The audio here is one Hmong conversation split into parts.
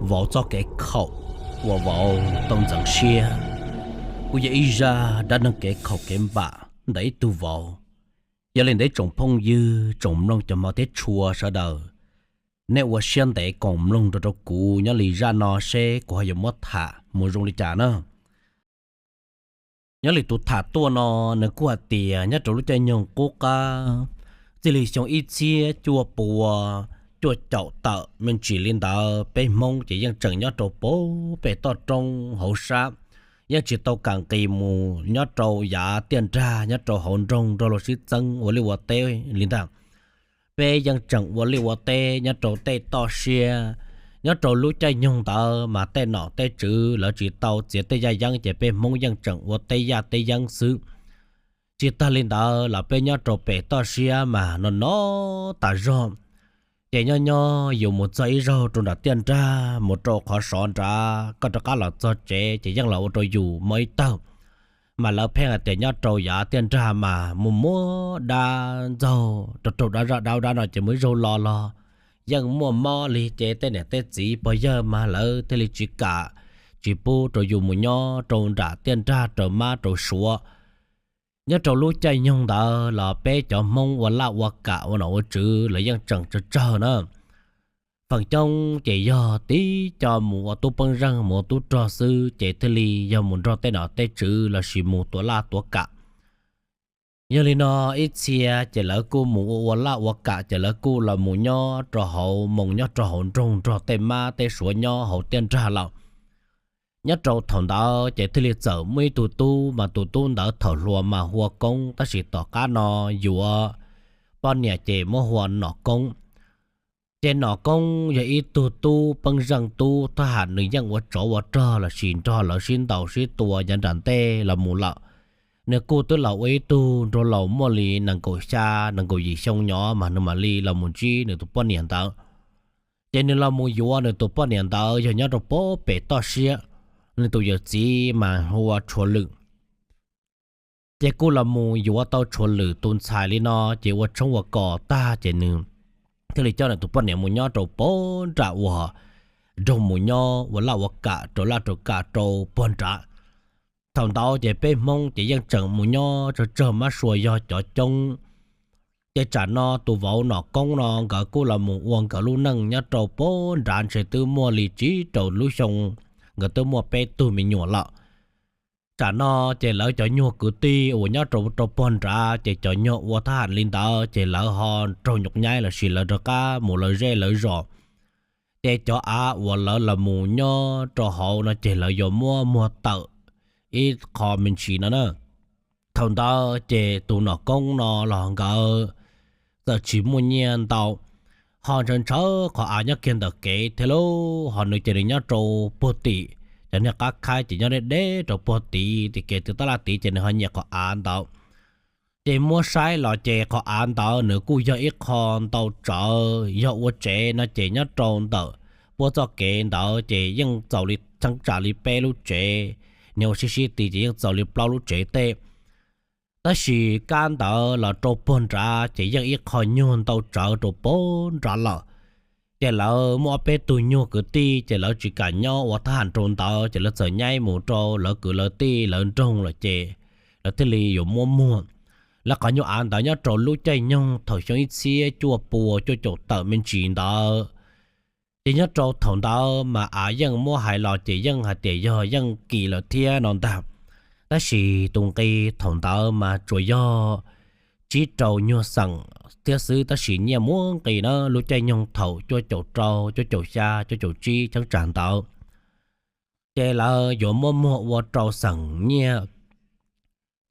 Vauv txoj kev khaum uas vauv tau ntxeev siab kuj yog ib zaj dab neeg kev khaum kev npam ntawm ib tug vauv. Yog li ntawd tsoom phooj ywg tsoom mloog cov hmov thiab tshua sawv daws, nej ua siab ntev koom mloog rau rau kuv nyob li zaj no seb kuv ho yuav muab tham mus zoo li cas na. Nyob li tus tham tuaj no, nws kuj hais tias nyob rau lub caij nyoog qub qab txij li xyoo ib txhiab cuaj pua cuaj caum tawm me ntsis li ntawd, peb Hmoob ces yeej tseem nyob rau pem toj roob hauv sab, yeej tsis tau kam nqis mus nyob rau yav tiaj nrag nyob rau hauv nroog nrog luag sib txeeb ua liaj ua teb li ntag. Peb yeej tseem ua liaj ua teb nyob rau tej toj siab. Nyob rau lub caij nyoog ntawd mas tej nom tej tswv lawv tsis tau txiav tej yaj yeeb ces peb Hmoob yeej tseem ua teb yaj teb yeeb xwb. Tsis tag li ntawd los peb nyob rau pem toj siab mas no no tas zog. Ces nyob nyob yus mus txog ib zaug rau nram tiaj nrag mus rau qhov sov nrad, koj rov qab los txog tsev ces yeej los ua rau yus mob ib tawg. Mas lawv pheej hais tias nyob rau yav tiaj nrag mas muaj muab dab ntxaug rau raug dab zaj dab ub dab no ces muaj ib zaug los los yeej muaj mob li ces tej niam tej txiv pog yawg mas lawv thiaj li tsis kam, tsis pub rau yus mus nyob rau nram tiaj nrag rau mab rau suav. Nyob rau lub caij nyoog ntawd los peb cov Hmoob ua laj ua kam ua nom ua tswv los yeej tseem tsawg tsawg na. Feem coob ces yog tib co mus ua tub pej xeem mus ua tub rog xwb ces thiaj li yog mus nrog tej nom tej tswv lossis mus tuav laj tuav kam. Yog li no ib txhia ces lawv kuj mus ua ua laj ua kam ces lawv kuj los mus nyob rau hauv moos nyob rau hauv nroog nrog tej mab tej suav nyob hauv tiaj nrag lawm. Nyob rau thaum ntawd ces thiaj li txawm muaj ib tug tub mas tus tub ntawd thaum hluas mas hu ua Koob tab sis tom qab no yuav poj niam ces muab hu ua Nom Koob. Ces Nom Koob yog ib tug tub pej xeem tub thab ham, nws yeej ua tsov ua rog lossis nrog lawv sib ntaus sib tua yav nram ntej los mus lawm. Nws kuj twb los ua ib tug nraug laus muaj li nees nkaum xya nees nkaum yim xyoo nyob mas nws mam li los mus ntsib nws tus poj niam ntawd. Ces nws los mus yuav nws tus poj niam ntawd yog nyob rau pem toj siab. Nws tus yawm txiv mas hu ua Tshuav Lwm. Ces kuj los mus yuav tau Tshuav Lwm tus ntxhais li no ces ua tshoob ua kos tag ces nws thiaj li coj nws tus poj niam mus nyob rau pem nram uas nroog mus nyob ua laj ua kam rau laj rau kam rau puag nrad. Thaum ntawd ces peb Hmoob ces yeej tseem mus nyob tsawg tsawg mab sua yog cov coob. Ces tsam no tus vauv Nom Koob no nkawd kuj los mus ua nkawd lub neej nyob rau pem nrad ntshe twb muaj li tsib rau lub xyoo, nkawd twb muaj peb tug me nyuam lawm. Tsam no ces lawv cov nyuag kwv tij uas nyob rau rau puag nrad ces cov nyuag ua thab ham li ntawd ces lawv ho raug nyuam nyaib lossis lawv rov qab mus lawv zej lawv zos. Ces cov av uas lawv los mus nyob rau hauv no ces lawv yuav muab muag tawm ib qho me ntsis no na. Thaum ntawd ces tus Nom Koob no los nkawd txawm tsis muaj nyiaj ntau, ho ntshaw ntshaw qhov av nyob kiag ntawm kev thiab lauj, ho nws ces nws nyob rau puag tim, cov niag qab khaib ces nyob deb deb rau puag tid, tim kev tab laj tid ces nws ho nyiam qhov av ntawd. Ces muab saib los ces qhov av ntawd nws kuj yog ib qho ntau tsawv, yog ua tsev no ces nyob rau ntawm puag txoj kev ntawd ces yeej txaus li cheeb tsam li peb lub tsev, nws ua sib sib tid ces yeej txaus li plaub lub tsev tej. Tab sis kab ntawd los rau puag nrad ces yeej ib qho nyuag ntau tsawv rau puag nrad lawm. Ces lawv muaj ob peb tug nyuag kwv tij ces lawv tsis kam nyob ua thab ham rau ntawd ces lawv txawm nyaib mus rau lawv kwv lawv tij lawv nroog lawm ces lawv thiaj li yuav muab muag. Lawv qhov nyuag av ntawd nyob rau lub caij nyoog thaum xyoo ib txhiab cuaj pua cuaj caum tawm me ntsis ntawd. Ces nyob rau thaum ntawd mas av yeej muab hais los ces yeej hais tias yog yeej kim lawm thiab no ntag. Tab sis tus nqi thaum ntawd mas tsuas yog tsib rau nyuag xeem thiab xwb, tab sis nyiaj muaj nqis na, lub caij nyoog thaum cuaj caum rau cuaj caum xya cuaj caum tsib cheeb tsam ntawd. Ces lawv yuav muab muag ua rau xeem nyiaj.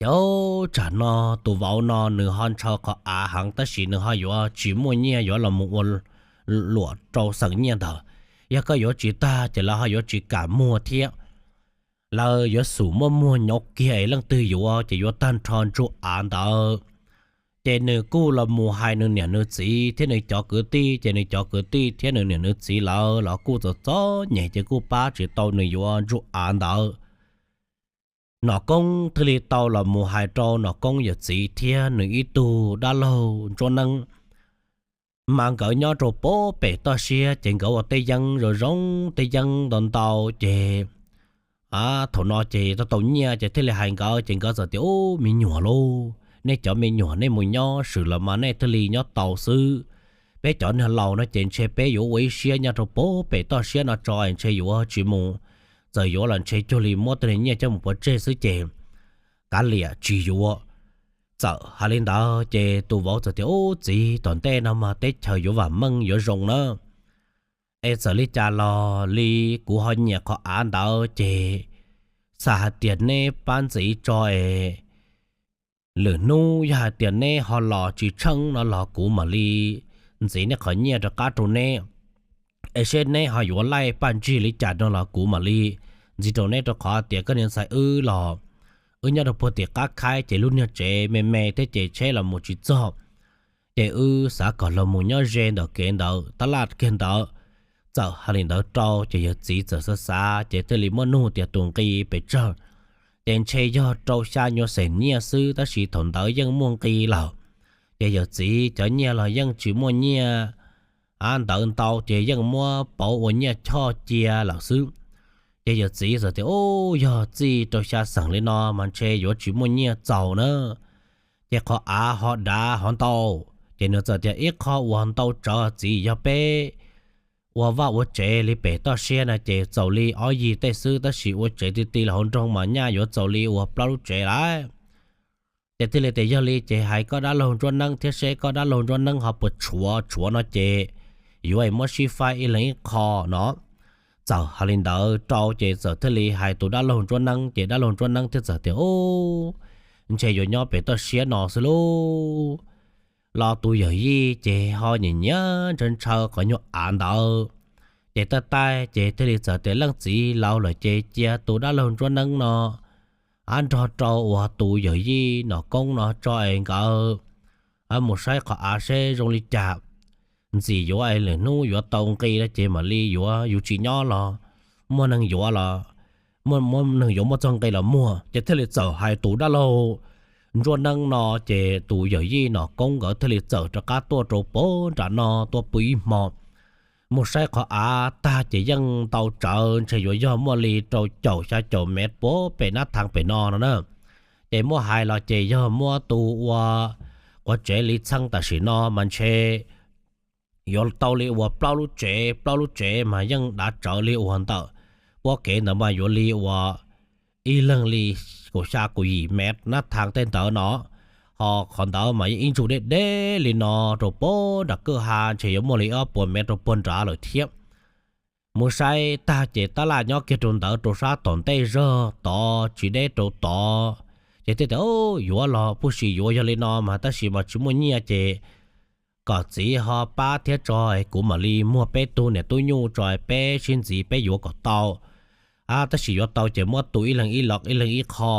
Ces tsam no tus vauv no nws ho ntshaw qhov av heev tab sis nws ho yuav tsis muaj nyiaj yuav los mus ua luam rau xeem nyiaj ntawd. Yog koj yuav tsis tag ces lawv ho yuav tsis kam muag thiab. Lawv yuav xub muab muag nyob kiag es leej twg yuav ces yuav tag nrho ntsuj av ntawd. Ces nws kuj los mus hais nws niam nws txiv thiab nws cov kwv tij, ces nws cov kwv tij thiab nws niam nws txiv lawv los kuj txom txom nyem ces kuj pab tsis tau nws yuav ntsuj av ntawd. Nom Koob thiaj li tau los mus hais rau Nom Koob yawm txiv thiab nws ib tug dab laug Ntsuab Neeb. Mas nkawd nyob rau puag pem toj siab ces nkawd ua tej yeeb zoo zoo, tej yeeb ntau ntau ces thaum no ces tau tau nyiaj ces thiaj li hais nkawd ces nkawd txawm tias, Ub, me nyuam lauj, nej cov me nyuam nej mus nyob swm los mas nej thiaj li nyob tau xwb. Peb cov niag laus no ces ntshe peb yuav ua ib siab nyob rau puag pem toj siab no tso, ntshe yuav tsis mus, txawm yuav los ntshe cuag li muab tej nyiaj coj mus pov tseg xwb ces kav liam tsis yuav. Txawm hais li ntawd ces tus vauv txawm tias, Ub, txiv, tom ntej no mas teb chaws yuav vam meej yuav zoo na. Es txawm li cas los li kuv ho nyiam qhov av ntawd ces xam hais tias neb pab ntxiv tso es lwm hnub yog hais tias neb ho los tsis tsheej no los kuv mam li ntxiv neb qhov nyiaj rov qab rau neb. Es seb neb ho yuav laij paj ntsig li cas no los kuv mam li ntxiv rau neb, rau qhov tias koj niag ntxhais wb los wb nyob rau puag tim qab khaib ces lub niag tsev me me thiab ces tsheb los mus tsis txog. Ces wb xav kom los mus nyob ze ntawm kev ntawd tab laj kiag ntawd. Txawm hais li ntawd rau ces yawg txiv txawm xav xav ces thiaj li muab nug tias tus nqi pes tsawg. Ces ntshe yog rau xya nyuag xees nyiaj xwb, tab sis thaum ntawd yeej muaj nqi lawm. Ces yawg txiv cov nyiaj los yeej tsis muaj nyiaj ntawd ntau ces yeej muab pauv ua nyiaj choj cia lawm xwb. Ces yawg txiv txawm tias, Ub, yog txij rau xya xees li no mas ntshe yuav tsis muaj nyiaj txaus na. Ces qhov av ho dav ho ntau, ces nws txawm tias ib qho uas ntau tsawv txiv yog peb ua vaj ua tsev li pem toj siab no ces txaus li ob yig tej xwb, tab sis ua tsev ti ti los hauv nroog mas nyaj yuav txaus li uas plaub lub tsev lawm. Ces thiaj li tias, Yog li ces hais koj dab laug Ntsuab Neeb thiab seb koj dab laug Ntsuab Neeb ho puas tshuav, tshuav no ces yuav muab sib faib ib leeg ib qho no. Txawm hais li ntawd rau ces txawm thiaj li hais tus dab laug Ntsuab Neeb, ces dab laug Ntsuab Neeb thiaj txawm tias, Ub, ntshe yuav nyob pem toj siab no xwb lauj. Los tus yawm yij ces ho nyiam nyiam ntshaw ntshaw qhov nyuag av ntawd. Ces taij taij ces thiaj li txawm tias, Leej txiv laus lawm ces cia tus dab laug Ntsuab Neeb no nrog rau uas tus yawm yij Nom Koob no tso es nkawd mus saib qhov av seb zoo li cas. Ntxim yuav es lwm hnub yuav tau nqi no ces mam li yuav, yus tsis nyob los muaj neeg yuav los, muaj neeg yuav muaj txog nqi los muag. Ces thiaj li txawm hais tus dab laug Ntsuab Neeb no, ces tus yawm yij Nom Koob nkawd thiaj li txawm rov qab tuaj rau puag nram no tuaj pw ib hmo. Mus saib qhov av tag ces yeej ntau tsawv, ntshe yuav yog muaj li rau caum xya caum mev puag pem nab thas pem no no na. Ces muab hais los ces yog muab tu ua quav tsev li txheej tam sim no mas ntshe yuav tau li uas plaub lub tsev, plaub lub tsev mas yeej dav tsawv li uas ntawm puab kev ntawd mas yuav li uas ib leeg li kaum xya kaum yim mev nab thas tej ntawd no. Ho qhov ntawd mas yeej ib ntsuj deb deb li no rau puag nram kwj ha ntshe yuav muaj li ob puas mev rau puag nrad lawm thiab. Mus saib tag ces tab laj nyob kiag rau ntawd rau sab tom ntej zog tod tsis deb rau tod. Ces thiaj tias, Yuav los puj sim yuav yog li no mas tab sis mas tsis muaj nyiaj ces kom txiv ho pab thiab tso es kuv mam li muag peb tug niam tub nyuj tso peb sib ntxiv peb yuav kom tau. Tab sis yuav tau ces muab tu ib leeg ib los ib leeg ib qho.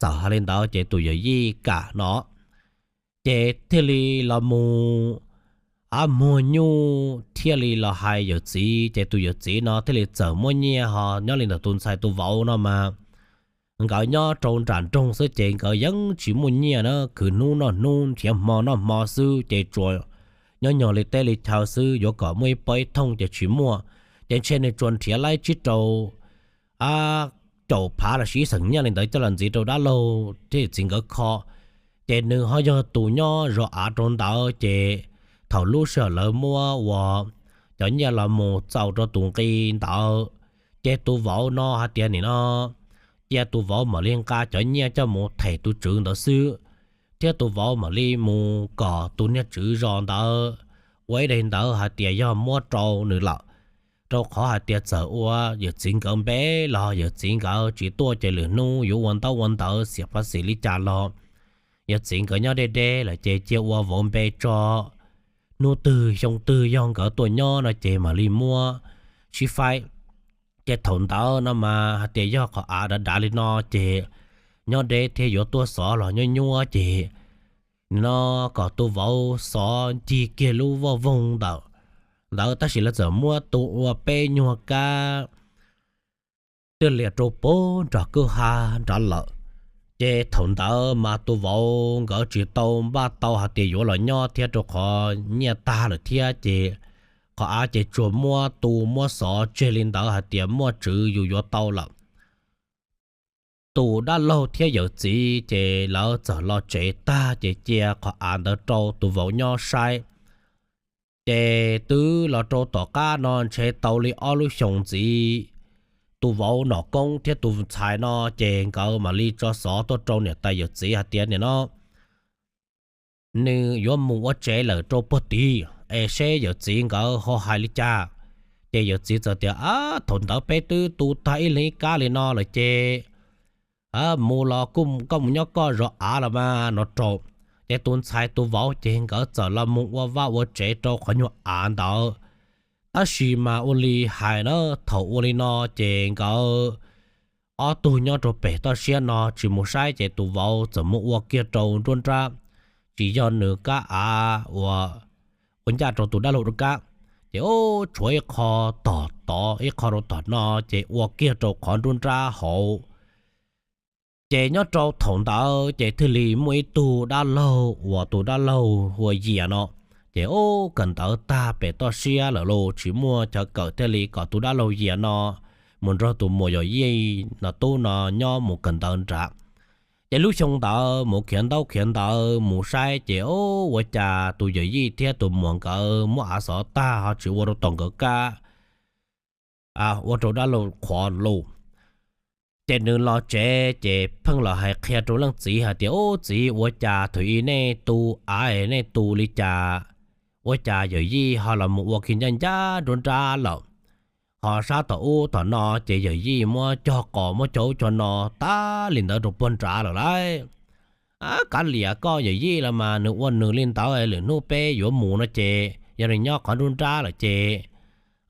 Txawm hais li ntawd ces tus yawm yij kam no ces thiaj li los mus muag nyuj thiaj li los hais yawm txiv, ces tus yawm txiv no thiaj li txawm muab nyiaj ho nyob li ntawm tus ntxhais tus vauv no mas nkawd nyob rau nram nroog xwb ces nkawd yeej tsis muaj nyiaj na, khwv hnub noj hnub nrhiav hmo noj hmo xwb ces tsuas nyob nyob li teb li chaw xwb, yuav kom muaj ib pob ib thooj ces tsis muaj. Ces ntshe nws tsuas nrhiav laib tsib rau caum phav los sis ib xeem nyiaj li ntawd coj los ntxiv rau dab laug thiab yawm txiv nkawd kho. Ces nws ho yog tus nyob zov av rau ntawd ces thaum lub sij hawm lawv muab uas cov nyiaj los mus txaus rau tus nqi ntawd, ces tus vauv no hais tias nim no cia tus vauv mam li nqa cov nyiaj coj mus them tus tswv ntawd xwb, thiab tus vauv mam li mus kom tus niag tswv zos ntawd ua ib daim ntawv hais tias yog muab rau nws lawm, rau qhov hais tias txawm ua yawm txiv nkawd npe los yawm txiv nkawd tsis tuaj ces lwm hnub yuav ua ntaub ua ntawv xiam phav xim li cas los yawm txiv nkawd nyob deb deb lawm ces cia ua vauv npe tso. Hnub twg xyoo twg yog nkawd tuaj nyob no ces mam li muab sib faib. Ces thaum ntawd no mas hais tias yog qhov av dav dav li no ces nyob deb thiab yuav tuaj xov los nyuab nyuab ces nim no kom tus vauv xov ncig kiag lub voj voog ntawm ntawd, tab sis lawv txawm muab tu ua peb nyuag kab twb lias rau puag nram kwj ha nrad lawm. Ces thaum ntawd mas tus vauv nkawd tsis tau npaj tau hais tias yuav los nyob thiab rau qhov nyiaj tag lawm thiab ces qhov av ces tsuas muab tu muab xov tseg li ntawd hais tias muaj tswv yus yuav tau lawm. Tus dab laug thiab yawm txiv ces lawv txawm los tsev tag ces cia qhov av ntawd rau tus vauv nyob saib. Ces twb los rau tom qab no ntshe tau li ob lub xyoos ntxiv, tus vauv nom koob thiab tus ntxhais no ces nkawd mam li tso xov tuaj rau niam tais yawm txiv hais tias nim no nws yuav mus ua tsev lawm rau puag tid es seb yawm txiv nkawd ho hais li cas. Ces yawm txiv txawm tias, Ab, thaum ntawd peb twb tu tag ib leeg ib kab li no lawm ces mus los koj mus nyob koj zov av los mas no rau. Ces tus ntxhais tus vauv ces nkawd txawm los mus ua vaj ua tsev rau qhov nyuag av ntawd. Tab sis mas ua li hais na, thaum ua li no ces nkawd ob tug nyob rau pem toj siab no tsis mus saib ces tus vauv txawm mus ua kiag rau nruab nrab, tsis yog nws kab av uas ua ncaj rau tus dab laug rau kab, ces tshuav ib qho tom tod ib qho rau tom no, ces ua kiag rau qhov nruab nrab hauv. Ces nyob rau thaum ntawd ces thiaj li muaj ib tug dab laug uas tus dab laug hu ua Yias no, ces ub kawm ntawv tag pem toj siab lawm los tsis muaj chaw kawm thiaj li kom tus dab laug Yias no mus nrog tus muam yawm yij no tub no nyob mus kawm ntawv nrad. Ces lub xyoo ntawd mus khiav ntaub khiav ntawv mus saib ces ub ua cas tus yawm yij thiab tus muam nkawd muab av xov tag ho tsis ua rau tom nkawd kab, ua rau dab laug qhuav lus. Ces nws los tsev ces pheej los hais qhia rau leej txiv hais tias, Ub txiv, ua cas thaum ub nej tu av nej tu li cas, ua cas yawm yij ho los mus ua kiag ncaj ncaj nruab nrab lawm, ho sab tom ub tom no ces yawm yij muab cog qos muab cog ub cog no tag li ntawd rau puag nrad lawm lauj. Ab, kav liam koj yawm yij los mas nws ua nws li ntawd, lwm hnub peb yuav mus no ces yog nws nyob qhov nruab nrab lawm ces,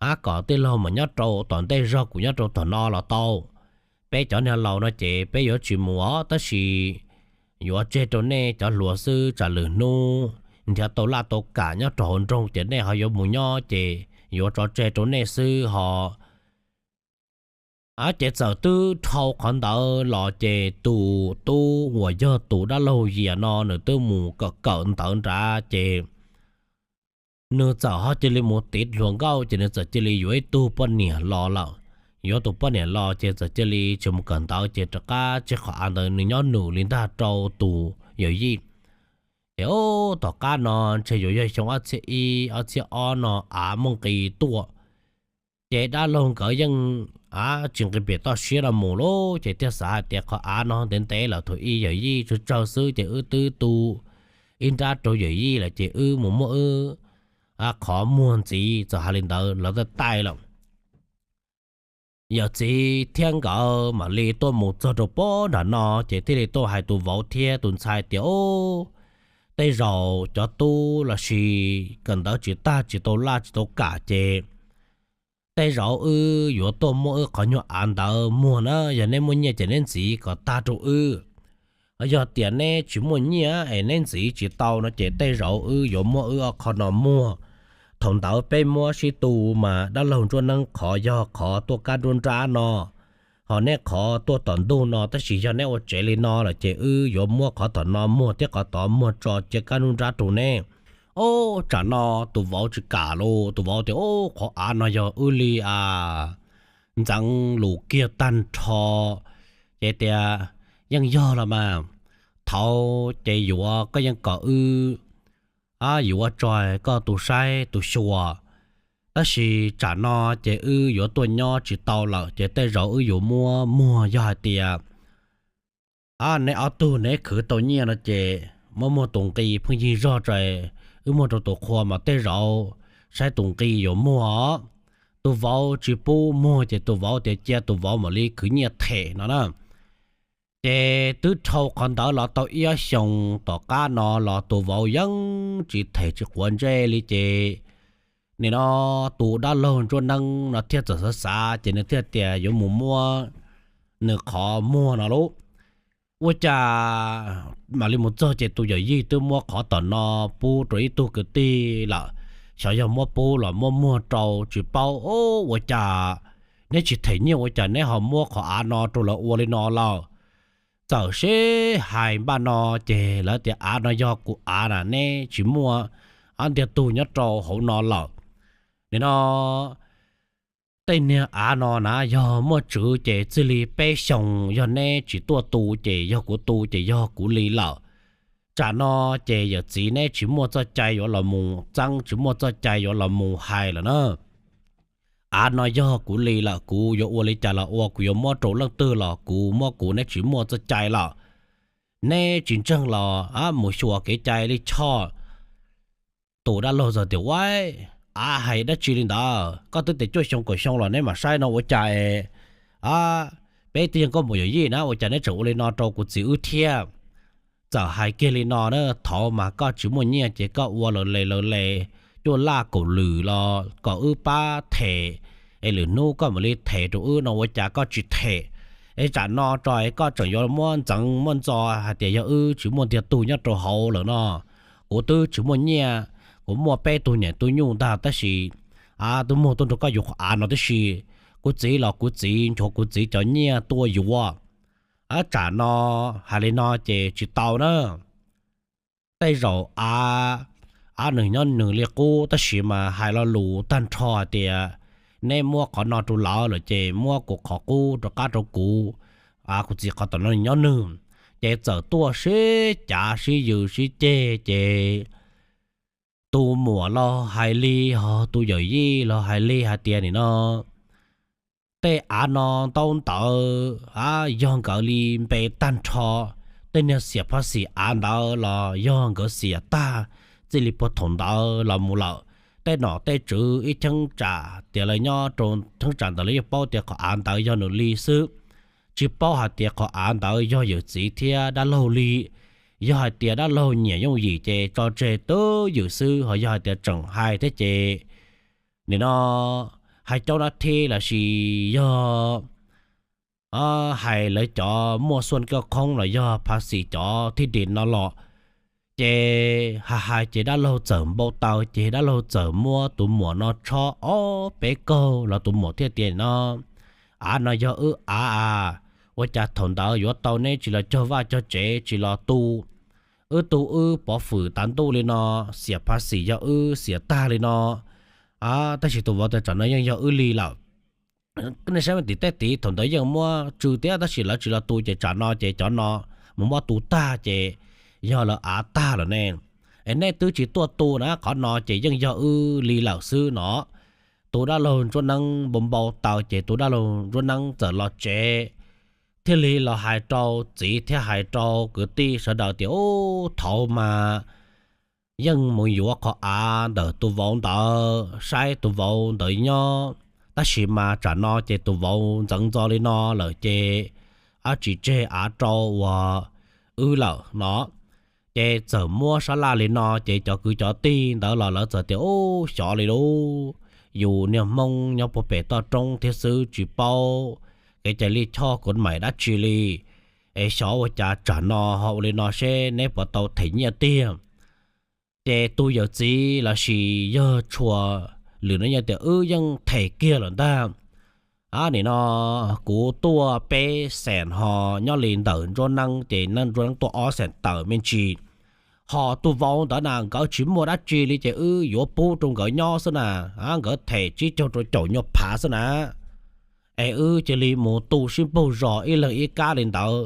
ab, kom tij laug mas nyob rau tom ntej zog kuv nyob rau tom no los tau. Peb cov niag laus no ces peb yuav tsis mus os, tab sis yuav tseg rau nej cov hluas xwb, tsam lwm hnub nrhiav tau laj tau kam nyob rau hauv nroog ces nej ho yuav mus nyob ces yuav tso tseg rau nej xwb ho. Ces txawm twb dhau qhov ntawd los ces tus tub uas yog tus dab laug Yias no nws twb mus kawm kawm ntawv nrad ces nws txawm ho cia li mus tiv hluas nkauj ces nws txawm cia li yuav ib tug poj niam los lawm. Yuav tus poj niam los ces txawm cia li tsis mus kawm ntawv ces rov qab tseg qhov av ntawd nws nyob nws li ntag rau tus yawm yij. Ces ub tom qab no ntshe yuav yog xyoo ob txhiab ib ob txhiab ob no av muaj nqis tuaj. Ces dab laug nkawd yeej, av, tsis nqis pem toj siab no mus lauj, ces thiaj xav hais tias qhov av no ntev ntev lawm thaum ub yawm yij tsawg tsawg xwb ces wb twb tu ib nrab rau yawm yij lawm ces wb mus muab wb qhov muag ntxiv. Txawm hais li ntawd lawv taij taij lawm. Yawm txiv thiab nkawd mam li tuaj mus txog rau pem nram no ces thiaj li tuaj hais tus vauv thiab tus ntxhais tias, Ub, tej zaum cov tub los sis kawm ntawv tsis tag tsis tau laj tsis tau kam ces tej zaum wb yuav tuaj muab wb qhov nyuag av ntawd muag na, yog neb muaj nyiaj ces neb ntxiv kom tag rau wb. Yog tias neb tsis muaj nyiaj es neb ntxiv tsis tau no ces tej zaum wb yuav muab wb ob qho no muag. Thaum ntawd peb muab sib tu mas dab laug Ntsuab Neeb qhov yog qhov tuaj kab nruab nrab no, ho neb qhov tuaj tom ntug no, tab sis yog neb ua tsev li no lawm ces wb yuav muab qhov tom no muag thiab qhov tod muag tso cia kab nruab nrab rau neb. Ub, tsam no tus vauv tsis kam lauj, tus vauv tias, Ub, qhov av no yog wb li a. Ntxeev lus kiag tag nrho ces tias, Yeej yog los mas, thaud ces yuav koj yeej kom wb yuav tso koj tus saib tus xyuas, tab sis tsam no ces wb yuav tuaj nyob tsis tau lawm ces tej zaum wb yuav muab muag. Yog hais tias neb ob tug neb khwv tau nyiaj no ces muab muag tus nqi pheej yig zog tso, wb muag rau tus qhua mas tej zaum saib tus nqi yuav muag os. Tus vauv tsis pub muag ces tus vauv tias cia tus vauv mam li khwv nyiaj them no na. Ces twb dhau qhov ntawd los tau ib ob xyoos tom qab no los tus vauv yeej tsis them tsis quav ntsej li ces nim no tus dab laug Ntsuab Neeb no thiaj txawm xav xav ces nws thiaj tias yuav mus muab nws qhov muag no lauj. Ua cas mam li mus txog ces tus yawm yij twb muab qhov tom no pub rau ib tug kwv tij lawm. Xyov yog muab pub los muab muag rau tsis paub. Ub, ua cas neb tsis them nyiaj ua cas neb ho muab qhov av no rau lawv ua li no lauj? txawm sib hais npaum no ces lawv tias av no yog kuv av na, neb tsis muaj ntiag tug nyob rau hauv no lawm. Nim no tej niag av no na yog muaj tswv ces txij li peb xyoos yog neb tsis tuaj tu ces yog kuv tu ces yog kuv li lawm. Tsam no ces yawm txiv neb tsis muaj txoj cai yuav los mus txeeb, tsis muaj txoj cai yuav los mus hais lawm na. Av no yog kuv li lawm, kuv yuav ua li cas los ua, kuv yuav muab rau leej twg los kuv muab kuv, neb tsis muaj txoj cai lawm. Neb tsis ntseeg los mus xyuas kev cai lij choj. Tus dab laug txawm tias, Ua, av hais dab tsi li ntawd? Koj twb tias cuaj xyoo kaum xyoo los neb mam saib no ua cas es peb twb yog nkauj muam yawm yij na, ua cas neb tseem ua li no rau kuv txiv wb thiab? Txawm hais kiag li no na, thaum mas koj tsis muaj nyiaj ces koj ua lawv les lawv les cuaj laj kaum lwm los kom wb pab them, es lwm hnub koj mam li them rau wb no ua cas koj tsis them? Es tsam no tso es koj tseem yuav muab ntxeev muab ntxo hais tias yog wb tsis muaj ntiag tug nyob rau hauv lawm no. Kuv twb tsis muaj nyiaj, kuv muaj peb tug niam tug nyuj ntag tab sis twb muag tuaj nrog koj yuav qhov av no tib si. Kuv txiv los kuv txiv nchuav kuv txiv cov nyiaj tuaj yuav. Tsam no hais li no ces tsis tau na. Tej zaum av, av nws nyob nws li qub tab sis mas hais lo lus tag nrho hais tias neb muab qhov no rau lawv lawm ces muab kuv qhov qub rov qab rau kuv, kuv txiv qhov tom no nyob nws. Ces txawm tuaj sib cav sib yws sib ceg ces tus muam los hais li, ho tus yawm yij los hais li hais tias nim no tej av no ntaub ntawv yog nkawd li npe tag nrho, tej niag xiam phaj xim av ntawd los yog nkawd xiam tag, txij li puag thaum ntawd los mus lawm. Tej nom tej tswv ib cheeb tsam tias lawv nyob rau cheeb tsam ntawd lawv yeej paub tias qhov av ntawd yog nws li xwb, tsis paub hais tias qhov av ntawd yog yawm txiv thiab dab laug li. Yog hais tias dab laug nyiam yooj yim ces tso tseg twb ywm xwb, ho yog hais tias tseem hais thiab ces nim no hais coob dab thib los sis yog hais lawv cov muaj xuaj koj khoob los yog phaj xim cov thib dim no los, ces hais hais ces dab laug txawm npau taws ces dab laug txawm muab tus muam no tshob ob peb kaug los tus muam thiaj tias no, Av no yog wb av a, ua cas thaum ntawd yuav tau neb tsis los cog vaj cog tsev tsis los tu, wb tu wb pov fwm tas ntuj li no, xiam phaj xim yog wb xiam tag li no, tab sis tus vauv tias tsam no yeej yog wb li lawm. Nej saib mas tim tej tid thaum ntawd yeej muab tsw thiab tab sis lawv tsis los tu ces tsam no ces cov no mus muab tu tag ces yog lawv av tag lawm ne. Es nej twb tsis tuaj tu na, qhov no ces yeej yog wb li lawm xwb no. Tus dab laug Ntsuab Neeb npau npau taws ces tus dab laug Ntsuab Neeb txawm los tsev, thiaj li los hais rau txiv thiab hais rau kwv tij sawv daws tias, Ub, thaum mas yeej mus yuav qhov av ntawm tus vauv ntawd, saib tus vauv ntawd nyob, tab sis mas tsam no ces tus vauv ntxeev ntxo li no lawm ces tsis tseg av rau uas wb lawm no. Ces txawm muab sab laj li no ces cov kwv cov tij ntawd los lawv txawm tias, Ub, xyov li lauj, yus niag Hmoob nyob puag pem toj roob thiab xwb tsis paub kev cai lij choj kuv maim dab tsi li, es xyov ua cas tsam no ho ua li no seb neb puas tau them nyiaj tiag. Ces tus yawm txiv los sis yog tshua lwm no yeej tias, Wb yeej them kiag lawm ntag. Nim no kuv tuaj peb xees ho nyob li ntawm Ntsuab Neeb ces Ntsuab Neeb tuaj ob xees tawm me ntsis. Ho tus vauv ntawd na nkawd tsis muaj dab tsi li ces wb yuav pub rau nkawd nyob xwb na, nkawd them tsib caug rau caum nyuag phav xwb na. Es wb cia li mus tu sib npaug zos ib leeg ib kab li ntawd,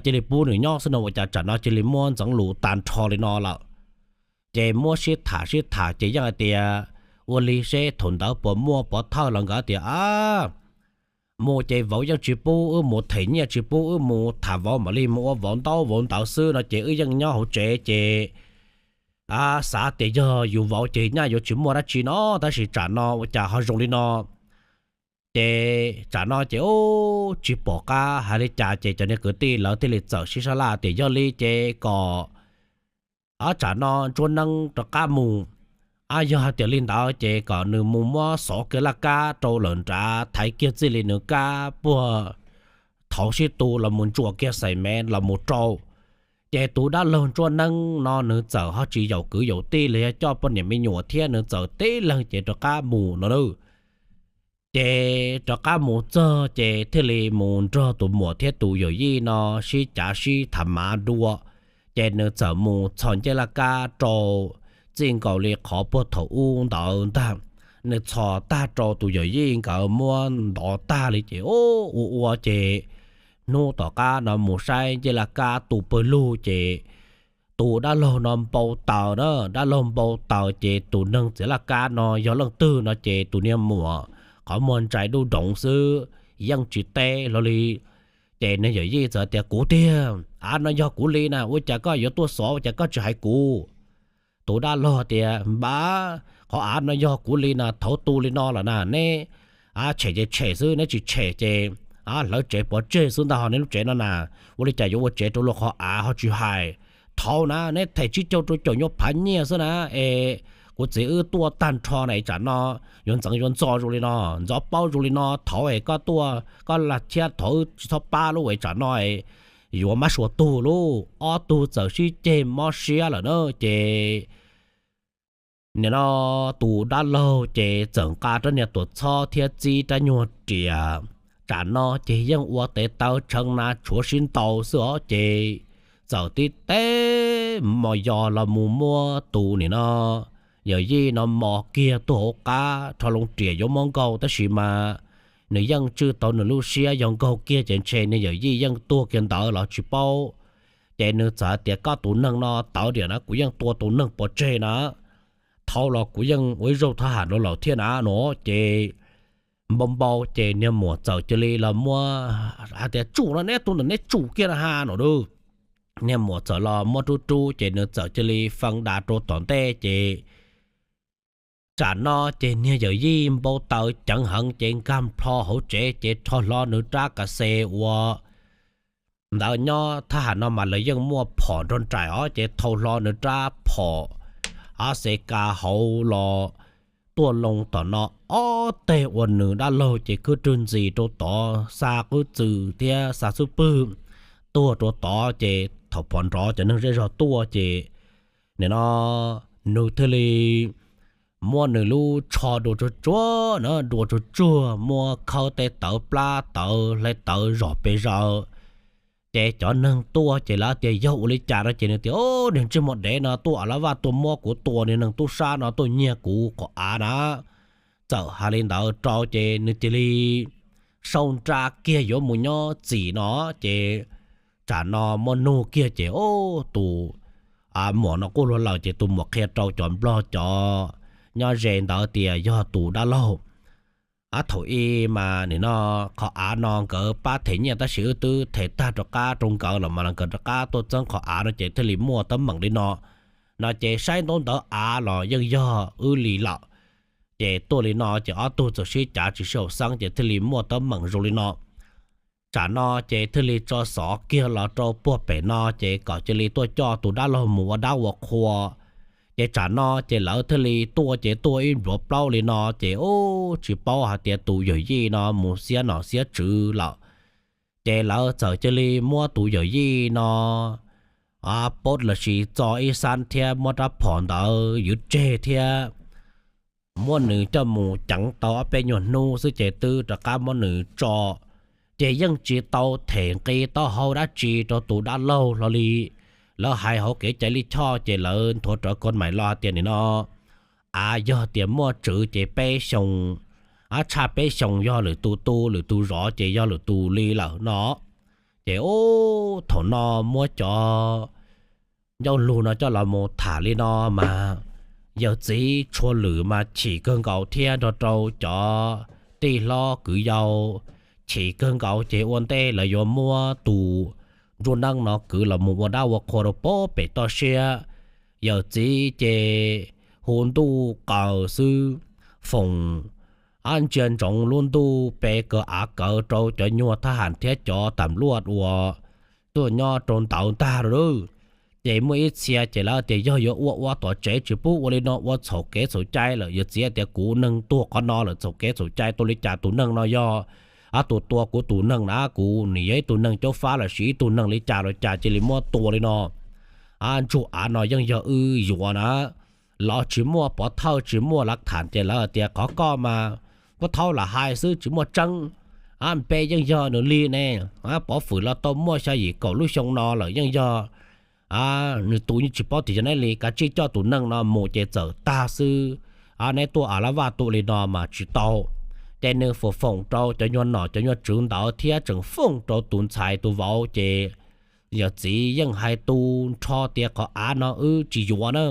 cia li pub nws nyob xwb no ua cas tsam no cia li muab ntxeev lus tag nrho li no lawm. Ces muab sib tham sib tham ces yeej hais tias, Ua li seb thaum ntawd puas muaj pov thawj los? Nkawd tias, A, mus ces vauv yeej tsis pub wb mus them nyiaj, tsis pub wb mus tham vauv, mam li mus ua vauv ntaub vauv ntawv xwb no ces wb yeej nyob hauv tsev ces xav tias yog yus vauv ces nyaj yuav tsis muaj dab tsi no, tab sis tsam no ua cas ho zoo li no. Ces tsam no ces ub tsis pom qab hais li cas ces cov niag kwv tij lawv thiaj li txawm sib sab laj tias yog li ces kom tsam no Ntsuab Neeb rov qab mus. Yog hais tias li ntawd ces kom nws mus muab xov kiag laj kab rau lawm nrad, thaiv kiag txij li nws kab puag thaud sib tu los mus ntsuas kiag xais mev los mus rau. Ces tus dab laug Ntsuab Neeb no nws txawm ho tsis yaum kwv yaum tij los yog coj poj niam me nyuam thiab, nws txawm tib leeg ces rov qab mus no na. Ces rov qab mus txog ces thiaj li mus nrog tus muam thiab tus yawm yij no sib cav sib tham mav dua. Ces nws txawm mus txhos ncej laj kab rau txij nkaus li qhov puag thaum ub ntawd ntag. Nws txhos tag rau tus yawm yij nkawd muab ntov tag li ces ua ua ces hnub tom qab no mus saib ncej laj kab tu pawg lug ces tus dab laug no npau taws na, dab laug npau taws ces tus neeg txiav laj kab no yog leej twg no ces tus niag muam qhov muag ntsais dub doov xwb, yeej tsis teb hlo li. Ces nws yawm yij txawm tias, Kuv tiag, av no yog kuv li na, ua cas koj yuav tuaj xov, ua cas koj tsis hais kuv? Tus dab laug tias, Npab, qhov av no yog kuv li na, thaum tu li no lawm na, neb tshem ces tshem xwb, neb tsis tshem ces hlawv tsev pov tseg xwb ntag ho, neb lub tsev no na, ua li cas yuav ua tsev rau luag qhov av ho tsis hais? Thaum na neb them tsib caug rau caum nyuag phav nyiaj xwb na, es kuv txiv wb tuaj tag nrho na, tsam no yuav ntxeev yuav ntxo zoo li no, ntxov paub zoo li no, thaum es koj tuaj koj lag thiab thaum wb tsis txhob pab lub es tsam no yuav mab sua tug lub. Ob tug txawm sib ceg mob siab lawm na ces nim no tus dab laug ces txawm nqa rab niag tuam txhob thiab txib rab nyuag riam. Tsam no ces yeej ua tes taw tshee na tshuav sib ntaus xwb os ces txawm tib teb mos yos los mus muab tus nim no yawm yij no mos kiag tuag hauv qab, rho loo riam yuav muab nkaug tab sis mas nws yeej tswj tau nws lub siab, yog nkaug kiag ces ntshe nws yawm yij yeej tuag kiag ntawd los tsis paub. Ces nws txawm tias, Koj tus neeg no tawv diam na, kuv yeej tua tus neeg pov tseg na, thaum los kuv yeej ua ib zaug thab ham rau lawm thiab na no. Ces npau npau ces niag muam txawm cia li los muab hais tias, Tsum no, neb tus ntawm neb tsum kiag na ha no. Niag muam txawm los muab rub rub ces nws txawm cia li fee das rau tom ntej ces tsam no ces niag yawm yij npau taws ceev heev ces nkag plho hauv tsev ces rho hlo nws rab kas xes ua ntawd nyob. Thab ham no mas lawv yeej muaj phom nrog nraim os, ces thau hlo nws rab phom a xes kas hauv los tuaj loo tom no ob teg ua nws dab laug ces khwb rwg ntxis rau tod, xa qwb txwm thiab xa xub pwg tuag rau tod. Ces thaum phom nrov cov neeg zej zog tuaj ces nim no nws thiaj li muab nws lub tsho dua tsuag tsuag na, dua tsuag tsuag, muab khawb tej tawv plab tawv hle tawv zom pes zaws. Ces cov neeg tuaj ces lawv tias, Yog ua li cas no? Ces nws tias, Niag ntsej muag dev no tuaj a la vaj tuaj muab kuv tua, niag neeg tub sab no tuaj nyiag kuv qhov av na. Txawm hais li ntawd rau ces nws cia li sau nra kiag yuav mus nyob txim no ces tsam no muab nug kiag ces tus muam no quaj luag lawm ces tus muam qhia rau cov nplog cov nyob ze ntawd tias yog tus dab laug. Ab, thaum ub mas nim no qhov av no nkawd pab them nyiaj tab sis wb twb them tag rov qab rau nkawd los mas nkawd rov qab tuaj txeeb qhov av no ces thiaj li muaj teeb meem li no. No ces saib ntaub ntawv av los yeej yog wb li lawm. Ces tuaj li no ces ob tug txawm sib cav tsis sib haum xeeb ces thiaj li muaj teeb meem zoo li no. Tsam no ces thiaj li tso xov kiag los rau puag pem no ces kom cia li tuaj coj tus dab laug mus ua dab ua qhua. Ces tsam no ces lawv thiaj li tuaj ces tuaj ib npluav plaub li no ces ub tsis paub hais tias tus yawm yij no mus xiab nom xiab tswv lawm. Ces lawv txawm cia li muab tus yawm yij no pob los sis txo ib xab thiab muab rab phom ntawd ywv tseg thiab muab nws coj mus ceev tau ob peb nyuag hnub xwb ces twb rov qab muab nws tso. Ces yeej tsis tau them nqi taub hau dab tsi rau tus dab laug hlo li. Lawv hais hauv kev cai lij choj ces lawv nthuav rawv kov maim los tias nim no av yog tias muaj tswv ces peb xyoo, ab, tshaj peb xyoo yog lwm tus tu lwm tus zov ces yog lwm tus li lawm no. Ces ub thaum no muab cov ncauj lus no coj los mus tham li no mas yawm txiv tshua lwm mas chim kawg nkaus thiab nrog rau cov tij hlob kwv yau chim kawg nkaus ces ua ntej lawv yuav muab tus ntsuj neeb no kwv los mus ua dab ua qhua rau puag pem toj siab. Yawm txiv ces hu ntuj qaws xwb, foom ab ntsia ntsoov lub ntuj pe kaws av kawv rau cov nyuag thab ham thiab cov tam luaj uas tuaj nyob rau ntawd ntag lauj. Ces muaj ib txhia ces lawv tias yog yuav ua ua tom tsev tsis pub ua li no ua txhaum kev txhaum cai lawm. Yawm txiv tias kuv neeg tuag qhov no lawm txhaum kev txhaum cai, ua li cas tus neeg no yog ab tus tua kuv tus neeg na, kuv nim yog ib tug neeg caub fab los sis ib tug neeg li cas los cas cia li muab tua li no. Ab, ntsug av no yeej yog wb yuav na, los tsis muaj pov thawj tsis muaj lav tham ces lawv tias qhov koj mas puab thaub lam hais xwb tsis muaj tseeb. Npe yeej yog nws li ne, pov fwm los tau muaj xya yim kaum lub xyoo no lawm yeej yog nws tus, yeej tsis paub tias yog neb li, kav tsij coj tus neeg no mus ces txawm tag xwb. Neb tuaj a la vaj tua li no mas tsis tau. Ces nws foom foom rau cov nyuag nom cov nyuag tswv ntawd thiab tseem foom rau tus ntxhais tus vauv ces yawm txiv yeej hais tu nrho tias qhov av no wb tsis yuav na.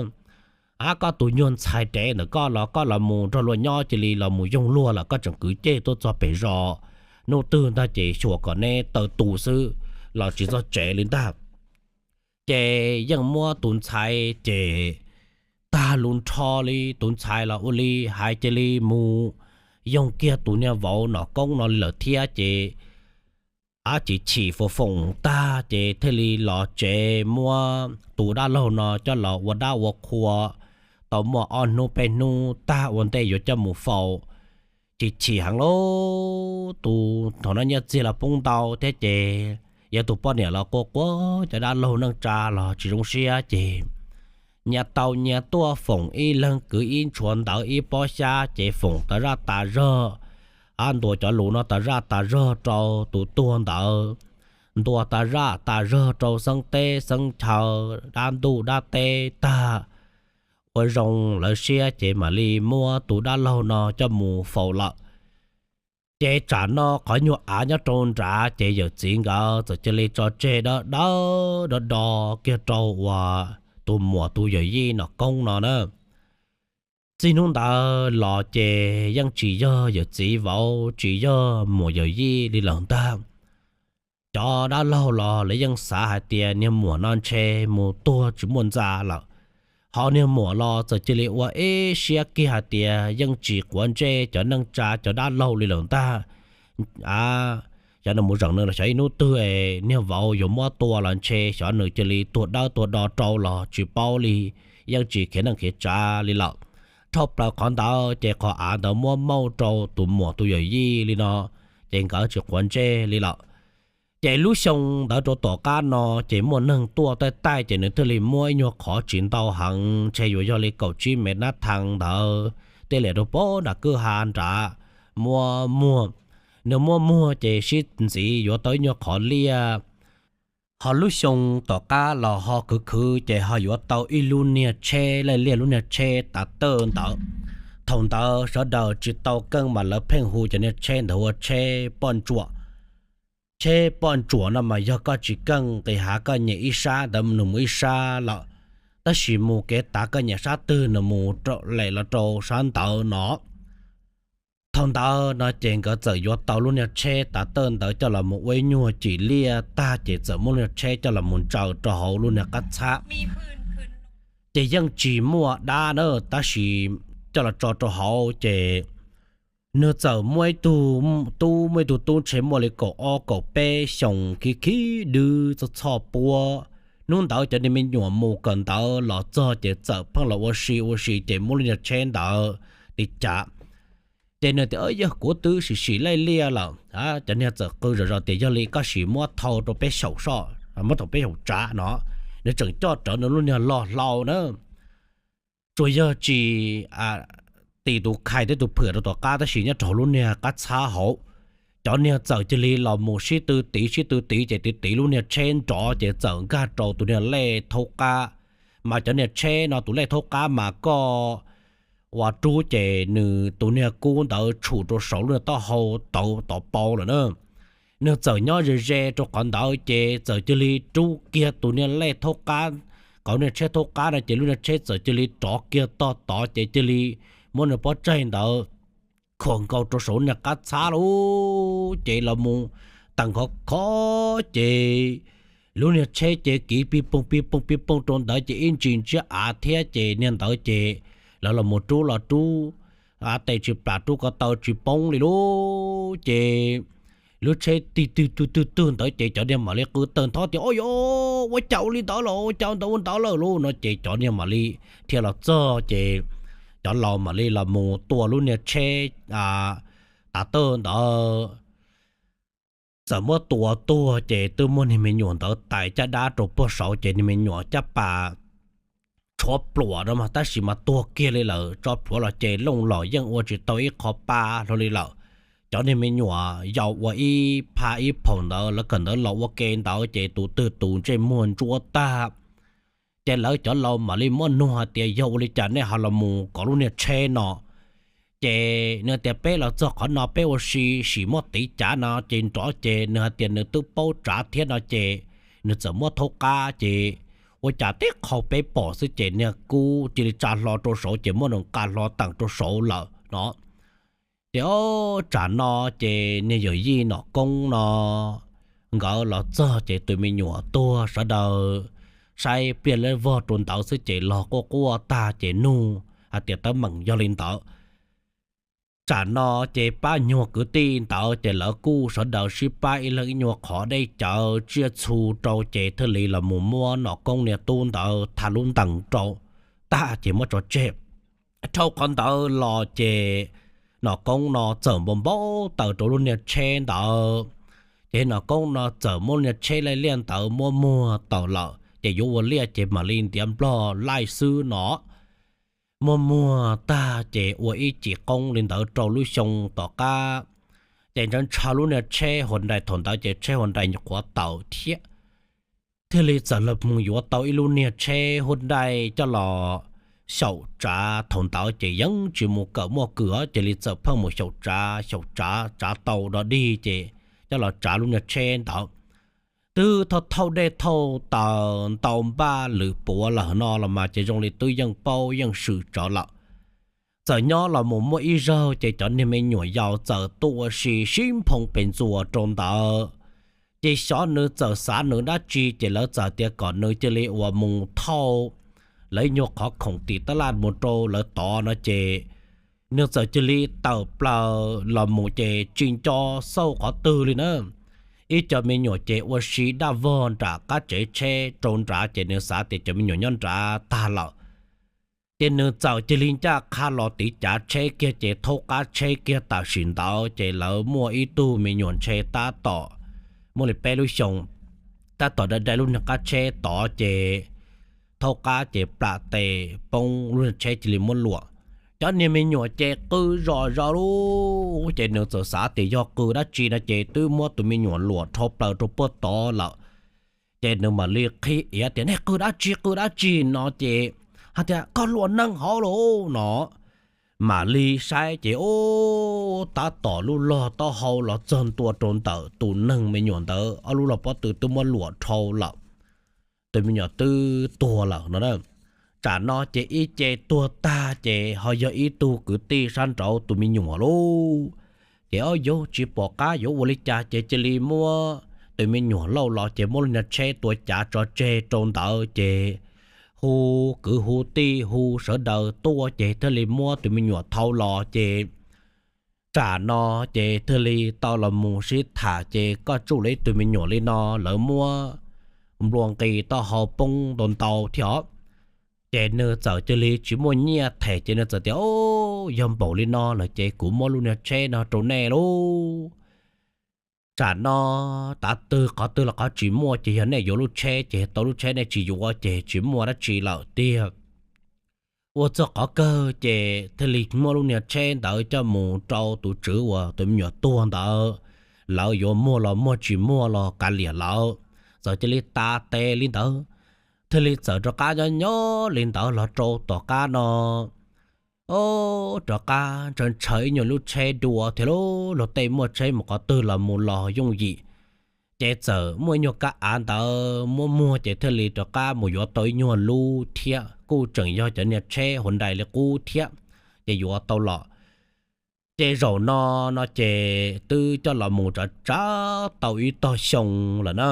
Koj tus nyuag ntxhais dev ntawm koj los koj los mus nrog luag nyob cia li los mus yoog luag lawm koj tseem kwv ceg tuaj txog pem zos, hnub twg ntag ces xyuas kom neb taw tu xwb los tsis txog tsev li ntag. Ces yeej muab tus ntxhais ces tag lus nrho li, tus ntxhais los ua li hais cia li mus yoog kiag tus niag vauv nom koob no li lawm thiab ces a chim chim foom foom tag ces thiaj li los tsev muab tus dab laug no coj los ua dab ua qhua tau muaj ob hnub peb hnub tag ua ntej yuav coj mus faus. Chim chim heev lauj, tus thaum no nyiaj txiag los poob ntau thiab ces yog tus poj niam los quaj quaj cov dab laug neej tsa los tsis zoo siab ces nyias tau nyias tuaj foom ib leeg kwv ib ntshuav ntawv ib pob xyab ces foom tas zaj tas zog, ntuas cov lus no tas zaj tas zog rau tus tuag ntawd, ntuas tas zaj tas zog rau xeeb teb xeeb chaw, dab ntuj dab teb tag ua zoo lawv siab ces mam li muab tus dab laug no coj mus faus lawm. Ces tsam no qhov nyuag av nyob rau nrad ces yawm txiv nkawd txawm cia li tso tseg dawb dawb do do kiag rau uas tus muam tus yawm yij nom koob no na. Txij hnub ntawd los ces yeej tsis yog yawm txiv vauv tsis yog muam yawm yij li lawm ntag. Cov dab laug los lawv yeej xav hais tias niag muam no ntshe mus tuag tsis muaj ntxa lawm, ho niag muam los txawm cia li ua ib siab kiag hais tias yeej tsis quav ntsej cov neej tsa cov dab laug li lawm ntag. Xyov nws mus zeem nws los xyov ib hnub twg niag vauv yuav muab tua los ntshe xyov nws cia li tuag dawb tuag do rau los tsis paub li, yeej tsis khiav neej khiav tsav li lawm. Dhau plaws qhov ntawd ces qhov av ntawd muab mauj rau tus muam tus yawm yij li no, ces nkawd tsis quav ntsej li lawm. Ces lub xyoo ntawd rau tom qab no ces muaj neeg tuaj taij taij ces nws thiaj li muab ib nyuag qhov tsis ntau heev ntshe yuav yog li kaum tsib mev nab thee ntawd, tej liam rau pem nram kwj ha nrad, muab muag. Nws muab muag ces sib ntxiv yuav tau ib nyuag qhov liaj. Ho lub xyoo tom qab los ho khwv khwv ces ho yuav tau ib lub niag tsheb laij liaj lub niag tsheb tav tawj ntawd. Thaum ntawd sawv daws tsis tau keej mas lawv pheej hu cov niag tsheb ntawd ua tsheb poj ntsuam. Tsheb poj ntsuam no mas yog koj tsis keej nqis hav koj nyem ib sab ntawd nws mus ib sab lawm, tab sis mus kev tav koj nyem sab twg nws mus lem los rau sab ntawd no. Thaum ntawd no ces nkawd txawm yuav tau lub niag tsheb tav tawj ntawd coj los mus ua ib nyuag cim liaj tag ces txawm muab lub niag tsheb coj los mus ntsaws rau hauv lub niag qab txhab. Ces yeej tsis muaj dab na, tab sis coj los tso rau hauv ces nws txawm muaj ib tug tub, muaj ib tug tub ntshe muaj li kaum ob kaum peb xyoos khiv khiv dwb txoj txhoj puab. Hnub ntawd cov niag me nyuam mus kawm ntawv los txog ces txawm pheej los ua si ua si ces muab lub niag tsheb ntawd tiv cav. Ces nws tias, Yog kuv twb sim sim laij liaj lawm. Cov niag txawm qw zom zaws tias, Yog li koj sim muab thau rau peb xyaum soj, muab thau peb xyaum tsav no. Nws tseem coj rawv nws lub niag log hlau na. Tsuas yog tsis tis tus khais thiab tus phwm rau tom qab tab sis nyob rau hauv lub niag qab txhab hauv. Cov niag txawm cia li los mus sib tw tiv sib tw tiv ces tiv tiv lub niag tsheb nrov ces txawm nkag rau tus niag lej thaub qab. Mas cov niag tsheb no tus lej thaub qab mas koj ua rub ces nws tus niag kub ntawd tshum rau saum lub niag taub hau tauv tov pau lawm na. Nws txawm nyob ze ze rau qhov ntawd ces txawm cia li rub kiag tus niag lej thaub qab, qhov niag tsheb thaub qab no ces lub niag tsheb txawm cia li rov kiag tog tod ces cia li muab nws pob tsaig ntawd khuam nkaus rau saum lub niag qab txhab lawm ces los mus tawm khov khov ces lub niag tsheb ces kiv pij pooj pij pooj pij pooj rau ntawd ces ib ntsis ntsiab av thiab ces niag ntawd ces lawv los mus rub los rub tes tsis plam rub ko taw tsis poob li lauj. Ces lub tsheb tig twg twg twg twg ntawd ces cov niag mam li qw tawg ntho tias, Ua cas ua li ntawd lawm, ua cas ua ntawd ua ntawd lawm lauj no ces cov niag mam li dhia los txog ces cov laus mam li los mus tua lub niag tsheb tav tawj ntawd. Txawm muab tua tuag ces twb muab niag me nyuam ntawd tais caj dab rau puag saud ces niag me nyuam caj pas tshuav pluas no mas tab sis mas tuag kiag li lawm, tso plhuav los ces looj los yeej ua tsis tau ib qho pa hlo li lawm. Cov niag me nyuam yaus uas ib pha ib phaum ntawd lawv kawm ntawv los ua ke ntawd ces tus twg tus ntsej muag ntsuab tag. Ces lawv cov laus mam li muab nug hais tias yog ua li cas nej ho los mus kov lub niag tsheb no. Ces nws tias peb los txog qhov no peb ua si sim muab tiv cav no ces nrov ces nws hais tias nws twb paub tsav thiab no ces nws txawm muab thaub qab ces ua cas tib qho peb pom xwb ces niag kub cia li tsa hlo rau saud ces muab nws nqa hlo teem rau saud lawm no. Ces ob tsam no ces niag yawm yij Nom Koob no nkawd los txog ces tus me nyuam tuag sawv daws saib pliaj leb vog rau ntawd xwb ces los quaj quaj tag ces nug hais tias teeb meem yog li ntawd. Tsam no ces pab nyuag kwv tij ntawd ces lawv kuj sawv daws sib pab ib leeg ib nyuag qhov dej cawv tsiaj txhu rau ces thiaj li los mus muab Nom Koob niag tub ntawd tha lub ntees rau tag ces muab tso tseg. Dhau qhov ntawd los ces Nom Koob no txawm npau npau taws rau lub niag tsheb ntawd. Ces Nom Koob no txawm muab lub niag tsheb laij liaj ntawd muab muag tawm lawm ces yuav ua liaj ces mam li ntiav nplog laij xwb no. Muab muag tag ces ua ib cim qoob li ntawd rau lub xyoo tom qab. Ces ntshaw ntshaw lub niag tsheb Hyundai thaum ntawd ces tsheb Hyundai nyuam qhuav tawm thiab. Thiaj li txawm los mus yuav tau ib lub niag tsheb Hyundai coj los xyaum tsav. Thaum ntawd ces yeej tsis mus kawm muaj kws os, cia li txawm pheej mus xyaum tsav, xyaum tsav, tsav tau dog dig ces coj los tsav lub niag tsheb ntawd. Twb thauj thauj dej thauj taws ntau npaj lwm puav lawm no los mas ces zoo li twb yeej paub yeej swm tsawv lawm. Txawm nyob los mus muaj ib zaug ces cov niag me nyuam yaus txawm tuaj ua si sib nphoo pes ntxuas rau ntawd. Ces xyov nws txawm xav nws dab tsi ces lawv txawm tias kom nws cia li uas mus thauj lawv nyuag qhov khoom tim tab laj mus rau lawv tod no ces nws txawm cia li tawm plaws los mus ces tsis nco xauj qhov twg li na. Ib co me nyuam ces ua si daj vog nram qab tsev tsheb rau nrad ces nws xav tias cov me nyuam nyob nrad tag lawm. Ces nws txawm cia li ncaj qha los tiv cav tsheb kiag ces thaub qab tsheb kiag tam sim ntawd ces lawv muaj ib tug me nyuam ntshe tab tom muaj li peb lub xyoo, tab tom dai dai lub niag qab tsheb tod ces thaub qab ces plam tes poob lub niag tsheb cia li muab luam. Cov niag me nyuam ces qw zom zaws lub, ces nws txawm xav tias yog qw dab tsi no ces twb muab tus me nyuam luam dhau plaws rau puag tod lawm. Ces nws mam li qhib iav tias nej qw dab tsi qw dab tsi no ces hais tias koj luam neeg hauv lauj no. Mam li saib ces ub, tab tom lub log taub hau los txog ntua rau ntawm tus neeg me nyuam ntawd ob lub log pob tw twb muab luam dhau lawm. Tus me nyuam twb tuag lawm no na. Tsam no ces ib ce tuag tag ces ho yog ib tug kwv tij sab nraud tus me nyuam lauj. Ces ob yug tsis pom qab yuav ua li cas ces cia li muab tus me nyuam lauj los ces muab lub niag tsheb tua cav tso tseg rau ntawd ces hu kwv hu tij hu sawv daws tuaj ces thiaj li muab tus me nyuam thau los ces tsam no ces thiaj li tau los mus sib tham ces koj tsuj lawv ib tug me nyuam li no, lawv muab nplua nqis taub hau poob ntau ntau thiab os. Ces nws txawm cia li tsis muaj nyiaj them ces nws txawm tias, Yog npaum li no lawm ces kuv muab lub niag tsheb no rau nej lauj. Tsam no tav twg qhov twg los qhov tsis muaj ces yog nej yuav lub tsheb ces tau lub tsheb, nej tsis yuav ces tsis muaj dab tsi lawm tiag. Ua txog qhov kawg ces thiaj li muab lub niag tsheb ntawd coj mus rau tus tswv uas tus me nyuam tuag ntawd, lawv yuav muag los muag tsis muag los kav liam lawv. Txawm cia li tas tes li ntawd, thiaj li txawm rov qab nyob nyob li ntawd los rau tom qab no, o, rov qab ntshaw ntshaw ib nyuag lub tsheb dua thiab lauj. Luag tej muaj tsheb mus qhov twg los mus los yooj yim. Ces txawm muaj ib nyuag kab av ntawd muab muag ces thiaj li rov qab mus yuav tau ib nyuag lub thiab, kuj tseem yog cov niag tsheb Hyundai li qub thiab, ces yuav tau los. Ces zaum no, no ces twb coj los mus tsav tsav tau ib tog xyoo lawm na.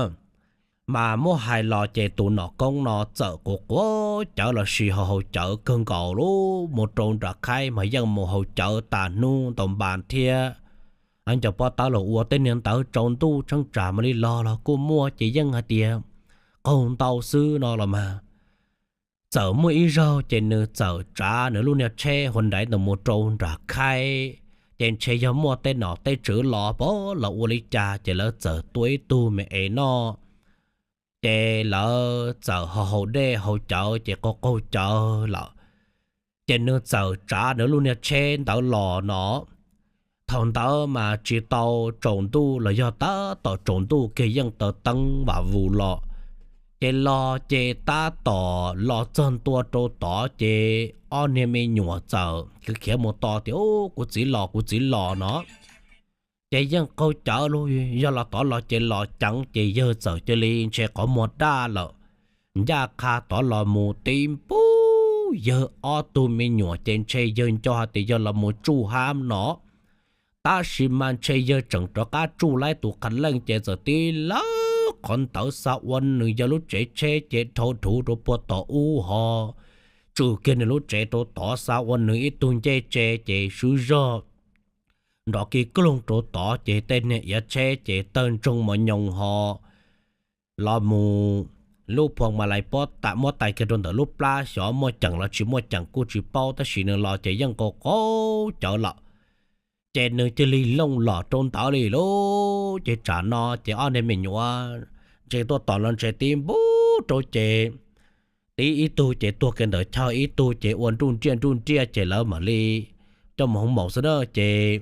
Mas muab hais los ces tus Nom Koob no txawm quav quav cawv los sis haus haus cawv kawg nkaus lauj, mus rau nram khaib mas yeej mus haus cawv tas hnub ntaus npas thiab. Nco pob tawb los ua tej niag ntawd tsaus ntuj tsheej tsam mam li los los kuj muaj ces yeej hais tias qaug ntau xwb no los mas. Txawm muaj ib zaug ces nws txawm tsav nws lub niag tsheb Hyundai ntawd mus rau nram khaib, ces ntshe yog muaj tej nom tej tswv los pab los ua li cas ces lawv txawm tua ib tug me es noj. Ces lawv txawm haus dej haus cawv ces qaug qaug cawv lawm, ces nws txawm tsav nws lub niag tsheb ntawd los no. Thaum ntawd mas tsis tau tsaus ntuj los yog tab tom tsaus ntuj kiag yeej taws teeb vam vus los, ces los ces tab tom los txog ntua rau tod ces ob niag me nyuam txawm khiav khiav mus tos tias, Kuv txiv los, kuv txiv los no. Ces yeej qaug cawv lug, yog los tod los ces los ceev ces yawg txawm cia li ntshe qhov muag daj lawm, ncaj qha tod los mus tib npub yawg ob tug me nyuam ces ntshe yawg nco hais tias yawg los mus tsuj hab no. Tab sis mas ntshe yawg tseem rov qab tsuj laib tus qha leej ces txawm tib lawb qhov ntawd xa ua nws yawg lub tsev tsheb ces dhau dhuv rau puag tom ub ho tswm kiag nws lub tsev rau tod xa ua nws ib tug ncej tse ces swb zog nrov kig kloog rau tod ces tej niag iav tsheb ces tawg ntsoog mos nyoos ho los mus, lub phuam ma lais muab tais kiag rau ntawm lub plab xyov muaj ceem los tsis muaj ceem kuj tsis paub tab sis nws los ces yeej qaug qaug cawv lawm. Ces nws cia li looj los rau ntawd li lauj. Ces tsam no ces ob niag me nyuam ntshe tuaj tos los ntshe tib npub rau ces tib ib tug ces tuag kiag ntawd chaw ib tug ces ua nruj nriaj nruj nriaj ces lawv mam li coj mus hoob maum xwb na ces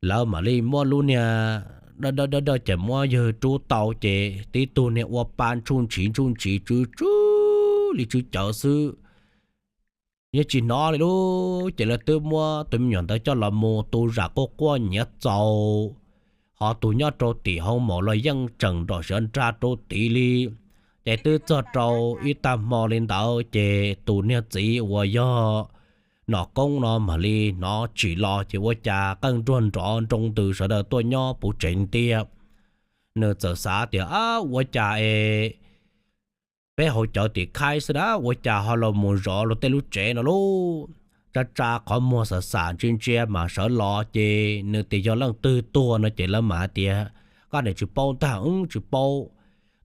lawv mam li muab lub niag dawb dawb dawb ces muab yawg rub tau ces tib tug niag ua pa ntshuj ntshiv ntshuj ntshiv tsw tsw li tsw cawv xwb. Yeej tsis hnov li lauj. Ces lawv twb muab tus me nyuam ntawd coj los mus tu zam quaj quaj nyiav txaus, ho tus nyob rau tim hoob maum los yeej tseem nrom siav nrag rau tid li. Ces twb txog rau ib tag hmo li ntawd ces tus niag txiv uas yog Nom Koob no mam li hnov tsim los ces ua cas qeej nruag nrov nroo ntws sawv daws tuaj nyob puv tsev ntiaj. Nws txawm xav tias, Ab, ua cas es peb haus cawv tim khaib xwb na, ua cas ho los mus zov luag tej lub tsev no lauj? Tsa tsa qhov muag xam xam ntsia ntsia mas sawv los ces nws tias yog leej twg tuag no ces lawv mam hais tias, Koj niam tsis paub ntag, wb tsis paub,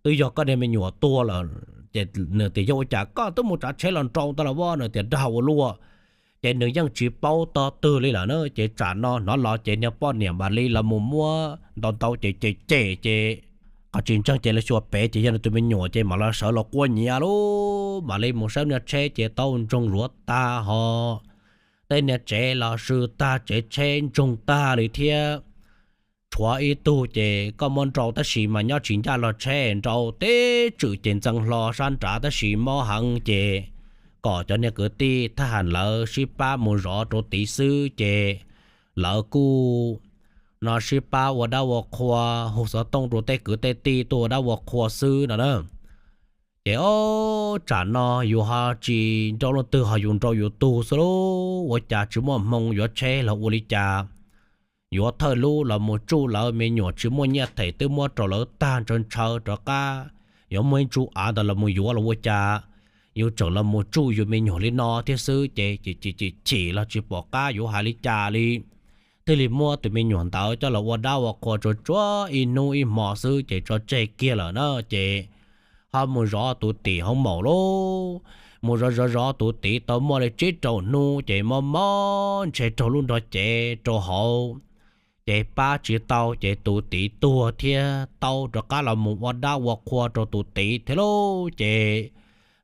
twb yog koj niag me nyuam tuag lawm. Ces nws tias, Yog ua cas koj twb mus tsav tsheb los nrau ntag los as? Nws tias, Dag ua luaj. Ces nws yeej tsis paub tog twg li lawm na. Ces tsam no hnov los ces niag poj niam mam li los mus muab ntau ntau ces cem cem ces qhov tsis ntseeg ces lawv xyuas pem ces yog nws tus me nyuam ces mam los sawv los quaj nyiav lauj. Mam li mus saib niag tsheb ces tau ntsoog zuav tag ho tej niag tsev los sw tag, tsev tsheb ntsoog tag li thiab. Tshuav ib tug ces koj muab nrau tab sis mas nyob tsis ncaj los tsheb nrau teb tswm ces ntxeev hlo sab nrad tab sis mob heev ces kom cov niag kwv tij thaj ham lawv sib pab mus zov rau tid xwb ces lawv kuj no sib pab ua dab ua qhua, hu xov tooj rau tej kwv tej tij tuaj ua dab ua qhua xwb no na. Ces ob tsam no yus ho tsis nrau leej twg ho yus nrau yus tug xwb lauj. Ua cas tsis muaj hmoo yuav tsheb los ua li cas? Yuav thawj lub los mus tsuj lawv me nyuam tsis muaj nyiaj them twb muab rau lawv tag ntshaw ntshaw rov qab, yuav muaj ib ntsuj av ntawd los mus yuav los ua cas yus tseem los mus tsuj yus me nyuam li no thiab xwb ces chim chim los tsis pom qab yuav hais li cas li. Thiaj li muab tus me nyuam ntawd coj los ua dab ua qhua tsuag tsuag ib hnub ib hmo xwb ces tso tseg kiag lawm na. Ces ho mus zov tus tim hoob maum lauj. Mus zov zov zov tus tid tau muaj li tsib rau hnub ces mob mob ntshe raug lub nrog cev rau hauv ces pab tsis tau ces tus tid tuag thiab tau rov qab los mus ua dab ua qhua rau tus tid thiab lauj. Ces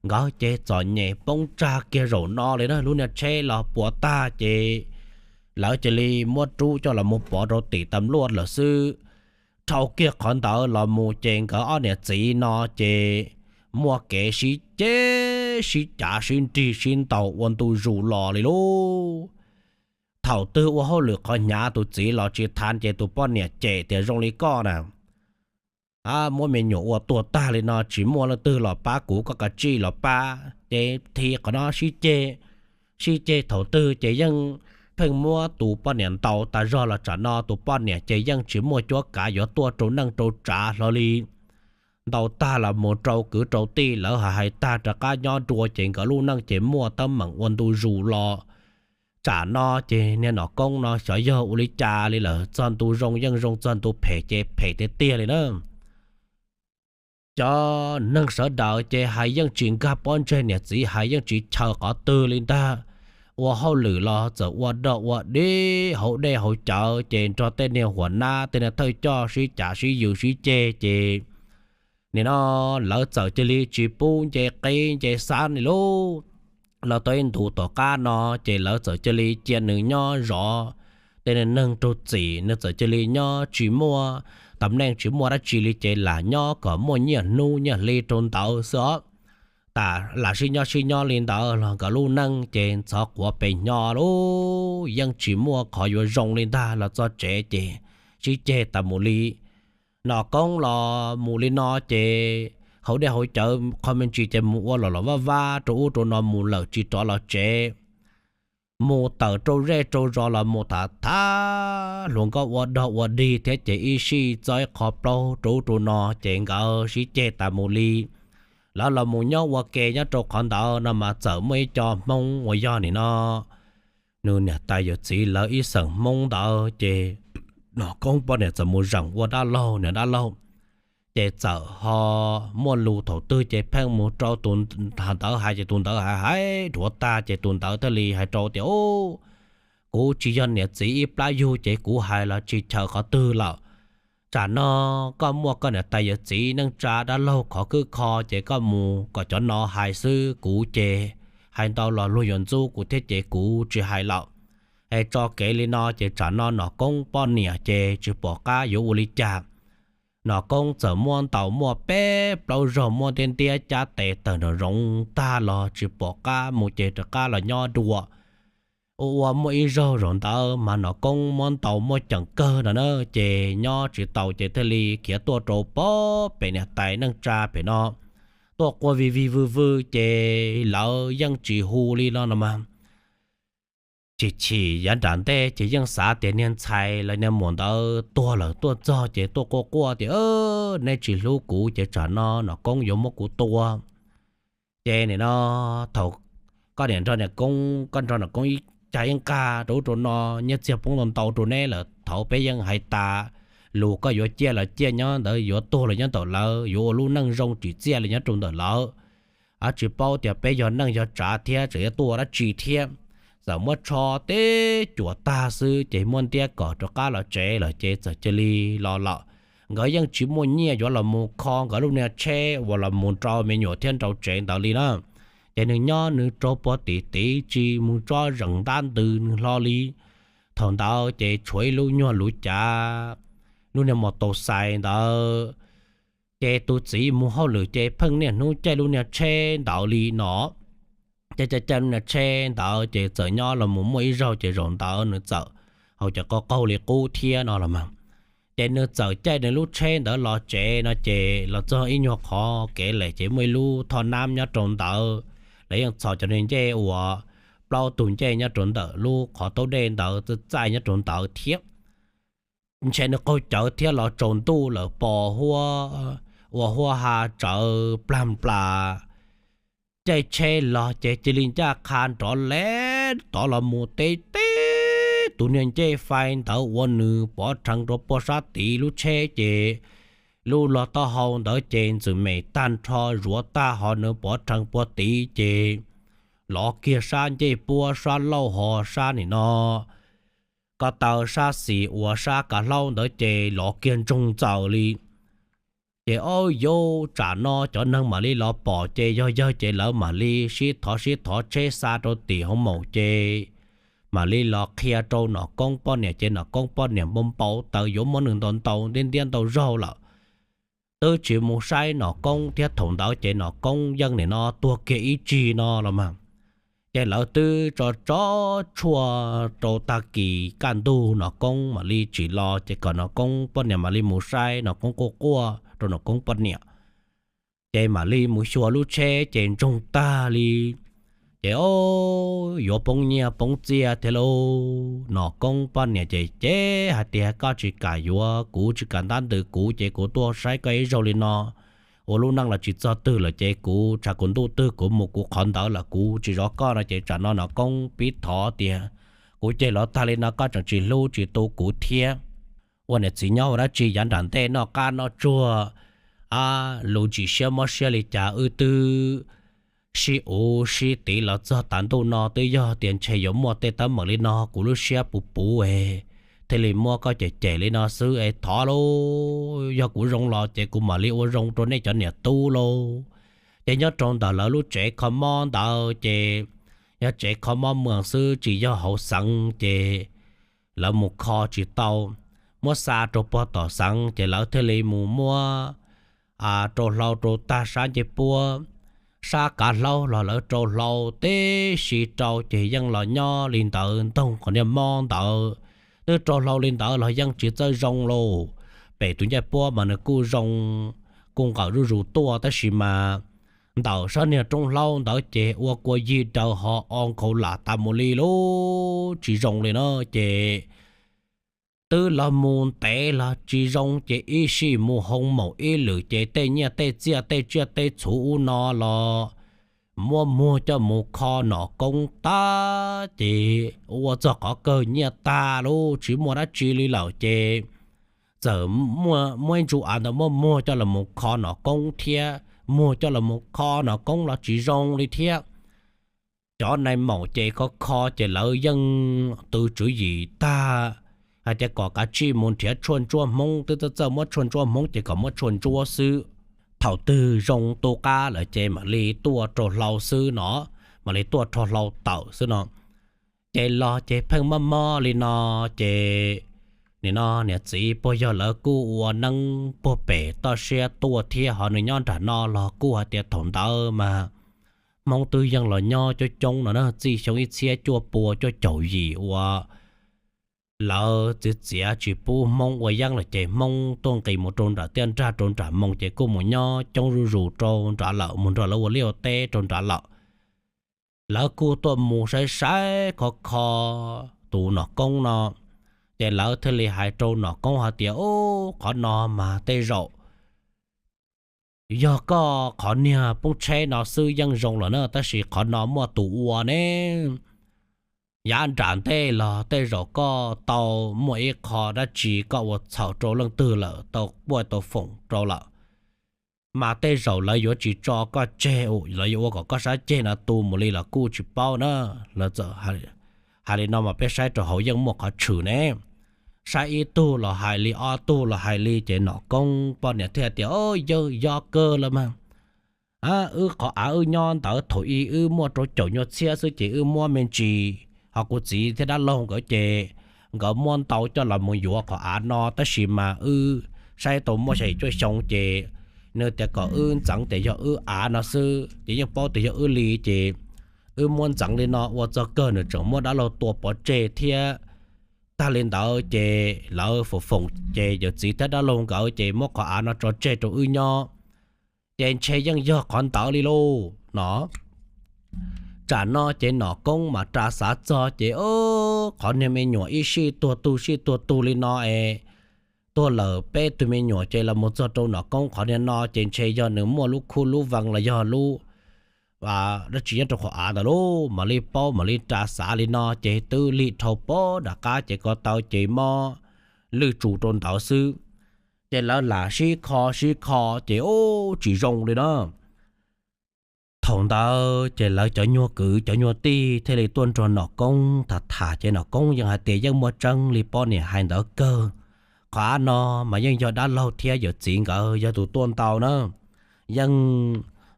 nkawd ces txom nyem poob tsag kiag zaum no li na. Lub niag tsheb los puas tag ces lawv cia li muab rub coj los mus pov rau tim tas luaj lawm xwb. Dhau kiag qhov ntawd los mus ces nkawd ob niam txiv no ces muaj kev sib ceg sib cav sib nrig sib ntaus ua ntu zus los li lauj. Thaum twg ua hauj lwm qhov hnyav tus txiv los tsis thav ces tus poj niam cem tias zoo li koj na, muab me nyuam ua tuag tag li no tsis muaj leej twg los pab kuv, koj kav tsij los pab. Ces thiab qhov no sib ceg, sib ceg thaum twg ces yeej pheej muab tus poj niam ntaus tas zog los tsam no tus poj niam ces yeej tsis muaj cuab kav yuav tuaj rau neej rau tsav hlo li. Ntaus tag los mus rau kwv rau tij lawv hais hais tag rov qab nyob dua ces nkawd lub neej ces muaj teeb meem ua ntu zus los. Tsam no ces niag Nom Koob no xyov yog ua li cas li lawm, txog ntu zoo yeej zoo, txog ntu phem ces phem tiag tiag li na. Cov neeg sawv daws ces hais yeej tsis nkag pob ntseg, niam txiv hais yeej tsis chaw qhov twg li ntag. Ua hauj lwm los txawm ua dog ua dig hauv dej hauv cawv ces nrog tej niag huam nab tej niag thawj coj sib cav sib yws sib ceg ces nim no lawv txawm cia li tsis pub nce qib nce xab li lauj. Los tau ib ntus tom qab no ces lawv txawm cia li cia nws nyob zov tej neeg raug txim, nws txawm cia li nyob tsis muaj tam neej tsis muaj dab tsi li ces lam nyob kom muaj nyiaj hnub nyiaj hli rau ntawd xwb os. Tam lam sib nyob sib nyob li ntawd los nkawd lub neej ces ntxhov quav pes hnyo lauj, yeej tsis muaj qhov yuav zoo li ntag. Los txog tsev ces sib ceg tas mus li. Nom Koob los mus li no ces hauv dej hauv cawv qho me ntsis ces mus ua los los vaj vab rau ub rau no mus lawm tsis rov los tsev. Mus tawm rau zej rau zos los mus tham tham hluas nkauj ua dog ua dig thiab ces ib sij txog ib qho plaub rau ub rau no ces nkawd sib ceg tas mus li. Lawv los mus nyob ua ke nyob rau qhov ntawd no mas txawm muaj ib co Hmoob uas yog nim no nws niam tais yawm txiv lawv ib xeem Hmoob ntawd ces Nom Koob poj niam txawm mus zeem ua dab laug, niam dab laug ces txawm ho muaj lus thaum twg ces pheej mus rau tus ntawd hais ces tus ntawd hais hais dhuav tag ces tus ntawd thiaj li hais rau tias, Kuv tsis yog niam txiv ib plab yug ces kuv hais los tsis chaws qhov twg lawm. Tsam no koj muaj koj niam tais yawm txiv neej tsa dab laug khov kwb kho ces koj mus kom cov no hais xwb, kuv ces hais ntau los luag yuav ntxub kuv thiab ces kuv tsis hais lawm. Es tso kev li no ces tsam no Nom Koob poj niam ces tsis pom qab yuav ua li cas. Nom Koob txawm muab ntaus muaj peb plaub zaug muab ntiab ntiab cab tes tawm nraum zoov tag los tsis pom qab mus ces rov qab los nyob dua. Ua ua muaj ib zaug zaum ntawd mas Nom Koob muab ntaus muaj ceem kawg no na ces nyob tsis tau ces thiaj li khiav tuaj rau pem niam tais neej tsa pem no tuaj quaj vij vij vwj vwj ces lawv yeej tsis hu li no no mas. Chim chim yav nram ntej ces yeej xav tias niag ntxhais lawv niag muam ntawd tuag lawm tuaj txog ces tuaj quaj quaj tias, Neb tsis hlub kuv ces tsam no Nom Koob yuav muab kuv tua. Ces nim no thaum koj niam nrog niam Koob, koj nrog Nom Koob ib cag ib nqag rau ub rau no, nyiaj txiag poob ntau ntau rau neb lawm, thaum peb yeej hais tas lus koj yuav ciaj los ciaj nyob ntawd, yuav tuag los nyob ntawm lawv, yuav ua lub neej zoo tsim txiaj li nyob rau ntawm lawv. Tsis paub tias peb yog neej yog tsav thiab tseem yuav tuaj ua dab tsi thiab. Txawm muab tsho teb cuam tag xwb ces muab ntiab kom rov qab los tsev lawm ces txawm cia li los lawm. Nkawd yeej tsis muaj nyiaj yuav los mus kho nkawd lub niag tsheb uas los mus nrau me nyuam thiab nrau tsev ntawd li na. Ces nws nyob nws rau puag tim tid tsis mus tsob zeem ntab ntws nws hlo li. Thaum ntawd ces tshuav ib lub nyuag luv cav, lub niag mos taus xais ntawd. Ces tus txiv mus hauj lwm ces pheej niaj hnub caij lub niag tsheb ntawd li no. Caij caij caij lub niag tsheb ntawd ces txawm nyob los mus muaj ib zaug ces zaum ntawd nws txawm haus cov qaug qaug li qub thiab no los mas. Ces nws txawm caij nws lub tsheb ntawd los tsev no ces los txog ib nyuag qhov kev lem ces muaj ib lub thoj nab nyob rau ntawd. Lawv yeej txhos cov niag ncej uas plaub tug ncej nyob rau ntawm lub qhov taub dej ntawd txaij txaij nyob rau ntawd thiab. Ntshe nws qaug cawv thiab los tsaus ntuj lawm pos huab ua huab ha tsawv plag nplas. Caij tsheb los ces cia li ncaj qha nrov lev tod los mus teb teb tus niag ncej fais ntawd ua nws pov rhees rau puag sab tid lub tsheb ces lub log taub hau ntawd ces ntxwm mem tag nrho zuav tag ho nws pov rhees puag tid ces lov kiag sab ncej puab sab lauj ho sab nim no ko taw sab xis uas sab kav hlaub ntawd ces lov kiag ntsoog ntxaws li. Ces ob yaus tsam no cov neeg mam li los pom ces yog yawg ces lawv mam li sib thov sib thov tsheb xa rau tim hauv maus ces mam li los qhia rau Nom Koob poj niam ces Nom Koob poj niam npau npau taws yuav muab nws ntaus ntaus ntiab ntiab ntau zaug lawm. Twb tsis mus saib Nom Koob thiab thaum ntawd ces Nom Koob yeej nim no tuag kiag ib tsig no los mas. Ces lawv twb tso tso tshuaj rau tag kis kaj ntug Nom Koob mam li tsim los ces kom Nom Koob poj niam mam li mus saib Nom Koob quaj quaj rau Nom Koob poj niam. Ces mam li mus xyuas lub tsheb ces ntsoog tag li. Ces o, yuav poob nyiaj poob txiaj thiab lauj. Nom Koob poj niam ces cem hais tias koj tsis kam yuav kuv tsis kam ntab ntws kuv ces kuv tuaj saib koj ib zaug li no ua lub neej los tsis txog twg lawm ces kuv tshav kuv ntuj twg kuv mus kuv qhov ntawd lawm kuv tsis zov koj no ces tsam no Nom Koob pib thov tias kuv ceg los tag li no koj tseem tsis hlub tsis tu kuv thiab. Ua niam txiv nyob ua dab tsi yav nram ntej noj qab noj tsuag, a, lus ntsim siab mob siab li cas wb twb sib uv sib tiv los txog tav ntuj no twb yog tias ntshe yuav muaj tej teeb meem li no kuv lub siab puv puv es thiaj li muab koj cem cem li no xwb es thov lauj, yog kuv zoo los ces kuv mam li ua zoo rau nej cov niam tub lauj. Ces nyob rau ntawm lawv lub tsev kho mob ntawd ces yog tsev kho mob mws xwb tsis yog hauv xeev ces lawv mus kho tsis tau, muab xa rau pog tom xeev ces lawv thiaj li mus muab rau hlau rau tag sab ncej puab, sab kav hlaub los lawv rau hlau tib si rau ces yeej los nyob li ntawd ntoog qhov niag mob ntawd. Twb rau hlau li ntawd los yeej tsis txawj zoo lauj. Pem tus ncej puab mas nws kuj zoo, kuj nqawm zuj zus tuaj tab sis mas ntawm sab niag roob hlaub ntawd ces ua kua yig daws ho o nkhaus lam tas mus li lauj, tsis zoo li na. Ces twb los mus ntev los tsis zoo ces ib sij mus hoo maum ib lwm ces tej nyiaj tej txiaj tej tsiaj tej txhuv ub no los muab muag coj mus kho nom koob tag ces ua txog qhov kawg nyiaj tag lauj, tsis muaj dab tsi li lawm ces txawm muab ib ntsu av ntawd muab muag coj los mus kho nom koob thiab, muag coj los mus kho nom koob los tsis zoo li thiab. Cov nai maum ces kho kho ces lawv yeej tw tswv yim tag hais tias kom kav tsij mus nrhiav tshuaj ntsuab hmoob, twb txawj txawj muab tshuaj ntsuab hmoob ces kom muab tshuaj ntsuab xwb. Thaum twg zoo tu qab lawm ces mam li tuaj rau hlau xwb no, mam li tuaj rho hlau tawm xwb no. Ces los ces pheej mob mob li no ces nim no niam txiv puag yog lawv kuj ua neeb puag pem toj siab tuaj thiab ho nws nyob nram no los kuj hais tias thaum ntawd mas hmoob twb yeej los nyob coob coob no na, txij xyoo ib txhiab cuaj pua cuaj caum yim uas lawv txiav txiav tsis pub hmoob ua yeeb lawm ces hmoob tuaj nqis mus rau nram tiaj nrag rau nram moos ces kuj mus nyob coob zuj zus rau nrad lawm, mus nrog lawv ua liaj ua teb rau nrad lawm. Lawv kuj tuaj mus saib saib kho kho tus nom koob no, ces lawv thiaj li hais rau nom koob hais tias, Ub, qhov no mas tej zaum yog koj qhov niag poob tsheb no xwb yeej zoo lawm na, tab sis qhov no muaj tus ua ne. Yav nram ntej los tej zaum koj tau muaj ib qho dab tsi koj ua txhaum rau leej twg lawm tau puaj tau foom rau lawm, mas tej zaum lawv yuav tsis tso koj tseg, lawv yuav ua kom koj sab ceg no tu mus li los kuj tsis paub na. Lawv txawm hais li no mas peb saib rau hauv yeej muaj qhov tshwm ne. Saib ib tug los hais li, ob tug los hais li ces nom koob poj niam thiaj tias, Yog kawg los mas, wb qhov av wb nyob ntawd thaum ub wb muaj rau caum nyuag txhiab xwb ces wb muab me ntsis, ho kuv txiv thiab dab laug nkawd ces nkawd muab ntau coj los mus yuav qhov av no tab sis mas wb saib tau muaj xya yim cuaj xyoo ces nws tias kom wb ntxeev tias yog wb av no xwb ces yeej paub tias yog wb li ces wb muab ntxeev li no ua txog kawg nws tseem muab dab laug tua pov tseg thiab. Tag li ntawd ces lawv foom foom ces yawm txiv thiab dab laug nkawd ces muab qhov av no tso tseg rau wb nyob, ces ntshe yeej yog qhov ntawd li lauj no. Tsam no ces nom koob mas ras xav txog ces, Qhov niag me nyuam ib sij tuag tug sij tuag tug li no es tuag lawm peb tug me nyuam ces los mus txog rau nom koob qhov niag no ces ntshe yog nws muaj lub khuj lub vees los yog lub dab tsi nyob rau qhov av ntawd lauj. Mam li paub mam li ras xav li no ces twb lig dhau pem nram qab ces ko taw ces mob lwj tsus rau ntawd xwb. Ces lawv lam sib kho sib kho ces ub tsis zoo li na. Thaum ntawd ces lawv cov nyuag kwv cov nyuag tij thiaj li tuaj nrog nom koob tham tham ces nom koob yeej hais tias yeej muaj tseeb li poj niam hais ntawd kawg. Qhov av no mas yeej yog dab laug thiab yawm txiv nkawd yog tus tuaj ntau na. Yeej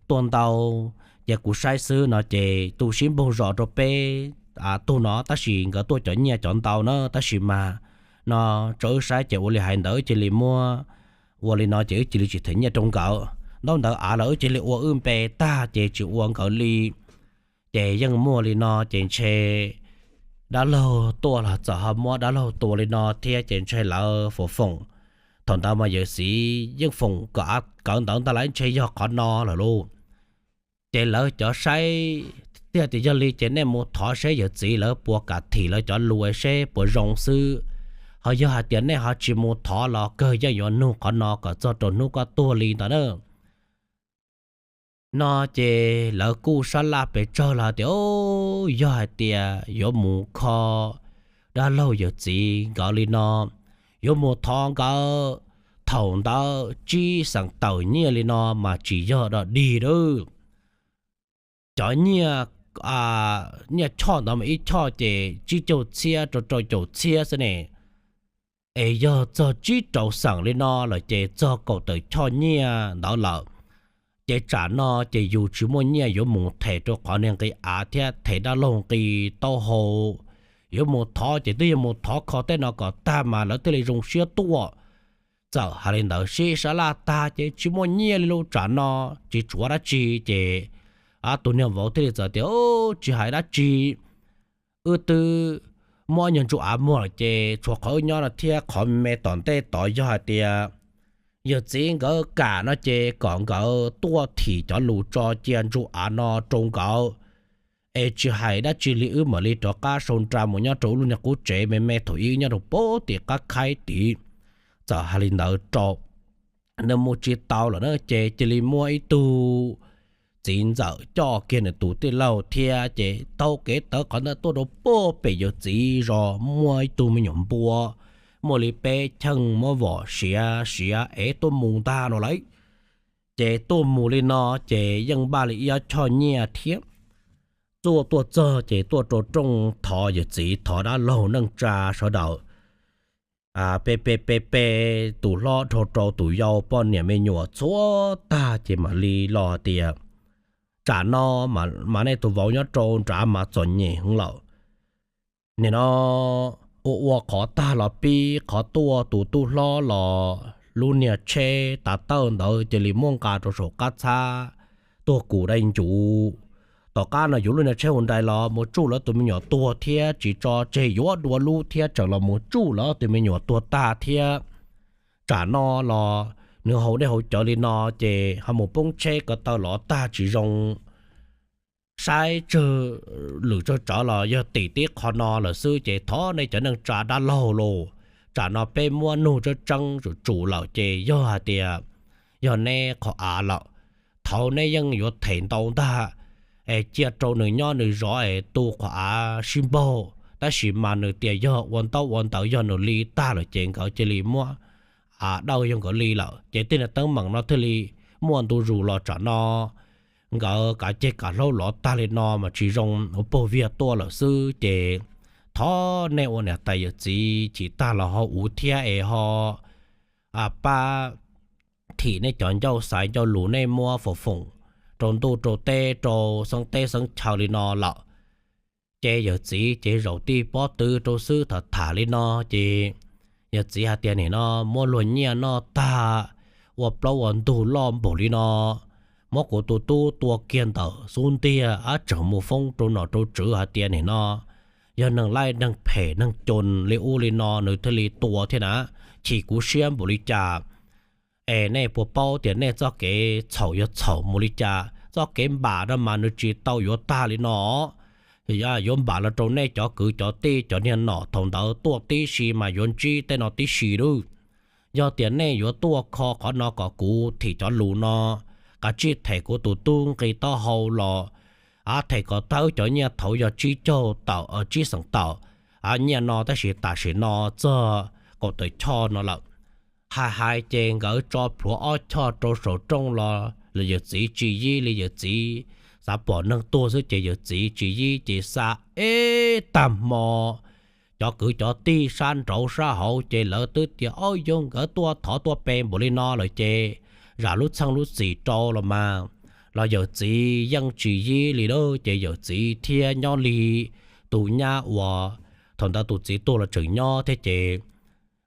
tuaj ntau, ces kuv saib xwb no ces tus sib npaug zos rau peb tug no tab sis nkawd tuaj cov nyiaj cov ntau na tab sis mas no rau wb saib ces ua li hais ntawd wb cia li muab ua li no ces wb cia li tsis them nyiaj rau nkawd. Ntaub ntawv av los wb cia li ua wb npe tag ces tsis ua nkawd li. Ces yeej muaj li no ces ntshe dab laug tuaj los txawm ho muab dab laug tua li no thiab ces ntshe lawv foom foom. Thaum ntawd mas yawm txiv yeej foom kom av kawv ntawv ntag lauj, ntshe yog qhov no lawm lauj. Ces lawv cov saib tiag tias yog li ces nej mus thov seb yawm txiv lawv puas kam thim lawv cov lus seb puas zoo xwb. Ho yog hais tias nej ho tsis mus thov los kawg yeej yuav nug qhov no kom txog rau hnub koj tuag li ntawd na. No ces lawv kuj sab laj pes tsawg los tias, Yog hais tias yuav mus kho dab laug yawm txiv nkawd li no, yuav mus thov nkawd thaum ntawd tsib xeem tawm nyiaj li no mas tsis yog dog dig lauj. Cov nyiaj, nyiaj choj ntawd mas ib choj ces tsib caug txhiab rau rau caum txhiab xwb ne. Es yog txog tsib rau xeem li no lawm ces txog kaum tawm choj nyiaj ntawd lawm, ces tsam no ces yus tsis muaj nyiaj yuav mus them rau qhov niag nqi av thiab them dab laug nqi taub hau. Yuav mus thov ces twb yog mus thov kho tej no kom tag mas lawv thiaj li zoo siab tuaj. Txawm hais li ntawd sib sab laj tag ces tsis muaj nyiaj li lub tsam no, tsis tshuav dab tsi. Ces tus niag vauv thiaj li txawm tias, Tsis hais dab tsi, wb twb muab nyuag ntsuj av muag lawm ces tshuav qhov wb nyob no thiab. Qhov me tom ntej tod yog hais tias yawg txiv nkawd kam no ces kom nkawd tuaj thim cov lus tso cia ntsuj av no rau nkawd. Es tsis hais dab tsi li wb mam li rov qab sau nra mus nyob rau lub niag qub tsev me me thaum ub nyob rau pem tim qab khaib tid. Txawm hais li ntawd rau nws mus tsis tau lawm na ces cia li muab ib tug txiv ntxawm coj kiag nws tus tij laug thiab ces taug kev tawv qhov ntawd tuaj rau pem yawg txiv zos, muaj ib tug me nyuam npua muaj li peb cheej muab vom siav siav es tuaj mus ntag no lauj. Ces tuaj mus li no ces yeej npaj li ib ob choj nyiaj thiab. Tuaj tuaj txog ces tuaj rau rooj thov yawm txiv, thov dab laug neej tsa sawv daws, pe pe pe pe tus hlob dhau rau tus yau, poj niam me nyuam txhua tag ces mam li los tias, Tsam no mas nej tus vauv nyob rau nrad mas txom nyem heev lawm. Nim no ua ua qhov tag los pib qhov tuaj, tus tub hlob los lub niag tsheb tav tawj ntawd cia li muab nqa rau saum qab txhab tuag kuv dai ncuv. Tom qab no yuav lub niag tsheb hu nrai los mus tsuj lawv tus me nyuam tuag thiab tsis tso tseg, yuav dua lub thiab tseem los mus tsuj lawv tus me nyuam tuag tag thiab. Tsam no los nws haus dej haus cawv li no ces ho mus poob tsheb ko taw los tag tsis zoo. Saib tsawg lwm tsawg tsawv los yog tim tib qho no lawm xwb ces thov nej cov neej tsa dab laug los, tsam no peb muab nug tseeb tseeb tsum tsum lawm ces yog hais tias yog neb qhov av lawm, thaum neb yeej yuav them ntau ntag, es cia rau nws nyob nws zov es tu qhov av sib npaug, tab sis mas nws tias yog ua ntaub ua ntawv yog nws li tag lawm ces nkawd cia li muab av dawj yog nkawd li lawm ces tej niag teeb meem no thiaj li muaj ntu zus los tsam no. Nkawd kav ceg kav hlaub los tag li no mas tsis zoo, ua pog viag tuaj lawm xwb ces thov nej ua niam tais yawm txiv chim tag los ho ua thiab es ho pab thim nej cov ncauj xaiv ncauj lus nej muab foom foom rau ntuj rau teb rau xeeb teb xeeb chaw li no lawm. Ces yawm txiv ces zaum tij pob tw rau xwb. Tham tham li no ces yawm txiv hais tias, Nim no muab luag nyiaj noj tag, ua plaub ua ntug loj npaum li no, muab kuv tus tub tua kiag ntawm xub ntiag, ab tseem mus foob rau nom rau tswv hais tias nim no yog neeg laij neeg phem neeg coos li ub li no nws thiaj li tua thiab na, chim kuv siab npaum li cas. Es nej puas paub tias nej txoj kev txhaum yog txhaum mus li cas? Txoj kev npam no mas nws tsis tau yuav tag li no. Yuav npam los rau nej cov kwv cov tij cov niag nom thaum ntawd tuaj tib si mas yuav ntsib tej no tib si lawm. Yog tias nej yuav tuaj kho qhov no kom kuv thim cov lus no, kav tsij them kuv tus tub nqi taub hau los, a them kom tag wb cov nyiaj thaud yog tsib caug tawm, tsib xeem tawm nyiaj no, tab sis tam sim no txog kaum tawm choj no lawm. Hais hais ces nkawd tso plhuav ob choj rau saum rooj los los yawm txiv tsis yib li. Yawm txiv xav pom neeg tuag xwb ces yawm txiv tsis yib ces xa ib tag hmo. Cov kwv cov tij sab nraud sab hauv ces lawv twb tias, Ob, yog nkawd tuaj thov tuaj pe npaum li no lawm ces zam lub txheej lub txim rau los mas. Los yawm txiv yeej tsis yib li lawm ces yawm txiv thiaj nyob li tus nyab uas thaum ntawd tus txiv tuag los tseem nyob thiab ces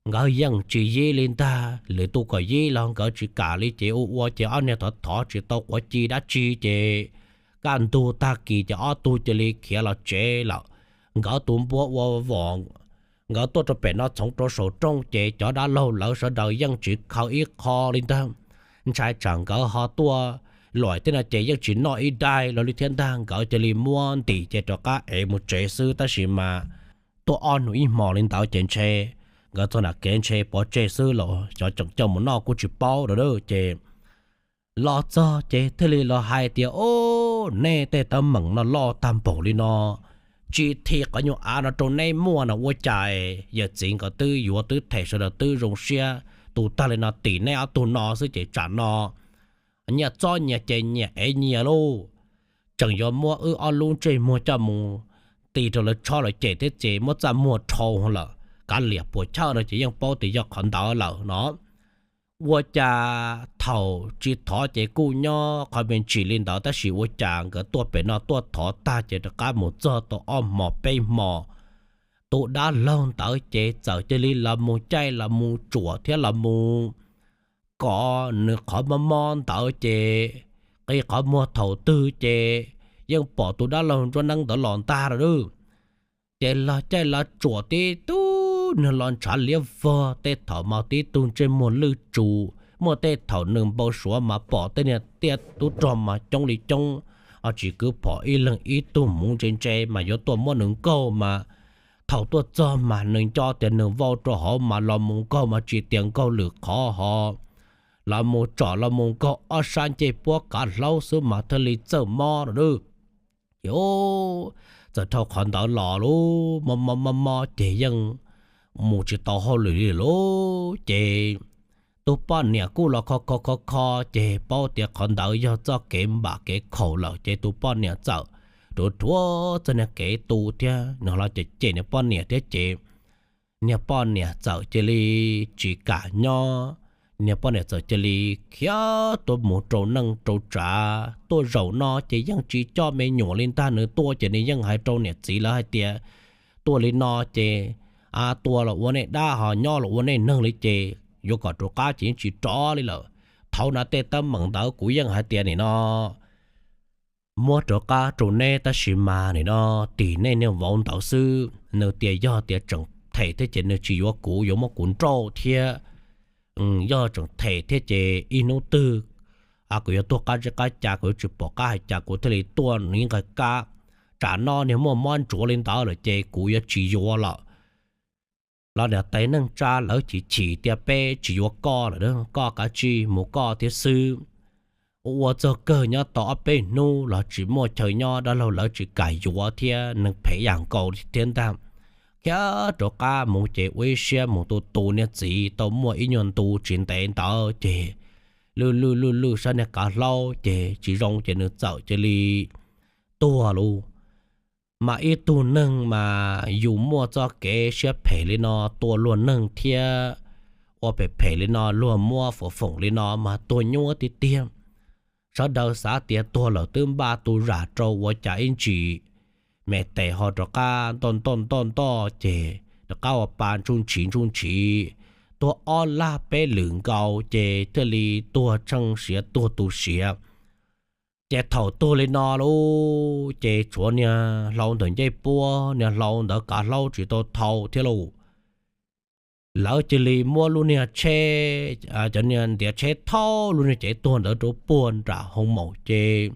nkawd yeej tsis yib li ntag. Lwm tus kom yib los nkawd tsis kam li ces ua ua ces ob niag thov thov tsis tau quav ci dab tsi ces kaj ntug tag kis ces ob tug cia li khiav los tsev lawm. Nkawd tus npua ua vom, nkawd tuaj rau pem no txhoov rau saum rooj ces cov dab laug lawv sawv daws yeej tsis khaws ib qho li ntag. Ntshai tsam nkawd ho tuaj luam thiab no ces yeej tsis noj ib daig los li thiab ntag. Nkawd cia li muab ntim ces rov qab ev mus tsev xwb, tab sis mas tuaj ob hnub ib hmos li ntawd ces ntshe nkawd txog nram kev ntshe pov tseg xwb los xyov tseem coj mus noj kuj tsis paub lawm ces los txog ces thiaj li los hais tias, Ob, nej tej teeb meem no loj tag npaum li no, tsis thim qhov nyuag av no rau neb muaj no ua cas? Yawm txiv nkawd twb yuav twb them sawv daws twb zoo siab tu tag li no tim neb ob tug no xwb ces tsam no nyiaj txob nyias ces nyias ev nyias lauj. Tseem yuav muab wb ob lub ntsej muag coj mus ti rau lawv tshob lawv cem thiab ces muab txaj muag dhau lawm. kav liam puas chawj no ces yeej paub tias yog qhov ntawd lawm no. Ua cas thaum tsis thov ces kuj nyob qhov me ntsis li ntawd, tab sis ua cas nkawd tuaj pem no tuaj thov tag ces rov qab mus txog tau ob hmo peb hmo, tus dab laug ntawd ces txawm cia li los mus caij los mus tsuam thiab los mus kom nws qhov mob mob ntawd ces qi qhov muag thaum twg ces yeej pom tus dab laug ntsuab neeb ntawd los ntag lawm. Ces los caij los tsuam tib tug, nws los ntshav liab vog, tej thaum mas tib tug ntsej muag lwj tsuv, muaj tej thaum nws npau suav mas pom tej niag tiaj tub rog mas coob li coob, ho tsis kwv phom ib leeg ib tug, mus ntse ntse mas yuav tuaj muab nws nkaug mas thaum tuaj txog mas nws nco tias nws vau rau hauv mas los mus nkaug mas tsis tias nkaug lwm qhov ho los mus tsom los mus nkaug ob sab ncej puab kav hlaub xwb mas thiaj li txawj mob lawm. Ces txawm dhau qhov ntawd los lub mob mob mob mob ces yeej mus tsis tau hauj lwm li lawm. Ces tus poj niam kuj los kho kho kho kho ces paub tias qhov ntawd yog txoj kev npam kev khaum lawm ces tus poj niam txawm rhuav rhuav txog niag kev tu thiab, nws los cem cem niag poj niam thiab ces niag poj niam txawm cia li tsis kam nyob. Niag poj niam txawm cia li khiav tuaj mus rau neej rau tsav, tuaj zaum no ces yeej tsis coj me nyuam li ntag, nws tuaj ces nws yeej hais rau niam txiv lawv hais tias tuaj li no ces tua los ua nej dab ho nyob los ua nej neeg li ces yuav kom rov qab ces yeej tsis rov li lawm. Thaum no tej teeb meem ntawd kuv yeej hais tias nim no muab rov qab rau neb, tab sis mas nim no tim nej niag vauv ntawd xwb, nws tias yog tias tseem them thiab ces nws tsis yuav kuv, yuav muab kuv nrauj thiab. Yog tseem them thiab ces ib hnub twg kuv yuav tuag qab zeb qab ca, kuv yuav tsis pom qab hais cas kuv thiaj li tuaj nqis nqaij kab. Tsam no niag muaj mob ntsuav li ntawd lawm ces kuv yuav tsis yuav lawm. Los niam tais neej tsa lawv chim chim tias peb tsis yuav koj lawm, koj kav tsij mus koj thiab xwb. Ua ua txog kawg nyob tau ob peb hnub los tsis muaj chaw nyob, dab laug lawv tsis kam yuav thiab, neeg phem yam nkaus thiab ntag. Khiav rov qab mus ces ua ib siab mus tu tu niag txiv tau muaj ib nyuag ntu tsis ntev ntawd ces lwj lwj lwj lwj sab niag kav hlaub ces tsis zoo ces nws txawm cia li tuag lauj. Mas ib tug neeg mas yus muaj txoj kev siab phem li no tua luag neeg thiab ua phem phem li no luag muab foom foom li no mas tuag nyuaj tiag tiag. Sawv daws xav tias tuag lawm twb npaj tu zam rau ua cas ib ntsis me tes ho rov qab ntoj ntoj ntoj ntoj ces rov qab ua pa ntsuj ntshiv ntsuj ntshiv, tuag ob lag peb lwm nkaus ces thiaj li tuag tsheej siav tuag tu siav. Ces thaum tuag li no lauj ces tshuav niag hlau ntawm ncej puab, niag hlau ntawd kav hlaub tsis tau thau thiab lauj. Lawv cia li muab lub niag tsheb, cov niag ntiav tsheb thauj lub niag cev tuag ntawd rau puag nram hoo maum ces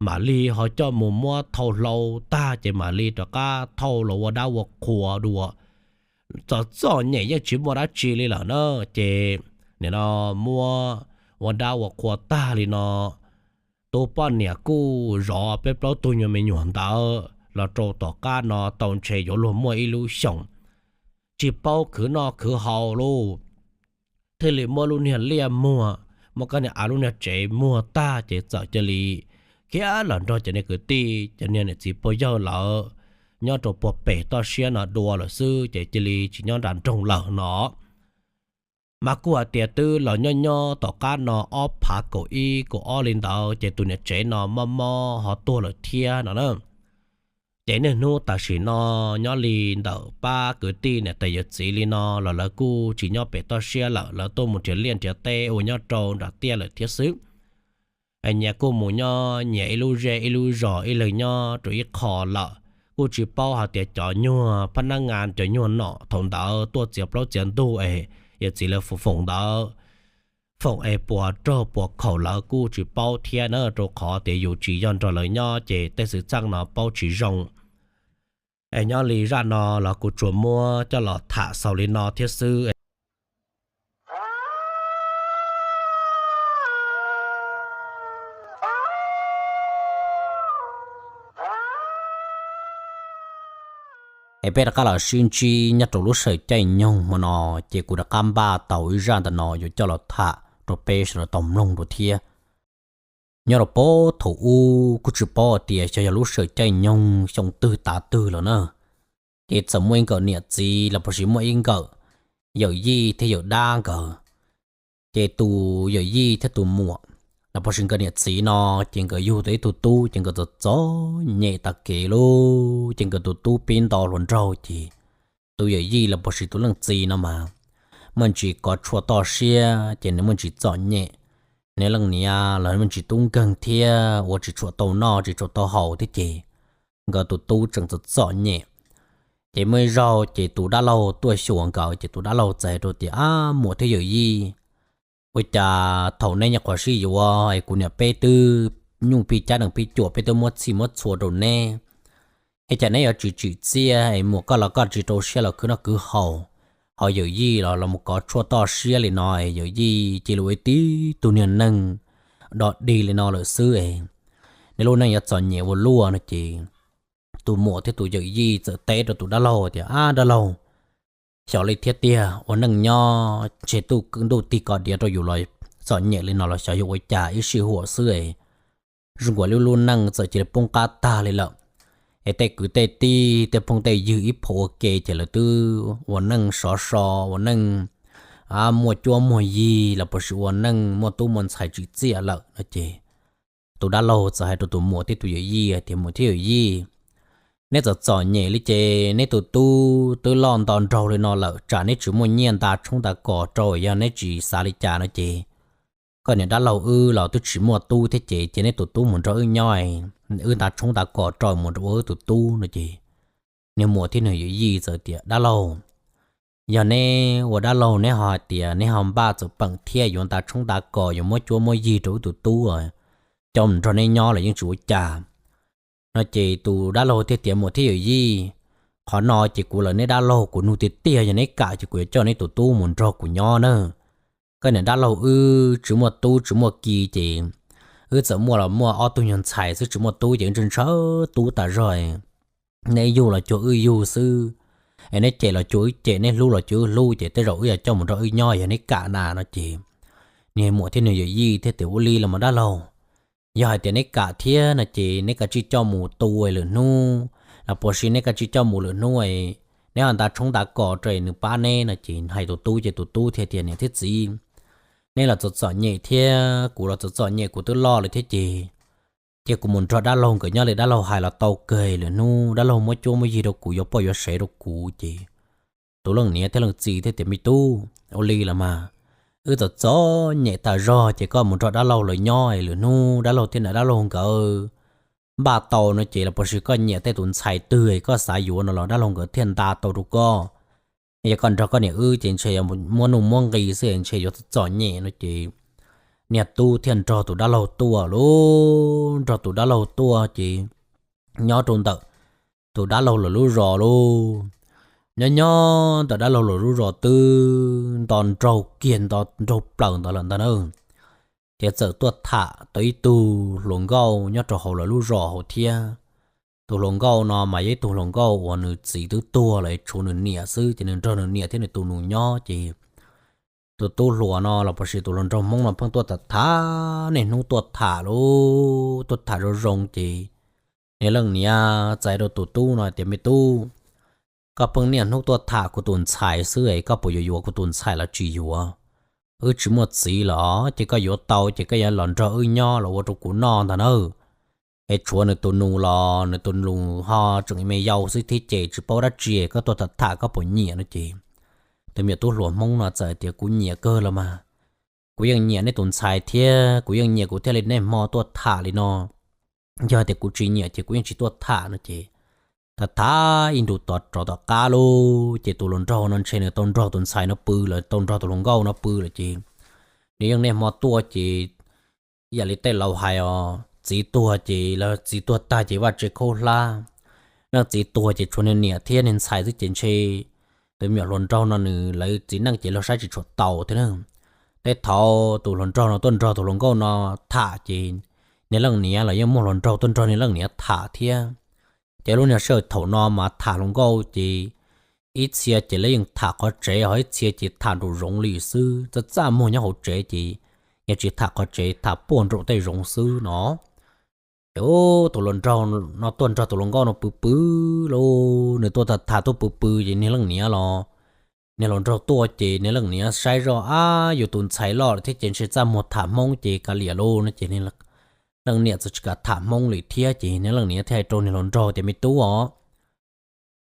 mam li ho coj mus muab thau hlau tag ces mam li rov qab thauj los ua dab ua qhua dua. Txom txom nyem yeej tsis muaj dab tsi li lawm na, ces nim no muab ua dab ua qhua tag li no, tus poj niam kuj zov peb plaub tug nyuag me nyuam ntawd los rau tom qab no tau ntshe yuav luag muaj ib lub xyoos tsis paub khwv noj khwv haus lauj. Thiaj li muab lub niag liaj muag, muab koj niag av lub niag tsev muag tag ces txawm cia li khiav los nrog cov niag kwv tij cov niag niam txiv pog yawg lawv nyob rau puag pem toj siab no dua lawm xwb ces cia li tsis nyob nram nroog lawm no. Mas kuj hais tias twb los nyob nyob tom qab no ob phav kaum ib kaum ob li ntawd ces tus niam tsev no mob mob ho tuag lawm thiab no na. Ces niaj hnub tam sim no nyob li ntawm pab kwv tij niam tais yawm txiv li no los lawv kuj tsis nyob pem toj siab lawm, lawv tuaj mus nrhiav liaj nrhiav teb ua nyob rau nram tiaj lawm thiab xwb. Nyias kuj mus nyob nyias ib lub zej ib lub zos, ib leeg nyob rau ib qho lawm. Kuj tsis paub hais tias cov nyuag phab nab ngas, cov nyuag nom thaum ntawd tuaj txiav plaub txiav ntug es yawm txiv lawv foom foom ntawd, foom es puas raug puas khaum lawv kuj tsis paub thiab na, rau qhov tias yus tsis yog nrog lawv nyob ces tej xwm txheej no paub tsis zoo. Es nyob li zaj no los kuv tsuas muab coj los tham xaus li no thiab xwb. Es peb rov qab los sib ntsib nyob rau lub sij hawm caij nyoog hmo no, ces kuv rov qab npaj tau ib zaj ntawm no yuav coj los tham rau peb sawv daws tau mloog dua thiab. Nyob rau puag thaum ub kuj tsis paub hais tias xyov yog lub sij hawm caij nyoog xyoo twg tav twg lawm na, Ces txawm muaj ib nkawm niam txiv los puas sis muaj ib nkawm yawm yij thiab yawm dab nkawd. Ces tus yawm yij thiab tus muam los puas sis nkawd niam txiv no, ces nkawd yug tau ib tug tub ces nkawd txom txom nyem tas kev lawm. Ces nkawd tus tub pib nto hluas nraug ces tus yawm yij los puas sis tus leej txiv no mas muaj ntsis kov tshuaj toj siab ces nws muaj ntsis txom nyem. Nws leej niam los muaj ntsis tub nkeeg thiab ua tsis tshua tau noj tsis tshua tau haus thiab ces nkawd tus tub tseem txom txom nyem. Ces muaj ib zaug ces tus dab laug tuaj xyuas nkawd ces tus dab laug txawm hais rau tias, Ab, muam thiab yawm yij, ua cas thaum neb nyuam qhuav sib yuav es kuv niam peb twb nyuj pij cab nees pij cuam, peb twb muab txhij muab txhua rau neb, es cas neb yuav tsis tsim txiaj es muam koj los koj tsis rau siab los khwv noj khwv haus, ho yawm yij los los mus kov tshuaj toj siab li no es yawm yij cia li ua ib tib tug niag neeg dog dig li no lawm xwb es neb lub neej yuav txom nyem ua luaj no ces tus muam thiab tus yawm yij txawm teb rau tus dab laug tias, Ab dab laug, xyov li thiab tiag, ua neej nyob ntshe ntuj tig ko diav rau yus los txom nyem li no los xyov yog ua cas ib sij huam xwb es zoo nkaus li lub neej txawm cia li poob qab tag li lawm. Es tej kwv tej tij tej phooj tej ywg ib phaum ua ke ces lawv twb ua neej sov so, ua neej muaj cuab muaj yig los puas sis ua neej muaj tub muaj ntxhais tsim txiaj lawm no ces tus dab laug txawm hais rau tus muam thiab tus yawm yij tias, Muam thiab yawm yij, neb txom txom nyem li ces neb tus tub twb loj nto nraug li no lawm, tsam neb tsis muaj nyiaj nta tshoob nta kos rau, yog neb tsis xav li cas no ces koj niam dab laug wb los twb tsis muaj tub thiab ces cia neb tus tub mus nrog wb nyob, wb nta tshoob nta kos rau mus rau ua wb tus tub no ces nws muam thiab nws yawm yij txawm tias, Dab laug, yog neb ua dab laug neb ho hais tias neb ho npaj txawm peem thiab yuav nta tshoob nta kos yuav muab cuab muab yig rau wb tus tub coj mus nrog neb nyob los yeej tsis ua cas no ces tus dab laug thiaj tias, Muam thiab yawm yij, qhov no ces kuv lawm neb dab laug kuv nug tiag tiag, yog neb kam ces kuv yuav coj neb tus tub mus nrog kuv nyob na. Koj niam dab laug wb tsis muaj tub tsis muaj ki ces wb txawm muaj los muaj ob tug nyuag ntxhais xwb, tsis muaj tub ces wb ntshaw ntshaw tub tas zog. Neb yug los cuag wb yug xwb, es neb cem los cuag wb cem, neb hlub los cuag wb hlub, ces tej zaum wb yuav coj mus nrog wb nyob yog neb kam na no ces nws muam thiab nws yawm yij thiaj tias, Ua li los mas dab laug, yog hais tias neb kam thiab no ces neb kav tsij coj mus tu lwm hnub, los puas sis neb kav tsij coj mus lwm hnub neb ho nta tshoob nta kos rau nws pab neb no ces hais tus tub ces tus tub thiaj tias, Niam thiab txiv, neb los txom txom nyem thiab kuv los txom txom nyem, kuv twb loj lawm thiab ces cia kuv mus nrog dab laug nkawd nyob li dab laug hais los tau kawg, lwm hnub dab laug muab cuab muab yig rau kuv, yuav poj yuav sev rau kuv ces tus leej niam thiab leej txiv thiaj tias, Me tub, ua li los mas wb txom txom nyem tas zog ces koj mus nrog dab laug lawv nyob es lwm hnub dab laug thiab niam dab laug nkawd npaj tau no ces los puas sis koj nyiam tej tus ntxhais twg koj xav yuav no los dab laug nkawd thiaj nta tau rau koj. Yog koj nrog koj niam wb ces ntshe muab nuj muab nqi xwb ntshe yuav txom txom nyem no ces niag tub thiaj nrog tus dab laug tuaj lauj, nrog tus dab laug tuaj ces nyob rau ntawm tus dab laug lawv lub zos lauj. Nyob nyob ntawm dab laug lawv lub zos twb nto nraug kiag nto nraug plaws ntawd lawm ntag na. Ces txawm tuaj tham tau ib tug hluas nkauj nyob rau hauv lawv lub zos hauv thiab. Tus hluas nkauj no mas yog ib tug hluas nkauj uas nws txiv twb tuag lawm tshuav nws niam xwb ces nws nrog nws niam thiab nws tus nus nyob ces tus tub hluas no los puas sis tus hluas nraug Hmoob no pheej tuaj tham tham niaj hnub tuaj tham lauj, tuaj tham zoo zoo ces nws leej niam txais rau tus tub no tias, Me tub, koj pheej niaj hnub tuaj tham kuv tus ntxhais xwb es koj puas yuav yuav kuv tus ntxhais los tsis yuav? Wb tsis muaj txiv los ces koj yuav tau ces koj yuav los nrog wb nyob los ua rau kuv noj ntag na. Es tshuav nws tus nus los nws tus nus ho tseem me yau xwb thiab ces tsis paub dab tsi, koj tuaj tham tham koj puas nyiam no ces tus me tub hluas Hmoob no txawm tias, Kuv nyiam kawg los mas, kuv yeej nyiam nej tus ntxhais thiab kuv yeej nyiam kuv thiaj li niaj hmo tuaj tham li no. Yog tias kuv tsis nyiam ces kuv yeej tsis tuaj tham no ces tham tham ib ntus tod rov tom qab lauj ces tus hluas nraug no ntshe nws tau nrog tus ntxhais no pw lawm, tau nrog tus hluas nkauj no pw lawm ces nws yeej niaj hmo tuaj ces yam li tej laus hais os, txiv tuag ces, txiv tuag tag ces vaj tse khaub hlab. Leej txiv tuag ces tshuav niag niam thiab niag ntxhais xwb ces ntshe tus me nyuam hluas nraug no nws lawv txiv neej ces luag saib tsis tshua tau thiab na. Tej thaum tus hluas nraug no tuaj nrog tus hluas nkauj no tham ces niag leej niam los yeej muaj hluas nraug tuaj nrog niag leej niam tham thiab. Ces lub niag sij hawm thaum no mas tham hluas nkauj ces ib txhia ces lawv yeej tham qhov tsev, ho ib txhia ces tham nraum zoov li xwb, txaj txaj muag nyob hauv tsev ces yeej tsis tham qhov tsev, tham puag nraum tej zoov xwb no. Ces tus hluas nraug no tuaj nrog tus hluas nkauj no pw pw lauj, nws tuaj tham tham tuaj pw pw ces niag leej niam los, niag hluas nraug tuaj ces niag leej niam saib zoj ab, yus tus ntxhais loj lawm thiab ces ntshe txaj muag tham Hmoob ces kav liam lauj no ces leej niam txawm tsis kam tham Hmoob li thiab ces niag leej niam thiaj hais rau niag hluas nraug tias, Me tub os,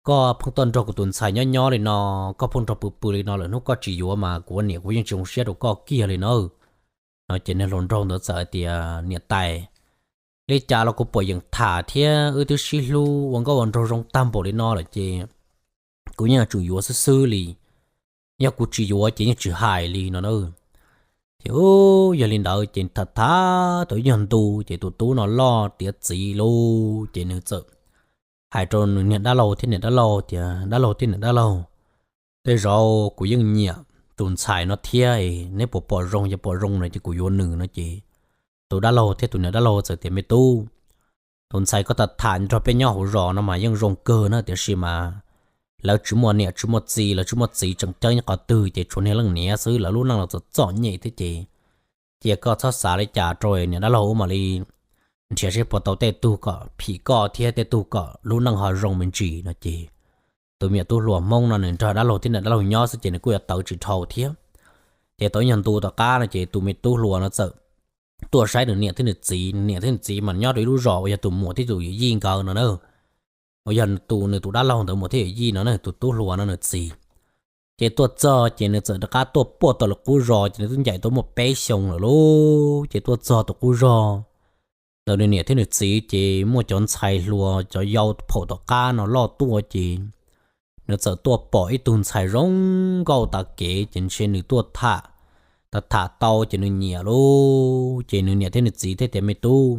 koj pheej tuaj nrog kuv tus ntxhais nyob nyob li no, koj pheej nrog pw pw li no lawm, hnub koj tsis yuav mas kuv ua niam kuv yeej tsis zoo siab rau koj kiag li na. No ces niag hluas nraug ntawd txawm hais tias, Niam tais, li cas los kuv pom yeem tham thiab wb twb sib hlub ua nkauj ua nraug zoo tag npaum li no lawm ces kuv yeej yuav tsum yuav xwb xwb li. Yog kuv tsis yuav ces yeej tsis hais li no na. Ces yog li ntawd ces tham tham tau ib nyuag ntu ces tus tub no loj tiav txiv lauj ces nws txawm hais rau nws niam dab laug thiab niam dab laug tias, Dab laug thiab niam dab laug, tej zaum kuv yeej nyiam tus ntxhais no thiab, neb puas pom zoo? Yog pom zoo no ces kuv yuav nws no ces tus dab laug thiab tus niam dab laug txawm tias, Me tub, tus ntxhais koj tham tham nrog peb nyob hauv zos no mas yeej zoo kawg na, tiam sis mas lawv tsis muaj niam tsis muaj txiv, lawv tsis muaj txiv tseem ceeb nyob qhov twg ces tshuav niag leej niam xwb, lawv lub neej los txom txom nyem thiab ces cia koj txhob xav li cas rau niam dab laug ub mam li nrhiav seb puas tau tej tug kom phim koj thiab tej tug kom lub neej ho zoo me ntsis no ces tus me nyuam tub hluas Hmoob no nws nrog dab laug thiab niam dab laug nyob xwb ces nws kuj yuav tawv tsis dhau thiab. Ces tau ib nyuag ntu tom qab no ces tus me tub hluas no txawm tuaj saib nws niam thiab nws txiv, nws niam thiab nws txiv mas nyob rau ib lub zos uas yog tus muam thiab tus yawm yij nkawd no na, uas yog tus nws tus dab laug ntawd muam thiab yawm yij no na, tus tub hluas no nws txiv. Ces tuaj txog ces nws txawm rov qab tuaj puag tom lawv qub zos ces nws twb ncaim tau muaj peb xyoos lawm lauj. Ces tuaj txog tom qub zos ntawd nws niam thiab nws txiv ces muaj cov ntxhais hluas cov yau phaum tom qab no loj tuaj ces nws txawm tuaj pom ib tug ntxhais zoo nkauj tas kev ces ntshe nws tuaj tham, tham tham tau ces nws nyiam lauj. Ces nws niam thiab nws txiv thiaj tias, Me tub,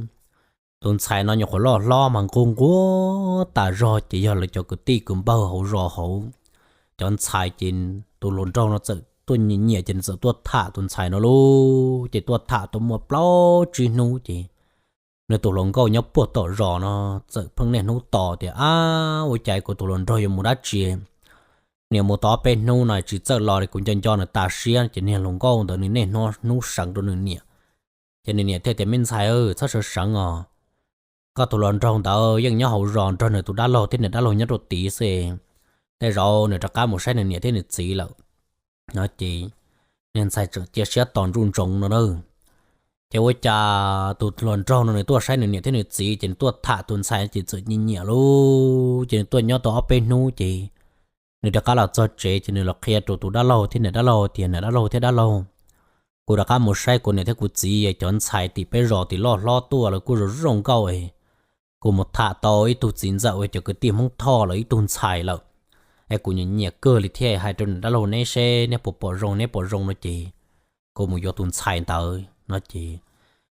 tus ntxhais no nyuam qhuav loj hlob mas nquag nquag tas zog ces yog lawv cov kwv tij kwv npawg hauv zos hauv cov ntxhais ces tus hluas nraug no txawm tuaj nyiam nyiam ces nws txawm tuaj tham tus ntxhais no lauj. Ces tuaj tham tau muaj plaub tsib hnub ces nws tus hluas nkauj nyob puag tom zos no txawm pheej niaj hnub tos tias, Ab, ua cas kuv tus hluas nraug yuav mus dab tsi? Nws mus tau ob peb hnub no tsis txawj los li, kuv nco nco nws tas siab. Ces niag hluas nkauj ntawd nws niaj hnub seev rau nws niam. Ces nws niam thiaj tias, Me ntxhais, txhob sawv seev os, koj tus hluas nraug ntawd yeej nyob hauv zos nrog nws tus dab laug thiab nws dab laug nyob rau tid xwb, tej zaum nws rov qab mus saib nws niam thiab nws txiv lawm. No ces niag ntxhais tseem cia siab tos ntsuj ntsoov no na. Ces ua cas tus hluas nraug no nws tuaj saib nws niam thiab nws txiv ces nws tuaj tham tus ntxhais ces txawm nyiam nyiam lauj. Ces nws tuaj nyob tau ob peb hnub ces nws rov qab los txog tsev ces nws los qhia rau tus dab laug thiab niam dab laug tias, Niam dab laug thiab dab laug, kuv rov qab mus saib kuv niam thiab kuv txiv, cov ntxhais tim peb zos tim loj hlob tuaj lawv kuj zoo zoo nkauj es kuv mus tham tau ib tug txiv ntxawm uas cov kwv tij Hmoob Thoj lawv ib tug ntxhais lawm es kuv nyiam nyiam kawg li thiab, hais rau niam dab laug neb seb neb puas pom zoo, neb pom zoo no ces kuv mus yuav tus ntxhais ntawd no ces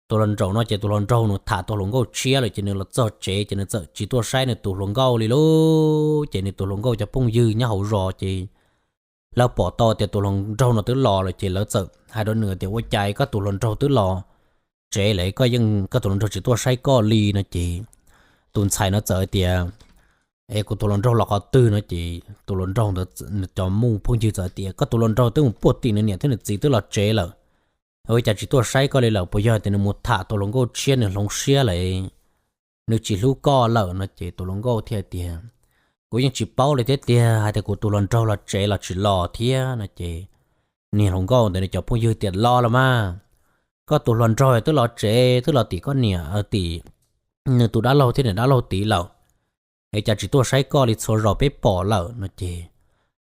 tus hluas nraug no ces tus hluas nraug nws tham tus hluas nkauj tshiab lawm ces nws los txog tsev ces nws txawm tsis tuaj saib nws tus hluas nkauj li lauj. Ces nws tus hluas nkauj cov phooj ywg nyob hauv zos ces lawv pom tau tias tus hluas nraug no twb los lawm ces lawv txawm hais rau nws tias, Ua cas koj tus hluas nraug twb los tsev lawm koj yeej, koj tus hluas nraug tsis tuaj saib koj li? No ces tus ntxhais no txawm hais tias, Es kuv tus hluas nraug los qhov twg? No ces tus hluas nraug ntawd cov muj phooj ywg txawm hais tias, Koj tus hluas nraug twb mus puag tim nws niam thiab nws txiv twb los tsev lawm, ua cas tsis tuaj saib koj li lawm? Puas yog tias nws mus tham tus hluas nkauj tshiab nws hloov siab lawm, nws tsis hlub koj lawm? No ces tus hluas nkauj thiaj tias, Kuv yeej tsis paub li thiab tiag, hais tias kuv tus hluas nraug los tsev los tsis los thiab. No ces niag hluas nkauj ntawd nws cov phooj ywg tias, Los los mas, koj tus hluas nraug twb los tsev, twb los tim koj niam, tim nws tus dab laug thiab niam dab laug tid lawm, es cas tsis tuaj saib koj li, txhua zaus peb pom lawm? No ces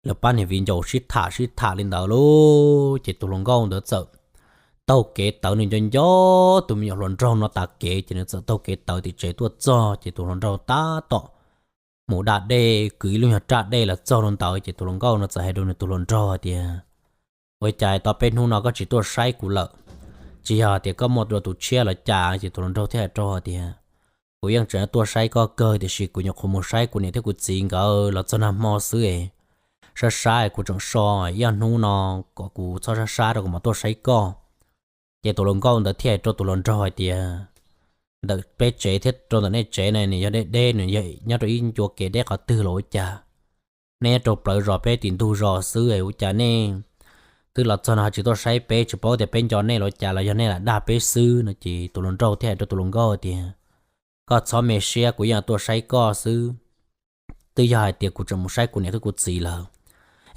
lawv pab niag viv ncaus sib tham sib tham li ntawd lauj, ces tus hluas nkauj ntawd txawm taug kev tawv, nws nco nco tus me nyuam hluas nraug no tas kev ces nws txawm taug kev tawv tim tsev tuaj txog ces tus hluas nraug tab tom mus da dej, kwv ib lub nyuag raj dej los txog rau ntawd ces tus hluas nkauj no txawm hais rau nws tus hluas nraug hais tias, Ua cas tau peb hnub no koj tsis tuaj saib kuv lawm? Tsis yog tias koj muaj dua tus tshiab los cas? Ces tus hluas nraug thiaj hais rau hais tias, Kuv yeej tseem tuaj saib koj kawg tiam sis kuv nyuam qhuav mus saib kuv niam thiab kuv txiv nkawd los txog nag hmo xwb es sab sab kuv tseem so, ib ob hnub no kom kuv txhob sab sab rau kuv mam tuaj saib koj. Ces tus hluas nkauj ntawd thiaj hais rau tus hluas nraug hais tias, Ntawm peb tsev thiab rau ntawm nej tsev ne nws yog deb deb, nws yog nyob rau ib ncua kev deb qhov twg los ua cas? Nej nyob rau plawv zos peb tim ntug zos xwb es ua cas nej twb los txog no ho tsis tuaj saib peb, tsis paub tias peb nco nej los cas los yog nej lam dag peb xwb? No ces tus hluas nraug thiaj hais rau tus hluas nkauj tias, koj txhob me siab, kuv yeej tuaj saib koj xwb. Twb yog hais tias kuv tseem mus saib kuv niam thiab kuv txiv lawm,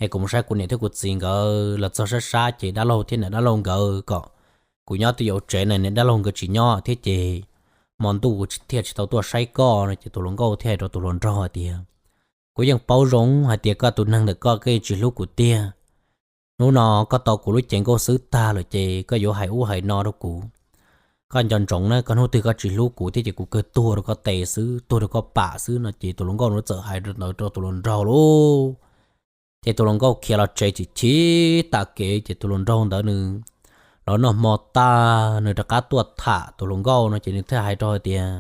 es kuv mus saib kuv niam thiab kuv txiv nkawd los txog sab sab ces dab laug thiab niam dab laug nkawd kom kuv nyob twj ywm tsev na, niam dab laug nkawd tsis nyob thiab ces hmo ntuj kuv thiaj tsis tau tuaj saib koj no. Ces tus hluas nkauj thiaj hais rau tus hluas nraug hais tias, kuv yeej paub zoo hais tias koj tus neeg ntawm koj, koj yeej tsis hlub kuv tiag. Hnub no koj tau kuv lub cev nkauj xwb tag lawm ces koj yuav hais ub hais no rau kuv. Koj nco ntsoov na, koj hnub twg koj tsis hlub kuv thiab ces kuv kawg tuag rau koj tes xwb, tuag rau koj pam xwb no. Ces tus hluas nkauj nws txawm hais ntawd rau tus hluas nraug lauj. Ces tus hluas nkauj khiav los tsev chim chim tas kev ces tus hluas nraug ntawd nws los noj hmo tag nws rov qab tuaj tham tus hluas nkauj no ces nws thiaj hais rau hais tias,